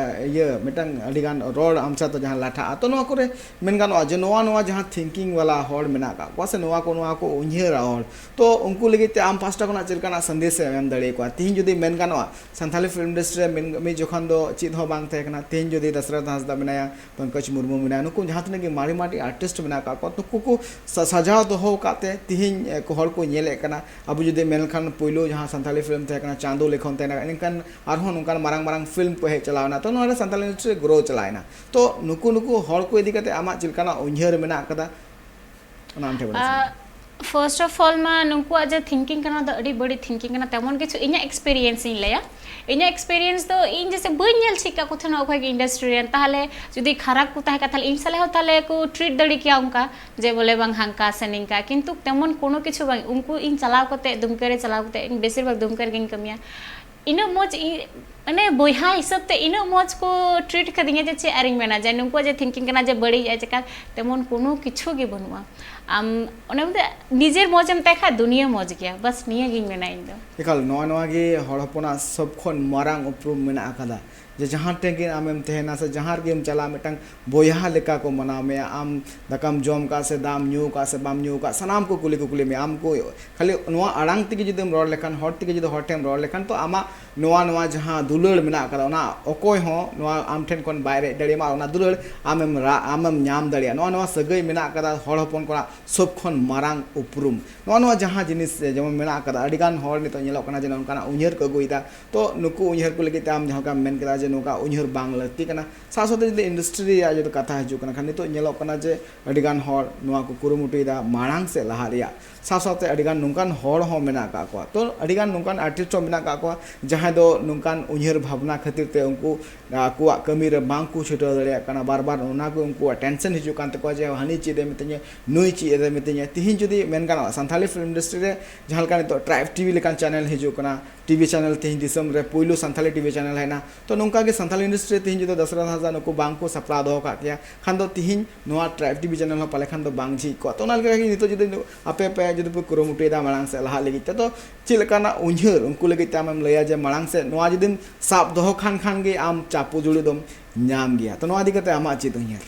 ᱤᱭᱟᱹ ᱢᱤᱫᱴᱟᱝ ᱟᱹᱰᱤ ᱜᱟᱱ ᱨᱚᱲ ᱟᱢ ᱥᱟᱶᱛᱮ ᱡᱟᱦᱟᱸ ᱞᱟᱴᱷᱟᱜᱼᱟ᱾ ᱛᱚ ᱱᱚᱣᱟ ᱠᱚᱨᱮ ᱢᱮᱱ ᱜᱟᱱᱚᱜᱼᱟ ᱡᱮ ᱱᱚᱣᱟ ᱱᱚᱣᱟ ᱡᱟᱦᱟᱸ ᱛᱷᱤᱝᱠᱤᱝ ᱵᱟᱞᱟ ᱦᱚᱲ ᱢᱮᱱᱟᱜ ᱟᱠᱟᱫ ᱠᱚᱣᱟ ᱥᱮ ᱱᱚᱣᱟ ᱠᱚ ᱱᱚᱣᱟ ᱠᱚ ᱩᱭᱦᱟᱹᱨᱟ ᱦᱚᱲ, ᱛᱚ ᱩᱱᱠᱩ ᱞᱟᱹᱜᱤᱫ ᱛᱮ ᱟᱢ ᱯᱟᱥᱴᱟ ᱠᱷᱚᱱᱟᱜ ᱪᱮᱫ ᱞᱮᱠᱟᱱᱟᱜ ᱥᱟᱸᱫᱮᱥ ᱮᱢ ᱮᱢ ᱫᱟᱲᱮᱭᱟᱠᱚᱣᱟ? ᱛᱤᱦᱤᱧ ᱡᱩᱫᱤ ᱢᱮᱱ ᱜᱟᱱᱚᱜᱼᱟ ᱥᱟᱱᱛᱟᱞᱤ ᱯᱷᱤᱞᱢ ᱤᱱᱰᱟᱥᱴᱨᱤ ᱨᱮ ᱢᱤᱫ ᱢᱤᱫ ᱡᱚᱠᱷᱚᱱ ᱫᱚ ᱪᱮᱫ ᱦᱚᱸ ᱵᱟᱝ ᱛᱟᱦᱮᱸ ᱠᱟᱱᱟ, ᱛᱤᱦᱤᱧ ᱡᱩᱫᱤ ᱫᱟᱥᱨᱚᱛᱷ ᱦᱟᱸᱥᱫᱟ ᱢᱮᱱᱟᱭᱟ, ᱯᱚᱝᱠᱚᱡᱽ ᱢᱩᱨᱢᱩ ᱢᱮᱱᱟᱭᱟ, ᱱᱩᱠᱩ ᱡᱟᱦᱟᱸ ᱛᱤᱱᱟᱹᱜ ᱜᱮ ᱢᱟᱨᱮ ᱢᱟᱨᱮ ᱟᱨᱴᱤᱥᱴ ᱢᱮᱱᱟᱜ ᱟᱠᱟᱫ ᱠᱚᱣᱟ, ᱱᱩᱠᱩ ᱠᱚ ᱥᱟ- ᱥᱟᱡᱟᱣ ᱫᱚᱦᱚ ᱟᱠᱟᱫ ᱛᱮ ᱛᱤᱦᱤᱧ ᱮ, ᱠᱚ ᱦᱚᱲ ᱠᱚ ᱧᱮᱞᱮᱫ ᱠᱟᱱᱟ᱾ ᱟᱵᱚ ᱡᱩᱫᱤ ᱢᱮᱱ ᱞᱮᱠᱷᱟᱱ ᱯᱳᱭᱞᱳ ᱡᱟᱦᱟᱸ ᱥᱟᱱᱛᱟᱞᱤ ᱯᱷᱤᱞᱢ ᱛᱟᱦᱮᱸ ᱠᱟᱱᱟ ᱪᱟᱸᱫᱳ ᱞᱮᱠᱷᱚᱱ ᱛᱟᱦᱮᱸ ᱠᱟᱱᱟ, ᱮᱱᱠᱷᱟᱱ ᱟᱨᱦᱚᱸ ᱱᱚᱝᱠᱟᱱ ᱢᱟᱨᱟᱝ ᱢᱟᱨᱟᱝ ᱯᱷᱤᱞᱢ ᱠᱚ ᱦᱮᱡ ᱪᱟᱞᱟᱣ ᱮᱱᱟ, ᱛᱚ ᱱᱚᱣᱟ ᱨᱮ ᱥᱟᱱᱛᱟᱞᱤ ᱤᱱᱰᱟᱥᱴᱨᱤ ᱜᱨᱳ ᱪᱟᱞᱟᱣ ᱮᱱᱟ᱾ ᱛᱚ ᱱᱩᱠᱩ ᱱᱩᱠᱩ ᱦᱚᱲ ᱠᱚ ᱤᱫᱤ ᱠᱟᱛᱮ ᱟᱢᱟᱜ ᱪᱮᱫ ᱞᱮᱠᱟᱱᱟᱜ ᱩᱭᱦᱟᱹᱨ ᱢᱮᱱᱟᱜ ᱟᱠᱟᱫᱟ? ᱚᱱᱟ ᱟᱢ ᱴᱷᱮᱱ ᱵᱟᱰᱟᱭ ᱥᱟᱱᱟᱧ ᱠᱟᱱᱟ᱾ ᱯᱷᱟᱨᱥᱴ ᱚᱯᱷ ᱚᱞ ᱢᱟ ᱱᱩᱠᱩᱣᱟᱜ ᱡᱮ ᱛᱷᱤᱝᱠᱤᱝ ᱠᱟᱱᱟ, ᱚᱱᱟ ᱫᱚ ᱟᱹᱰᱤ ᱵᱟᱹᱲᱤᱡ ᱛᱷᱤᱝᱠᱤᱝ ᱠᱟᱱᱟ᱾ ᱛᱮᱢᱚᱱ ᱠᱤᱪᱷᱩ ᱤᱧᱟᱹᱜ ᱮᱠᱥᱯᱮᱨᱤᱭᱮᱱᱥ ᱤᱧ ᱞᱟᱹᱭᱟ᱾ ᱤᱧᱟᱹᱜ ᱮᱠᱥᱯᱮᱨᱤᱭᱮᱱᱥ ᱫᱚ ᱤᱧ ᱡᱮᱥᱮ ᱵᱟᱹᱧ ᱧᱮᱞ ᱪᱮᱫ ᱠᱟᱜ ᱠᱚ ᱛᱟᱦᱮᱱᱟ ᱚᱠᱚᱭ ᱜᱮ ᱤᱱᱰᱟᱥᱴᱨᱤ ᱨᱮᱱ᱾ ᱛᱟᱦᱚᱞᱮ ᱡᱩᱫᱤ ᱠᱷᱟᱨᱟᱯ ᱠᱚ ᱛᱟᱦᱮᱸ ᱠᱟᱱ, ᱛᱟᱦᱚᱞᱮ ᱤᱧ ᱥᱟᱞᱟᱜ ᱦᱚᱸ ᱛᱟᱦᱚᱞᱮ ᱠᱚ ᱴᱨᱤᱴ ᱫᱟᱲᱮ ᱠᱮᱭᱟ ᱚᱱᱠᱟ, ᱡᱮ ᱵᱚᱞᱮ ᱵᱟᱝ ᱦᱟᱱᱠᱟ ᱥᱮ ᱱᱤᱝᱠᱟ᱾ ᱠᱤᱱᱛᱩ ᱛᱮᱢᱚᱱ ᱠᱳᱱᱳ ᱠᱤᱪᱷᱩ ᱵᱟᱝ᱾ ᱩᱱᱠᱩ ᱤᱧ ᱪᱟᱞᱟᱣ ᱠᱟᱛᱮ, ᱫᱩᱢᱠᱟᱹ ᱨᱮ ᱪᱟᱞᱟᱣ ᱠᱟᱛᱮ, ᱤᱧ ᱵᱮᱥᱤᱨ ᱵᱷᱟᱜᱽ ᱫᱩᱢᱠᱟᱹ ᱨᱮᱜᱮᱧ ᱠᱟᱹᱢᱤᱭᱟ᱾ ᱤᱱᱟᱹᱜ ᱢᱚᱡᱽ ᱤᱧ, ᱢᱟᱱᱮ ᱵᱚᱭᱦᱟ ᱦᱤᱥᱟᱹᱵ ᱛᱮ ᱤᱱᱟᱹᱜ ᱢᱚᱡᱽ ᱠᱚ ᱴᱨᱤᱴ ᱠᱟᱫᱤᱧᱟ ᱡᱮ ᱪᱮᱫ ᱟᱨᱤᱧ ᱢᱮᱱᱟ, ᱡᱮ ᱱᱩᱠᱩᱣᱟᱜ ᱡᱮ ᱛᱷᱤᱝᱠᱤᱝ ᱠᱟᱱᱟ ᱡᱮ ᱵᱟᱹᱲᱤᱡ ᱟᱭ ᱪᱮᱠᱟ, ᱛᱮᱢᱚᱱ ᱠᱳᱱᱳ ᱠᱤᱪᱷᱩ ᱜᱮ ᱵᱟᱹᱱᱩᱜᱼᱟ᱾ ᱟᱢ ᱚᱱᱮ ᱵᱚᱞᱛᱮ ᱱᱤᱡᱮᱨ ᱢᱚᱡᱽ ᱮᱢ ᱛᱟᱦᱮᱸ ᱠᱷᱟᱡ ᱫᱩᱱᱤᱭᱟᱹ ᱢᱚᱡᱽ ᱜᱮᱭᱟ, ᱵᱟᱥ ᱱᱤᱭᱟᱹ ᱜᱤᱧ ᱢᱮᱱᱟ ᱤᱧ ᱫᱚ᱾ ᱮᱠᱟᱞ, ᱱᱚᱣᱟ ᱱᱚᱣᱟ ᱜᱮ ᱦᱚᱲ ᱦᱚᱯᱚᱱᱟᱜ ᱥᱚᱵ ᱠᱷᱚᱱ ᱢᱟᱨᱟᱝ ᱩᱯᱨᱩᱢ ᱢᱮᱱᱟᱜ ᱟᱠᱟᱫᱟ, ᱡᱮ ᱡᱟᱦᱟᱸ ᱴᱷᱮᱱ ᱜᱮ ᱟᱢᱮᱢ ᱛᱟᱦᱮᱱᱟ ᱥᱮ ᱡᱟᱦᱟᱸ ᱨᱮᱜᱮᱢ ᱪᱟᱞᱟᱜᱼᱟ, ᱢᱤᱫᱴᱟᱝ ᱵᱚᱭᱦᱟ ᱞᱮᱠᱟ ᱠᱚ ᱢᱟᱱᱟᱣ ᱢᱮᱭᱟ᱾ ᱟᱢ ᱫᱟᱠᱟᱢ ᱡᱚᱢ ᱠᱟᱜ ᱥᱮ ᱫᱟᱜ ᱮᱢ ᱧᱩ ᱠᱟᱜ ᱥᱮ ᱵᱟᱢ ᱧᱩ ᱠᱟᱜ, ᱥᱟᱱᱟᱢ ᱠᱚ ᱠᱩᱞᱤ ᱠᱩᱠᱞᱤ ᱢᱮᱭᱟ᱾ ᱟᱢ ᱠᱚ ᱠᱷᱟᱹᱞᱤ ᱱᱚᱣᱟ ᱟᱲᱟᱝ ᱛᱮᱜᱮ ᱡᱩᱫᱤᱢ ᱨᱚᱲ ᱞᱮᱠᱷᱟᱱ, ᱦᱚᱲ ᱛᱮᱜᱮ ᱡᱩᱫᱤ ᱦᱚᱲ ᱴᱷᱮᱱ ᱮᱢ ᱨᱚᱲ ᱞᱮᱠᱷᱟᱱ, ᱛᱚ ᱟᱢᱟᱜ ᱱᱚᱣᱟ ᱱᱚᱣᱟ ᱡᱟᱦᱟᱸ ᱫᱩᱨ ᱫᱩᱞᱟᱹᱲ ᱢᱮᱱᱟᱜ ᱟᱠᱟᱫᱟ, ᱚᱱᱟ ᱚᱠᱚᱭ ᱦᱚᱸ ᱱᱚᱣᱟ ᱟᱢ ᱴᱷᱮᱱ ᱠᱷᱚᱱ ᱵᱟᱭ ᱨᱮᱡ ᱫᱟᱲᱮᱭᱟᱢᱟ, ᱚᱱᱟ ᱫᱩᱞᱟᱹᱲ ᱟᱢᱮᱢ ᱨᱟ-, ᱟᱢᱮᱢ ᱧᱟᱢ ᱫᱟᱲᱮᱭᱟᱜᱼᱟ᱾ ᱱᱚᱣᱟ, ᱱᱚᱣᱟ ᱥᱟᱹᱜᱟᱹᱭ ᱢᱮᱱᱟᱜ ᱟᱠᱟᱫᱟ ᱦᱚᱲ ᱦᱚᱯᱚᱱ ᱠᱚᱣᱟᱜ ᱥᱚᱵ ᱠᱷᱚᱱ ᱢᱟᱨᱟᱝ ᱩᱯᱨᱩᱢ᱾ ᱱᱚᱜᱼᱚ ᱱᱚᱣᱟ ᱡᱟᱦᱟᱸ ᱡᱤᱱᱤᱥ ᱡᱮᱢᱚᱱ ᱢᱮᱱᱟᱜ ᱟᱠᱟᱫᱟ, ᱟᱹᱰᱤᱜᱟᱱ ᱦᱚᱲ ᱱᱤᱛᱚᱜ ᱧᱮᱞᱚᱜ ᱠᱟᱱᱟ ᱡᱮ ᱱᱚᱝᱠᱟᱱᱟᱜ ᱩᱭᱦᱟᱹᱨ ᱠᱚ ᱟᱹᱜᱩᱭᱮᱫᱟ᱾ ᱛᱚ ᱱᱩᱠᱩ ᱩᱭᱦᱟᱹᱨ ᱠᱚ ᱞᱟᱹᱜᱤᱫ ᱛᱮ ᱟᱢ ᱡᱟᱦᱟᱸ ᱞᱮᱠᱟᱢ ᱢᱮᱱ ᱠᱮᱫᱟ ᱡᱮ ᱱᱚᱝᱠᱟ ᱩᱭᱦᱟᱹᱨ ᱵᱟᱝ ᱞᱟᱹᱠᱛᱤ ᱠᱟᱱᱟ, ᱥᱟᱶ ᱥᱟᱶᱛᱮ ᱡᱩᱫᱤ ᱤᱱᱰᱟᱥᱴᱨᱤ ᱨᱮᱭᱟᱜ ᱡᱩᱫᱤ ᱠᱟᱛᱷᱟ ᱦᱤᱡᱩᱜ ᱠᱟᱱᱟ ᱠᱷᱟᱱ, ᱱᱤᱛᱚᱜ ᱧᱮᱞᱚᱜ ᱠᱟᱱᱟ ᱡᱮ ᱟᱹᱰᱤᱜᱟᱱ ᱦᱚᱲ ᱱᱚᱣᱟ ᱠᱚ ᱠᱩᱨᱩᱢᱩᱴᱩᱭᱮᱫᱟ ᱢᱟᱲᱟᱝ ᱥᱮᱫ ᱞᱟᱦᱟᱜ ᱨᱮᱭᱟᱜ᱾ ᱥᱟᱶ ᱥᱟᱶᱛᱮ ᱟᱹᱰᱤᱜᱟᱱ ᱱᱚᱝᱠᱟᱱ ᱦᱚᱲ ᱦᱚᱸ ᱢᱮᱱᱟᱜ ᱟᱠᱟᱫ ᱠᱚᱣᱟ᱾ ᱛᱚ ᱟᱹᱰᱤᱜᱟᱱ ᱱᱚᱝᱠᱟᱱ ᱟᱨᱴᱤᱥᱴ ᱦᱚᱸ ᱢᱮᱱᱟᱜ ᱟᱠᱟᱫ ᱠᱚᱣᱟ ᱡᱟᱦᱟᱸᱭ ᱫᱚ ᱱᱚᱝᱠᱟᱱ ᱩᱭᱦᱟᱹᱨ ᱵᱷᱟᱵᱽᱱᱟ ᱠᱷᱟᱹᱛᱤᱨ ᱛᱮ ᱩᱱᱠᱩ ᱟᱠᱚᱣᱟᱜ ᱠᱟᱹᱢᱤ ᱨᱮ ᱵᱟᱝ ᱠᱚ ᱪᱷᱩᱴᱟᱹᱣ ᱫᱟᱲᱮᱭᱟᱜ ᱠᱟᱱᱟ᱾ ᱵᱟᱨ ᱵᱟᱨ ᱚᱱᱟ ᱠᱚ ᱩᱱᱠᱩᱣᱟᱜ ᱴᱮᱱᱥᱮᱱ ᱦᱤᱡᱩᱜ ᱠᱟᱱ ᱛᱟᱠᱚᱣᱟ ᱡᱮ ᱦᱟᱹᱱᱤ ᱪᱮᱫ ᱮ ᱢᱤᱛᱟᱹᱧᱟ, ᱱᱩᱭ ᱪᱮᱫ ᱮ ᱢᱤᱛᱟᱹᱧᱟ᱾ ᱛᱤᱦᱤᱧ ᱡᱩᱫᱤ ᱢᱮᱱ ᱜᱟᱱᱚᱜᱼᱟ, ᱥᱟᱱᱛᱷᱟᱞᱤ ᱯᱷᱤᱞᱢ ᱤᱱᱰᱟᱥᱴᱨᱤ ᱨᱮ ᱡᱟᱦᱟᱸ ᱞᱮᱠᱟ ᱱᱤᱛᱚᱜ ᱴᱨᱟᱭᱤᱵᱽ ᱴᱤᱵᱷᱤ ᱞᱮᱠᱟᱱ ᱪᱮᱱᱮᱞ ᱦᱤᱡᱩᱜ ᱠᱟᱱᱟ, ᱴᱤᱵᱷᱤ ᱪᱮᱱᱮᱞ ᱛᱤᱦᱤᱧ ᱫᱤᱥᱚᱢ ᱨᱮ ᱯᱩᱭᱞᱩ ᱥᱟᱱᱛᱷᱟᱞᱤ ᱴᱤᱵᱷᱤ ᱪᱮᱱᱮᱞ ᱦᱮᱡ ᱮᱱᱟ᱾ ᱛᱚ ᱱᱚᱝᱠᱟ ᱜᱮ ᱥᱟᱱᱛᱷᱟᱞᱤ ᱤᱱᱰᱟᱥᱴᱨᱤ ᱨᱮ ᱛᱤᱦᱤᱧ ᱡᱩᱫᱤ ᱫᱚᱥᱨᱟ ᱫᱷᱟᱥᱟ ᱱᱩᱠᱩ ᱵᱟᱝ ᱠᱚ ᱥᱟᱯᱲᱟᱣ ᱫᱚᱦᱚ ᱠᱟᱜ ᱠᱮᱭᱟ ᱠᱷᱟᱱ ᱫᱚ ᱛᱤᱦᱤᱧ ᱱᱚᱣᱟ ᱴᱨᱟᱭᱤᱵᱽ ᱴᱤᱵᱷᱤ ᱪᱮᱱᱮᱞ ᱦᱚᱸ ᱯᱟᱞᱮ ᱠᱷᱟᱱ ᱫᱚ ᱵᱟᱝ ᱡᱷᱤᱡ ᱠᱚᱜᱼᱟ᱾ ᱛᱚ ᱚᱱᱟ ᱞᱮᱠᱟ ᱜᱮ ᱱᱤᱛᱚᱜ ᱡᱩᱫᱤ ᱟᱯᱮ ᱯᱮ ᱡᱩᱫᱤ ᱯᱮ ᱠᱩᱨᱩᱢᱩᱴᱩᱭᱮᱫᱟ ᱢᱟᱲᱟᱝ ᱥᱮᱫ ᱞᱟᱦᱟᱜ ᱞᱟᱹᱜᱤᱫ ᱛᱮ, ᱛᱚ ᱪᱮᱫ ᱞᱮᱠᱟᱱᱟᱜ ᱩᱭᱦᱟᱹᱨ ᱩᱱᱠᱩ ᱞᱟᱹᱜᱤᱫ ᱛᱮ ᱟᱢᱮᱢ ᱞᱟᱹᱭᱟ ᱡᱮ ᱢᱟᱲᱟᱝ ᱥᱮᱫ ᱱᱚᱣᱟ ᱡᱩᱫᱤᱢ ᱥᱟᱵ ᱫᱚᱦᱚ ᱠᱷᱟᱱ, ᱠᱷᱟᱱ ᱜᱮ ᱟᱢ ᱪᱟᱯᱚ ᱡᱩᱲᱩ ᱫᱚᱢ ᱧᱟᱢ ᱜᱮᱭᱟ? ᱛᱚ ᱱᱚᱣᱟ ᱤᱫᱤ ᱠᱟᱛᱮ ᱟᱢᱟᱜ ᱪᱮᱫ ᱩᱭᱦᱟᱹᱨ?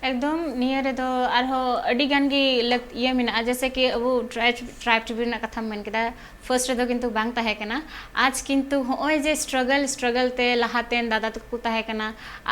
ᱮᱠᱫᱚᱢ, ᱱᱤᱭᱟᱹ ᱨᱮᱫᱚ ᱟᱨᱦᱚᱸ ᱟᱹᱰᱤ ᱜᱟᱱ ᱜᱮ ᱞᱟᱹᱠ- ᱤᱭᱟᱹ ᱢᱮᱱᱟᱜᱼᱟ, ᱡᱮᱭᱥᱮ ᱠᱤ ᱟᱵᱚ ᱴᱨᱟᱭᱤᱵᱽ ᱴᱨᱟᱭᱤᱵᱽ ᱴᱤᱵᱷᱤ ᱨᱮᱱᱟᱜ ᱠᱟᱛᱷᱟᱢ ᱢᱮᱱ ᱠᱮᱫᱟ, ᱯᱷᱟᱨᱥᱴ ᱨᱮᱫᱚ ᱠᱤᱱᱛᱩ ᱵᱟᱝ ᱛᱟᱦᱮᱸ ᱠᱟᱱᱟ᱾ ᱟᱡ ᱠᱤᱱᱛᱩ ᱦᱚᱸᱜᱼᱚᱭ ᱡᱮ ᱥᱴᱨᱟᱜᱚᱞ ᱥᱴᱨᱟᱜᱚᱞ ᱛᱮ ᱞᱟᱦᱟᱛᱮᱱ ᱫᱟᱫᱟ ᱛᱟᱠᱚ ᱠᱚ ᱛᱟᱦᱮᱸ ᱠᱟᱱᱟ,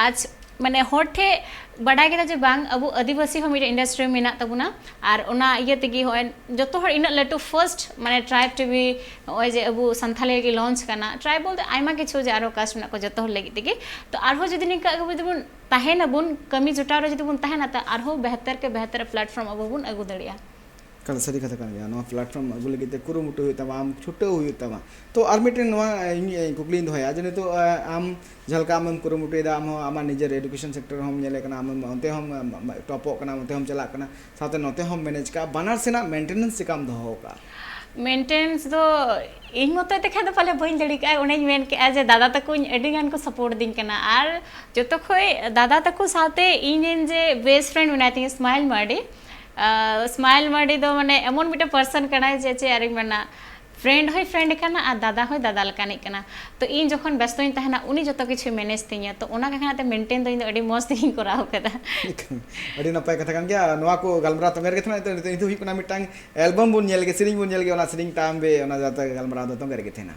ᱟᱡ ᱢᱟᱱᱮ ᱦᱚᱲ ᱴᱷᱮᱡ ᱵᱟᱰᱟᱭ ᱠᱮᱫᱟ ᱡᱮ ᱵᱟᱝ, ᱟᱵᱚ ᱟᱹᱫᱤᱵᱟᱹᱥᱤ ᱦᱚᱸ ᱢᱤᱫᱴᱮᱱ ᱤᱱᱰᱟᱥᱴᱨᱤ ᱢᱮᱱᱟᱜ ᱛᱟᱵᱚᱱᱟ᱾ ᱟᱨ ᱚᱱᱟ ᱤᱭᱟᱹ ᱛᱮᱜᱮ ᱦᱚᱸᱜᱼᱚᱭ ᱡᱚᱛᱚ ᱦᱚᱲ ᱤᱱᱟᱹᱜ ᱞᱟᱹᱴᱩ ᱯᱷᱟᱨᱥᱴ ᱢᱟᱱᱮ ᱴᱨᱟᱭᱤᱵᱽ ᱴᱤᱵᱷᱤ ᱱᱚᱜᱼᱚᱭ ᱡᱮ ᱟᱵᱚ ᱥᱟᱱᱛᱷᱟᱞᱤ ᱨᱮᱜᱮ ᱞᱚᱧᱪ ᱠᱟᱱᱟ, ᱴᱨᱟᱭᱤᱵᱽ ᱵᱚᱞᱛᱮ ᱟᱭᱢᱟ ᱠᱤᱪᱷᱩ ᱡᱮ ᱟᱨᱦᱚᱸ ᱠᱟᱥᱴ ᱢᱮᱱᱟᱜ ᱠᱚ, ᱡᱚᱛᱚ ᱦᱚᱲ ᱞᱟᱹᱜᱤᱫ ᱛᱮᱜᱮ᱾ ᱛᱚ ᱟᱨᱦᱚᱸ ᱡᱩᱫᱤ ᱱᱤᱝᱠᱟ ᱜᱮ ᱡᱩᱫᱤ ᱵᱚᱱ ᱛᱟᱦᱮᱱᱟᱵᱚᱱ, ᱠᱟᱹᱢᱤ ᱡᱚᱴᱟᱣ ᱨᱮ ᱡᱩᱫᱤ ᱵᱚᱱ ᱛᱟᱦᱮᱱᱟ, ᱛᱚ ᱟᱨᱦᱚᱸ ᱵᱮᱦᱛᱟᱨ ᱠᱮ ᱵᱮᱦᱛᱟᱨ ᱯᱞᱟᱴᱯᱷᱚᱨᱢ ᱟᱵᱚ ᱵᱚᱱ ᱟᱹᱜᱩ ᱫᱟᱲᱮᱭᱟᱜᱼᱟ᱾ ᱠᱟᱛᱷᱟ ᱥᱟᱹᱨᱤ ᱠᱟᱛᱷᱟ ᱠᱟᱱ ᱜᱮᱭᱟ, ᱱᱚᱣᱟ ᱯᱞᱟᱴᱯᱷᱚᱨᱢ ᱟᱹᱜᱩ ᱞᱟᱹᱜᱤᱫ ᱛᱮ ᱠᱩᱨᱩᱢᱩᱴᱩ ᱦᱩᱭᱩᱜ ᱛᱟᱢᱟ, ᱟᱢ ᱪᱷᱩᱴᱟᱹᱣ ᱦᱩᱭᱩᱜ ᱛᱟᱢᱟ᱾ ᱛᱚ ᱟᱨ ᱢᱤᱫᱴᱮᱱ ᱱᱚᱣᱟ ᱤᱧ ᱠᱩᱠᱞᱤᱧ ᱫᱚᱦᱚᱭᱟ ᱡᱮ ᱱᱤᱛᱚᱜ ᱟᱢ ᱡᱟᱦᱟᱸ ᱞᱮᱠᱟ ᱟᱢᱮᱢ ᱠᱩᱨᱩᱢᱩᱴᱩᱭᱮᱫᱟ, ᱟᱢ ᱦᱚᱸ ᱟᱢᱟᱜ ᱱᱤᱡᱮᱨ ᱮᱰᱩᱠᱮᱥᱚᱱ ᱥᱮᱠᱴᱚᱨ ᱦᱚᱸᱢ ᱧᱮᱞᱮ ᱠᱟᱱᱟ, ᱟᱢ ᱚᱱᱛᱮ ᱦᱚᱸᱢ ᱴᱚᱯᱚᱜ ᱠᱟᱱᱟ, ᱚᱱᱛᱮ ᱦᱚᱸᱢ ᱪᱟᱞᱟᱜ ᱠᱟᱱᱟ, ᱥᱟᱶᱛᱮ ᱱᱚᱛᱮ ᱦᱚᱸᱢ ᱢᱮᱱᱮᱡᱽ ᱠᱟᱜᱼᱟ, ᱵᱟᱱᱟᱨ ᱥᱮᱱᱟᱜ ᱢᱮᱱᱴᱮᱱᱮᱱᱥ ᱪᱮᱠᱟᱢ ᱫᱚᱦᱚ ᱟᱠᱟᱫᱼᱟ? ᱢᱮᱱᱴᱮᱱᱮᱱᱥ ᱫᱚ ᱤᱧ ᱢᱚᱛᱚᱡ ᱛᱮᱠᱷᱟᱡ ᱫᱚ ᱯᱟᱞᱮ ᱵᱟᱹᱧ ᱫᱟᱲᱮ ᱠᱟᱜᱼᱟ᱾ ᱚᱱᱮᱧ ᱢᱮᱱ ᱠᱮᱜᱼᱟ ᱡᱮ ᱫᱟᱫᱟ ᱛᱟᱠᱚᱧ ᱟᱹᱰᱤ ᱜᱟᱱ ᱠᱚ ᱥᱟᱯᱳᱨᱴ ᱫᱤᱧ ᱠᱟᱱᱟ, ᱟᱨ ᱡᱚᱛᱚ ᱠᱷᱚᱡ ᱫᱟᱫᱟ ᱛᱟᱠᱚ ᱥᱟᱶᱛᱮ ᱤᱧ ᱨᱮᱱ ᱡᱮ ᱵᱮᱥᱴ ᱯᱷᱨᱮᱱᱰ ᱢᱮᱱᱟᱭ ᱛᱤᱧᱟᱹ ᱥᱢᱟᱭᱤᱞ ᱢᱟᱨᱰᱤ᱾ ᱥᱢᱟᱭᱤᱞ ᱢᱟᱨᱰᱤ ᱫᱚ ᱢᱟᱱᱮ ᱮᱢᱚᱱ ᱢᱤᱫᱴᱮᱱ ᱯᱟᱨᱥᱚᱱ ᱠᱟᱱᱟᱭ ᱡᱮ ᱪᱮᱫ ᱟᱨᱤᱧ ᱢᱮᱱᱟ, ᱯᱷᱨᱮᱱᱰ ᱦᱚᱸᱭ ᱯᱷᱨᱮᱱᱰ ᱠᱟᱱᱟ ᱟᱨ ᱫᱟᱫᱟ ᱦᱚᱸᱭ ᱫᱟᱫᱟ ᱞᱮᱠᱟᱱᱤᱡ ᱠᱟᱱᱟ᱾ ᱛᱚ ᱤᱧ ᱡᱚᱠᱷᱚᱱ ᱵᱮᱥᱛᱚᱧ ᱛᱟᱦᱮᱱᱟ, ᱩᱱᱤ ᱡᱚᱛᱚ ᱠᱤᱪᱷᱩᱭ ᱢᱮᱱᱮᱡᱽ ᱛᱤᱧᱟᱹ᱾ ᱛᱚ ᱚᱱᱟ ᱠᱟᱨᱚᱱ ᱛᱮ ᱢᱮᱱᱴᱮᱱ ᱫᱚ ᱤᱧ ᱫᱚ ᱟᱹᱰᱤ ᱢᱚᱡᱽ ᱛᱮᱜᱮᱧ ᱠᱚᱨᱟᱣ ᱠᱟᱫᱟ᱾ ᱟᱹᱰᱤ ᱱᱟᱯᱟᱭ ᱠᱟᱛᱷᱟ ᱠᱟᱱ ᱜᱮᱭᱟ᱾ ᱱᱚᱣᱟ ᱠᱚ ᱜᱟᱞᱢᱟᱨᱟᱣ ᱛᱚᱵᱮ ᱨᱮᱜᱮ ᱛᱟᱦᱮᱱᱟ᱾ ᱱᱤᱛᱚᱜ, ᱱᱤᱛᱚᱜ ᱦᱩᱭᱩᱜ ᱠᱟᱱᱟ ᱢᱤᱫᱴᱟᱝ ᱮᱞᱵᱟᱢ ᱵᱚᱱ ᱧᱮᱞ ᱜᱮ, ᱥᱮᱨᱮᱧ ᱵᱚᱱ ᱧᱮᱞ ᱜᱮ, ᱚᱱᱟ ᱥᱮᱨᱮᱧ ᱛᱟᱭᱚᱢ ᱵᱮ ᱚᱱᱟ ᱡᱟᱛᱮ ᱜᱟᱞᱢᱟᱨᱟᱣ ᱫᱚ ᱛᱚᱵᱮ ᱨᱮᱜᱮ ᱛᱟᱦᱮᱱᱟ᱾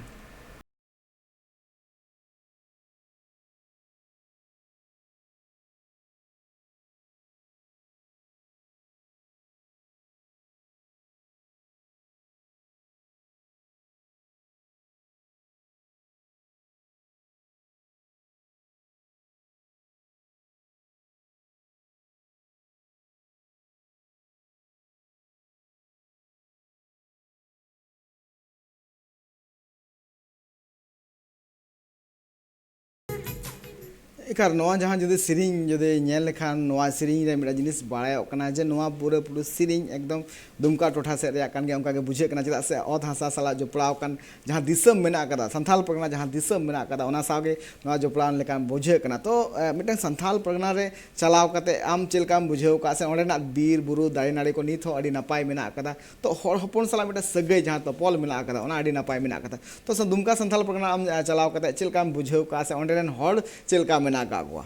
ᱮᱠᱟᱞ, ᱱᱚᱣᱟ ᱡᱟᱦᱟᱸ ᱡᱩᱫᱤ ᱥᱮᱨᱮᱧ ᱡᱩᱫᱤ ᱧᱮᱞ ᱞᱮᱠᱷᱟᱱ, ᱱᱚᱣᱟ ᱥᱮᱨᱮᱧ ᱨᱮ ᱢᱤᱫᱴᱟᱝ ᱡᱤᱱᱤᱥ ᱵᱟᱲᱟᱭᱚᱜ ᱠᱟᱱᱟ ᱡᱮ ᱱᱚᱣᱟ ᱯᱩᱨᱟᱹᱯᱩᱨᱤ ᱥᱮᱨᱮᱧ ᱮᱠᱫᱚᱢ ᱫᱩᱢᱠᱟ ᱴᱚᱴᱷᱟ ᱥᱮᱫ ᱨᱮᱭᱟᱜ ᱠᱟᱱ ᱜᱮᱭᱟ, ᱚᱱᱠᱟ ᱜᱮ ᱵᱩᱡᱷᱟᱹᱜ ᱠᱟᱱᱟ᱾ ᱪᱮᱫᱟᱜ ᱥᱮ ᱚᱛ ᱦᱟᱥᱟ ᱥᱟᱞᱟᱜ ᱡᱚᱯᱲᱟᱣ ᱟᱠᱟᱱ ᱡᱟᱦᱟᱸ ᱫᱤᱥᱚᱢ ᱢᱮᱱᱟᱜ ᱟᱠᱟᱫᱟ, ᱥᱟᱱᱛᱟᱞ ᱯᱟᱨᱜᱟᱱᱟ ᱡᱟᱦᱟᱸ ᱫᱤᱥᱚᱢ ᱢᱮᱱᱟᱜ ᱟᱠᱟᱫᱟ, ᱚᱱᱟ ᱥᱟᱶᱜᱮ ᱱᱚᱣᱟ ᱡᱚᱯᱲᱟᱣ ᱞᱮᱠᱟᱱ ᱵᱩᱡᱷᱟᱹᱜ ᱠᱟᱱᱟ᱾ ᱛᱚ, ᱮ, ᱢᱤᱫᱴᱟᱝ ᱥᱟᱱᱛᱟᱞ ᱯᱟᱨᱜᱟᱱᱟ ᱨᱮ ᱪᱟᱞᱟᱣ ᱠᱟᱛᱮ ᱟᱢ ᱪᱮᱫ ᱞᱮᱠᱟᱢ ᱵᱩᱡᱷᱟᱹᱣ ᱟᱠᱟᱫ ᱥᱮ ᱚᱸᱰᱮᱱᱟᱜ ᱵᱤᱨ ᱵᱩᱨᱩ ᱫᱟᱨᱮ ᱱᱟᱹᱲᱤ ᱠᱚ ᱱᱤᱛ ᱦᱚᱸ ᱟᱹᱰᱤ ᱱᱟᱯᱟᱭ ᱢᱮᱱᱟᱜ ᱟᱠᱟᱫᱟ? ᱛᱚ, ᱦᱚᱲ ᱦᱚᱯᱚᱱ ᱥᱟᱞᱟᱜ ᱢᱤᱫᱴᱟᱝ ᱥᱟᱹᱜᱟᱹᱭ ᱡᱟᱦᱟᱸ ᱛᱚᱯᱚᱞ ᱢᱮᱱᱟᱜ ᱟᱠᱟᱫᱟ, ᱚᱱᱟ ᱟᱹᱰᱤ ᱱᱟᱯᱟᱭ ᱢᱮᱱᱟᱜ ᱟᱠᱟᱫᱟ᱾ ᱛᱚ, ᱥᱮ ᱫᱩᱢᱠᱟ ᱥᱟᱱᱛᱟᱞ ᱯᱟᱨᱜᱟᱱᱟ ᱟᱢ, ᱮ, ᱪᱟᱞᱟᱣ ᱠᱟᱛᱮ ᱪᱮᱫ ᱞᱮᱠᱟᱢ ᱵᱩᱡᱷᱟᱹᱣ ᱠᱟᱜᱼᱟ ᱥᱮ ᱚᱸᱰᱮ ᱨᱮᱱ ᱦᱚᱲ ᱪᱮᱫ ᱞᱮᱠᱟ ᱢᱮᱱᱟᱜ ᱟᱠᱟᱫ ᱠᱚᱣᱟ?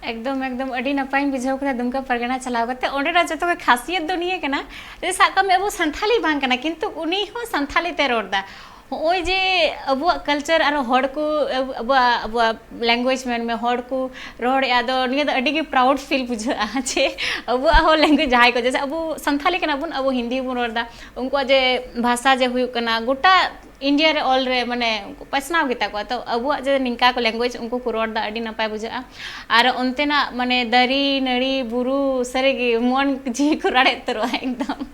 ᱮᱠᱫᱚᱢ, ᱮᱠᱫᱚᱢ, ᱟᱹᱰᱤ ᱱᱟᱯᱟᱭᱤᱧ ᱵᱩᱡᱷᱟᱹᱣ ᱠᱮᱫᱟ ᱫᱩᱢᱠᱟ ᱯᱟᱨᱜᱟᱱᱟ ᱪᱟᱞᱟᱣ ᱠᱟᱛᱮ᱾ ᱚᱸᱰᱮᱱᱟᱜ ᱡᱚᱛᱚ ᱠᱷᱚᱱ ᱠᱷᱟᱥᱤᱭᱟᱛ ᱫᱚ ᱱᱤᱭᱟᱹ ᱠᱟᱱᱟ ᱡᱮ, ᱥᱟᱵ ᱠᱟᱜ ᱢᱮ, ᱟᱵᱚ ᱥᱟᱱᱛᱷᱟᱞᱤ ᱵᱟᱝ ᱠᱟᱱᱟ, ᱠᱤᱱᱛᱩ ᱩᱱᱤ ᱦᱚᱸ ᱥᱟᱱᱛᱷᱟᱞᱤ ᱛᱮ ᱨᱚᱲ ᱮᱫᱟ᱾ ᱦᱚᱸᱜᱼᱚᱭ ᱡᱮ ᱟᱵᱚᱣᱟᱜ culture ᱟᱨ ᱦᱚᱲ ᱠᱚ, ᱟᱵᱚᱣᱟᱜ, ᱟᱵᱚᱣᱟᱜ language ᱢᱮᱱ ᱢᱮ, ᱦᱚᱲ ᱠᱚ ᱨᱚᱲᱮᱫᱼᱟ, ᱟᱫᱚ ᱱᱤᱭᱟᱹ ᱫᱚ ᱟᱹᱰᱤ ᱜᱮ proud feel ᱵᱩᱡᱷᱟᱹᱜᱼᱟ ᱡᱮ ᱟᱵᱚᱣᱟᱜ ᱦᱚᱸ language, ᱡᱟᱦᱟᱸᱭ ᱠᱚ, ᱡᱮᱭᱥᱮ ᱟᱵᱚ ᱥᱟᱱᱛᱷᱟᱞᱤ ᱠᱟᱱᱟ ᱵᱚᱱ, ᱟᱵᱚ ᱦᱤᱱᱫᱤ ᱵᱚᱱ ᱨᱚᱲ ᱮᱫᱟ, ᱩᱱᱠᱩᱣᱟᱜ ᱡᱮ ᱵᱷᱟᱥᱟ ᱡᱮ ᱦᱩᱭᱩᱜ ᱠᱟᱱᱟ, ᱜᱚᱴᱟ India ᱨᱮ all ᱨᱮ, ᱢᱟᱱᱮ, ᱩᱱᱠᱩ ᱯᱟᱥᱱᱟᱣ ᱜᱮᱛᱟ ᱠᱚᱣᱟ᱾ ᱛᱚ ᱟᱵᱚᱣᱟᱜ ᱡᱮ ᱱᱤᱝᱠᱟ ᱠᱚ language ᱩᱱᱠᱩ ᱠᱚ ᱨᱚᱲ ᱮᱫᱟ, ᱟᱹᱰᱤ ᱱᱟᱯᱟᱭ ᱵᱩᱡᱷᱟᱹᱜᱼᱟ᱾ ᱟᱨ ᱚᱱᱛᱮᱱᱟᱜ, ᱢᱟᱱᱮ, ᱫᱟᱨᱮ ᱱᱟᱹᱲᱤ ᱵᱩᱨᱩ, ᱥᱟᱹᱨᱤᱜᱮ ᱢᱚᱱ ᱡᱤᱣᱤ ᱠᱚ ᱨᱟᱲᱮᱡ ᱩᱛᱟᱹᱨᱚᱜᱼᱟ ᱮᱠᱫᱚᱢ᱾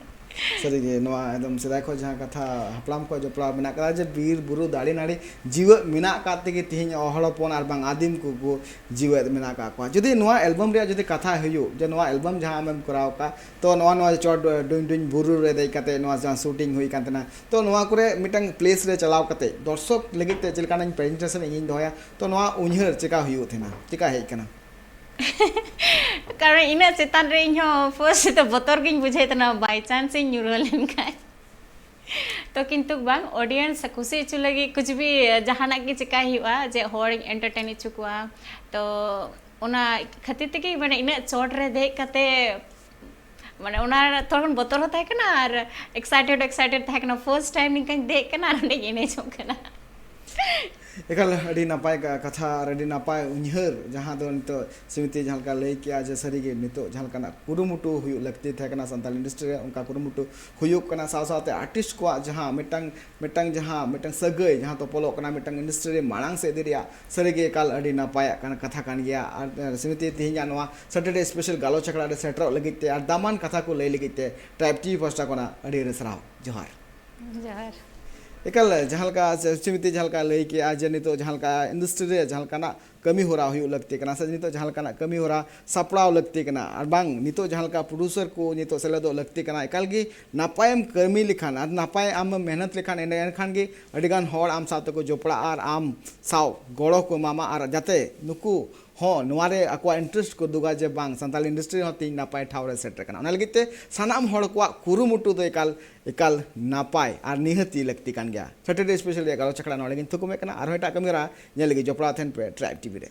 ᱥᱟᱹᱨᱤᱜᱮ, ᱱᱚᱣᱟ ᱮᱠᱫᱚᱢ ᱥᱮᱫᱟᱭ ᱠᱷᱚᱱ ᱡᱟᱦᱟᱸ ᱠᱟᱛᱷᱟ ᱦᱟᱯᱲᱟᱢ ᱠᱷᱚᱱ ᱡᱚᱯᱲᱟᱣ ᱢᱮᱱᱟᱜ ᱠᱟᱫᱟ ᱡᱮ ᱵᱤᱨ ᱵᱩᱨᱩ ᱫᱟᱨᱮ ᱱᱟᱹᱲᱤ ᱡᱤᱣᱮᱫ ᱢᱮᱱᱟᱜ ᱟᱠᱟᱫ ᱛᱮᱜᱮ ᱛᱮᱦᱮᱧ ᱦᱚᱲ ᱦᱚᱯᱚᱱ ᱟᱨ ᱵᱟᱝ ᱟᱹᱫᱤᱢ ᱠᱚᱠᱚ ᱡᱤᱣᱮᱫ ᱢᱮᱱᱟᱜ ᱟᱠᱟᱫ ᱠᱚᱣᱟ᱾ ᱡᱩᱫᱤ ᱱᱚᱣᱟ album ᱨᱮᱭᱟᱜ ᱡᱩᱫᱤ ᱠᱟᱛᱷᱟ ᱦᱩᱭᱩᱜ, ᱡᱮ ᱱᱚᱣᱟ album ᱡᱟᱦᱟᱸ ᱟᱢᱮᱢ ᱠᱚᱨᱟᱣ ᱟᱠᱟᱫ, ᱛᱚ ᱱᱚᱣᱟ, ᱱᱚᱣᱟ ᱪᱚᱴ ᱰᱩᱧ ᱰᱩᱧ ᱵᱩᱨᱩ ᱨᱮ ᱫᱮᱡ ᱠᱟᱛᱮ ᱱᱚᱣᱟ ᱡᱟᱦᱟᱸ shooting ᱦᱩᱭ ᱠᱟᱱ ᱛᱟᱦᱮᱱᱟ, ᱛᱚ ᱱᱚᱣᱟ ᱠᱚᱨᱮ ᱢᱤᱫᱴᱟᱝ place ᱨᱮ ᱪᱟᱞᱟᱣ ᱠᱟᱛᱮ ᱫᱚᱨᱥᱚᱠ ᱞᱟᱹᱜᱤᱫ ᱛᱮ ᱪᱮᱫ ᱞᱮᱠᱟᱱᱟᱜ presentation ᱤᱧᱤᱧ ᱫᱚᱦᱚᱭᱟ, ᱛᱚ ᱱᱚᱣᱟ ᱩᱭᱦᱟᱹᱨ ᱪᱮᱠᱟ ᱦᱩᱭᱩᱜ ᱛᱟᱦᱮᱱᱟ, ᱪᱮᱠᱟ ᱦᱮᱡ ᱠᱟᱱᱟ? ᱠᱟᱨᱚᱱ ᱤᱱᱟᱹᱜ ᱪᱮᱛᱟᱱ ᱨᱮ ᱤᱧ ᱦᱚᱸ first ᱫᱚ ᱵᱚᱛᱚᱨ ᱜᱤᱧ ᱵᱩᱡᱷᱟᱹᱣ ᱛᱟᱦᱮᱱᱟ, by chance ᱤᱧ ᱧᱩᱨᱦᱟᱹ ᱞᱮᱱᱠᱷᱟᱱ᱾ ᱛᱚ ᱠᱤᱱᱛᱩ ᱵᱟᱝ, audience ᱠᱩᱥᱤ ᱦᱚᱪᱚ ᱞᱟᱹᱜᱤᱫ ᱠᱩᱪ ᱵᱷᱤ ᱡᱟᱦᱟᱱᱟᱜ ᱜᱮ ᱪᱮᱠᱟᱭ ᱦᱩᱭᱩᱜᱼᱟ, ᱡᱮ ᱦᱚᱲᱤᱧ entertain ᱦᱚᱪᱚ ᱠᱚᱣᱟ᱾ ᱛᱚ ᱚᱱᱟ ᱠᱷᱟᱹᱛᱤᱨ ᱛᱮᱜᱮ, ᱢᱟᱱᱮ, ᱤᱱᱟᱹᱜ ᱪᱚᱴ ᱨᱮ ᱫᱮᱡ ᱠᱟᱛᱮ, ᱢᱟᱱᱮ, ᱚᱱᱟ ᱛᱷᱚᱲᱟ ᱜᱟᱱ ᱵᱚᱛᱚᱨ ᱦᱚᱸ ᱛᱟᱦᱮᱸ ᱠᱟᱱᱟ ᱟᱨ excited, excited ᱛᱟᱦᱮᱸ ᱠᱟᱱᱟ᱾ First time ᱱᱤᱝᱠᱟᱧ ᱫᱮᱡ ᱠᱟᱱᱟ ᱟᱨ ᱚᱸᱰᱮᱧ ᱮᱱᱮᱡᱚᱜ ᱠᱟᱱᱟ᱾ ᱮᱠᱟᱞ, ᱟᱹᱰᱤ ᱱᱟᱯᱟᱭ ᱠᱟ-, ᱠᱟᱛᱷᱟ ᱟᱨ ᱟᱹᱰᱤ ᱱᱟᱯᱟᱭ ᱩᱭᱦᱟᱹᱨ, ᱡᱟᱦᱟᱸ ᱫᱚ ᱱᱤᱛᱚᱜ ᱥᱨᱤᱢᱚᱛᱤ ᱡᱟᱦᱟᱸ ᱞᱮᱠᱟ ᱞᱟᱹᱭ ᱠᱮᱜᱼᱟ ᱡᱮ ᱥᱟᱹᱨᱤᱜᱮ ᱱᱤᱛᱚᱜ ᱡᱟᱦᱟᱸ ᱞᱮᱠᱟᱱᱟᱜ ᱠᱩᱨᱩᱢᱩᱴᱩ ᱦᱩᱭᱩᱜ ᱞᱟᱹᱠᱛᱤ ᱛᱟᱦᱮᱸ ᱠᱟᱱᱟ ᱥᱟᱱᱛᱟᱲ industry ᱨᱮ, ᱚᱱᱠᱟ ᱠᱩᱨᱩᱢᱩᱴᱩ ᱦᱩᱭᱩᱜ ᱠᱟᱱᱟ᱾ ᱥᱟᱶ ᱥᱟᱶᱛᱮ artist ᱠᱚᱣᱟᱜ ᱡᱟᱦᱟᱸ ᱢᱤᱫᱴᱟᱝ, ᱢᱤᱫᱴᱟᱝ ᱡᱟᱦᱟᱸ ᱢᱤᱫᱴᱟᱝ ᱥᱟᱹᱜᱟᱹᱭ ᱡᱟᱦᱟᱸ ᱛᱚᱯᱚᱞᱚᱜ ᱠᱟᱱᱟ ᱢᱤᱫᱴᱟᱝ industry ᱨᱮ ᱢᱟᱲᱟᱝ ᱥᱮᱫ ᱤᱫᱤ ᱨᱮᱭᱟᱜ, ᱥᱟᱹᱨᱤᱜᱮ ᱮᱠᱟᱞ ᱟᱹᱰᱤ ᱱᱟᱯᱟᱭᱟᱜ ᱠᱟᱱ ᱠᱟᱛᱷᱟ ᱠᱟᱱ ᱜᱮᱭᱟ᱾ ᱟᱨ, ᱟᱨ ᱥᱨᱤᱢᱚᱛᱤ, ᱛᱮᱦᱮᱧᱟᱜ ᱱᱚᱣᱟ Saturday special ᱜᱟᱞᱚᱪ ᱟᱠᱷᱲᱟ ᱨᱮ ᱥᱮᱴᱮᱨᱚᱜ ᱞᱟᱹᱜᱤᱫ ᱛᱮ ᱟᱨ ᱫᱟᱢᱟᱱ ᱠᱟᱛᱷᱟ ᱠᱚ ᱞᱟᱹᱭ ᱞᱟᱹᱜᱤᱫ ᱛᱮ Tribe TV ᱯᱟᱦᱴᱟ ᱠᱷᱚᱱᱟᱜ ᱟᱹᱰᱤ ᱟᱹᱰᱤ ᱥᱟᱨᱦᱟᱣ᱾ ᱡᱚᱦᱟᱨ᱾ ᱡᱚᱦᱟᱨ᱾ ᱮᱠᱟᱞ, ᱡᱟᱦᱟᱸ ᱞᱮᱠᱟ ᱥᱨᱤᱢᱚᱛᱤ ᱡᱟᱦᱟᱸ ᱞᱮᱠᱟ ᱞᱟᱹᱭ ᱠᱮᱜᱼᱟ ᱡᱮ ᱱᱤᱛᱚᱜ ᱡᱟᱦᱟᱸ ᱞᱮᱠᱟ industry ᱨᱮ ᱡᱟᱦᱟᱸ ᱞᱮᱠᱟᱱᱟᱜ ᱠᱟᱹᱢᱤ ᱦᱚᱨᱟ ᱦᱩᱭᱩᱜ ᱞᱟᱹᱠᱛᱤ ᱠᱟᱱᱟ, ᱥᱮ ᱱᱤᱛᱚᱜ ᱡᱟᱦᱟᱸ ᱞᱮᱠᱟᱱᱟᱜ ᱠᱟᱹᱢᱤ ᱦᱚᱨᱟ ᱥᱟᱯᱲᱟᱣ ᱞᱟᱹᱠᱛᱤ ᱠᱟᱱᱟ, ᱟᱨ ᱵᱟᱝ ᱱᱤᱛᱚᱜ ᱡᱟᱦᱟᱸ ᱞᱮᱠᱟ ᱯᱨᱚᱰᱭᱩᱥᱟᱨ ᱠᱚ ᱱᱤᱛᱚᱜ ᱥᱮᱞᱮᱫᱚᱜ ᱞᱟᱹᱠᱛᱤ ᱠᱟᱱᱟ, ᱮᱠᱟᱞ ᱜᱮ ᱱᱟᱯᱟᱭᱮᱢ ᱠᱟᱹᱢᱤ ᱞᱮᱠᱷᱟᱱ ᱟᱨ ᱱᱟᱯᱟᱭ ᱟᱢᱮᱢ ᱢᱮᱦᱱᱚᱛ ᱞᱮᱠᱷᱟᱱ, ᱮᱸᱰᱮ ᱮᱱᱠᱷᱟᱱ ᱜᱮ ᱟᱹᱰᱤᱜᱟᱱ ᱦᱚᱲ ᱟᱢ ᱥᱟᱶ ᱛᱮᱠᱚ ᱡᱚᱯᱲᱟᱜᱼᱟ ᱟᱨ ᱟᱢ ᱥᱟᱶ ᱜᱚᱲᱚ ᱠᱚ ᱮᱢᱟᱢᱟ, ᱟᱨ ᱡᱟᱛᱮ ᱱᱩᱠᱩ ᱦᱚᱸ ᱱᱚᱣᱟ ᱨᱮ ᱟᱠᱚᱣᱟᱜ ᱤᱱᱴᱟᱨᱮᱥᱴ ᱠᱚ ᱩᱫᱩᱜᱟ ᱡᱮ ᱵᱟᱝ, ᱥᱟᱱᱛᱟᱞᱤ ᱤᱱᱰᱟᱥᱴᱨᱤ ᱦᱚᱸ ᱛᱮᱦᱮᱧ ᱱᱟᱯᱟᱭ ᱴᱷᱟᱶ ᱨᱮ ᱥᱮᱴᱮᱨ ᱠᱟᱱᱟ᱾ ᱚᱱᱟ ᱞᱟᱹᱜᱤᱫ ᱛᱮ ᱥᱟᱱᱟᱢ ᱦᱚᱲ ᱠᱚᱣᱟᱜ ᱠᱩᱨᱩᱢᱩᱴᱩ ᱫᱚ ᱮᱠᱟᱞ ᱮᱠᱟᱞ ᱱᱟᱯᱟᱭ ᱟᱨ ᱱᱤᱦᱟᱹᱛᱤ ᱞᱟᱹᱠᱛᱤ ᱠᱟᱱ ᱜᱮᱭᱟ᱾ ᱥᱮᱴᱟᱨᱰᱮ ᱥᱯᱮᱥᱟᱞ ᱨᱮᱭᱟᱜ ᱜᱟᱞᱚᱪ ᱟᱠᱷᱲᱟ ᱱᱚᱰᱮ ᱜᱤᱧ ᱛᱷᱩᱠᱩᱢᱮᱫ ᱠᱟᱱᱟ᱾ ᱟᱨᱦᱚᱸ ᱮᱴᱟᱜ ᱠᱟᱹᱢᱤ ᱦᱚᱨᱟ ᱧᱮᱞ ᱞᱟᱹᱜᱤᱫ ᱡᱚᱯᱲᱟᱣ ᱛᱟᱦᱮᱱ ᱯᱮ ᱴᱨᱟᱭᱤᱵᱽ ᱴᱤᱵᱷᱤ ᱨᱮ᱾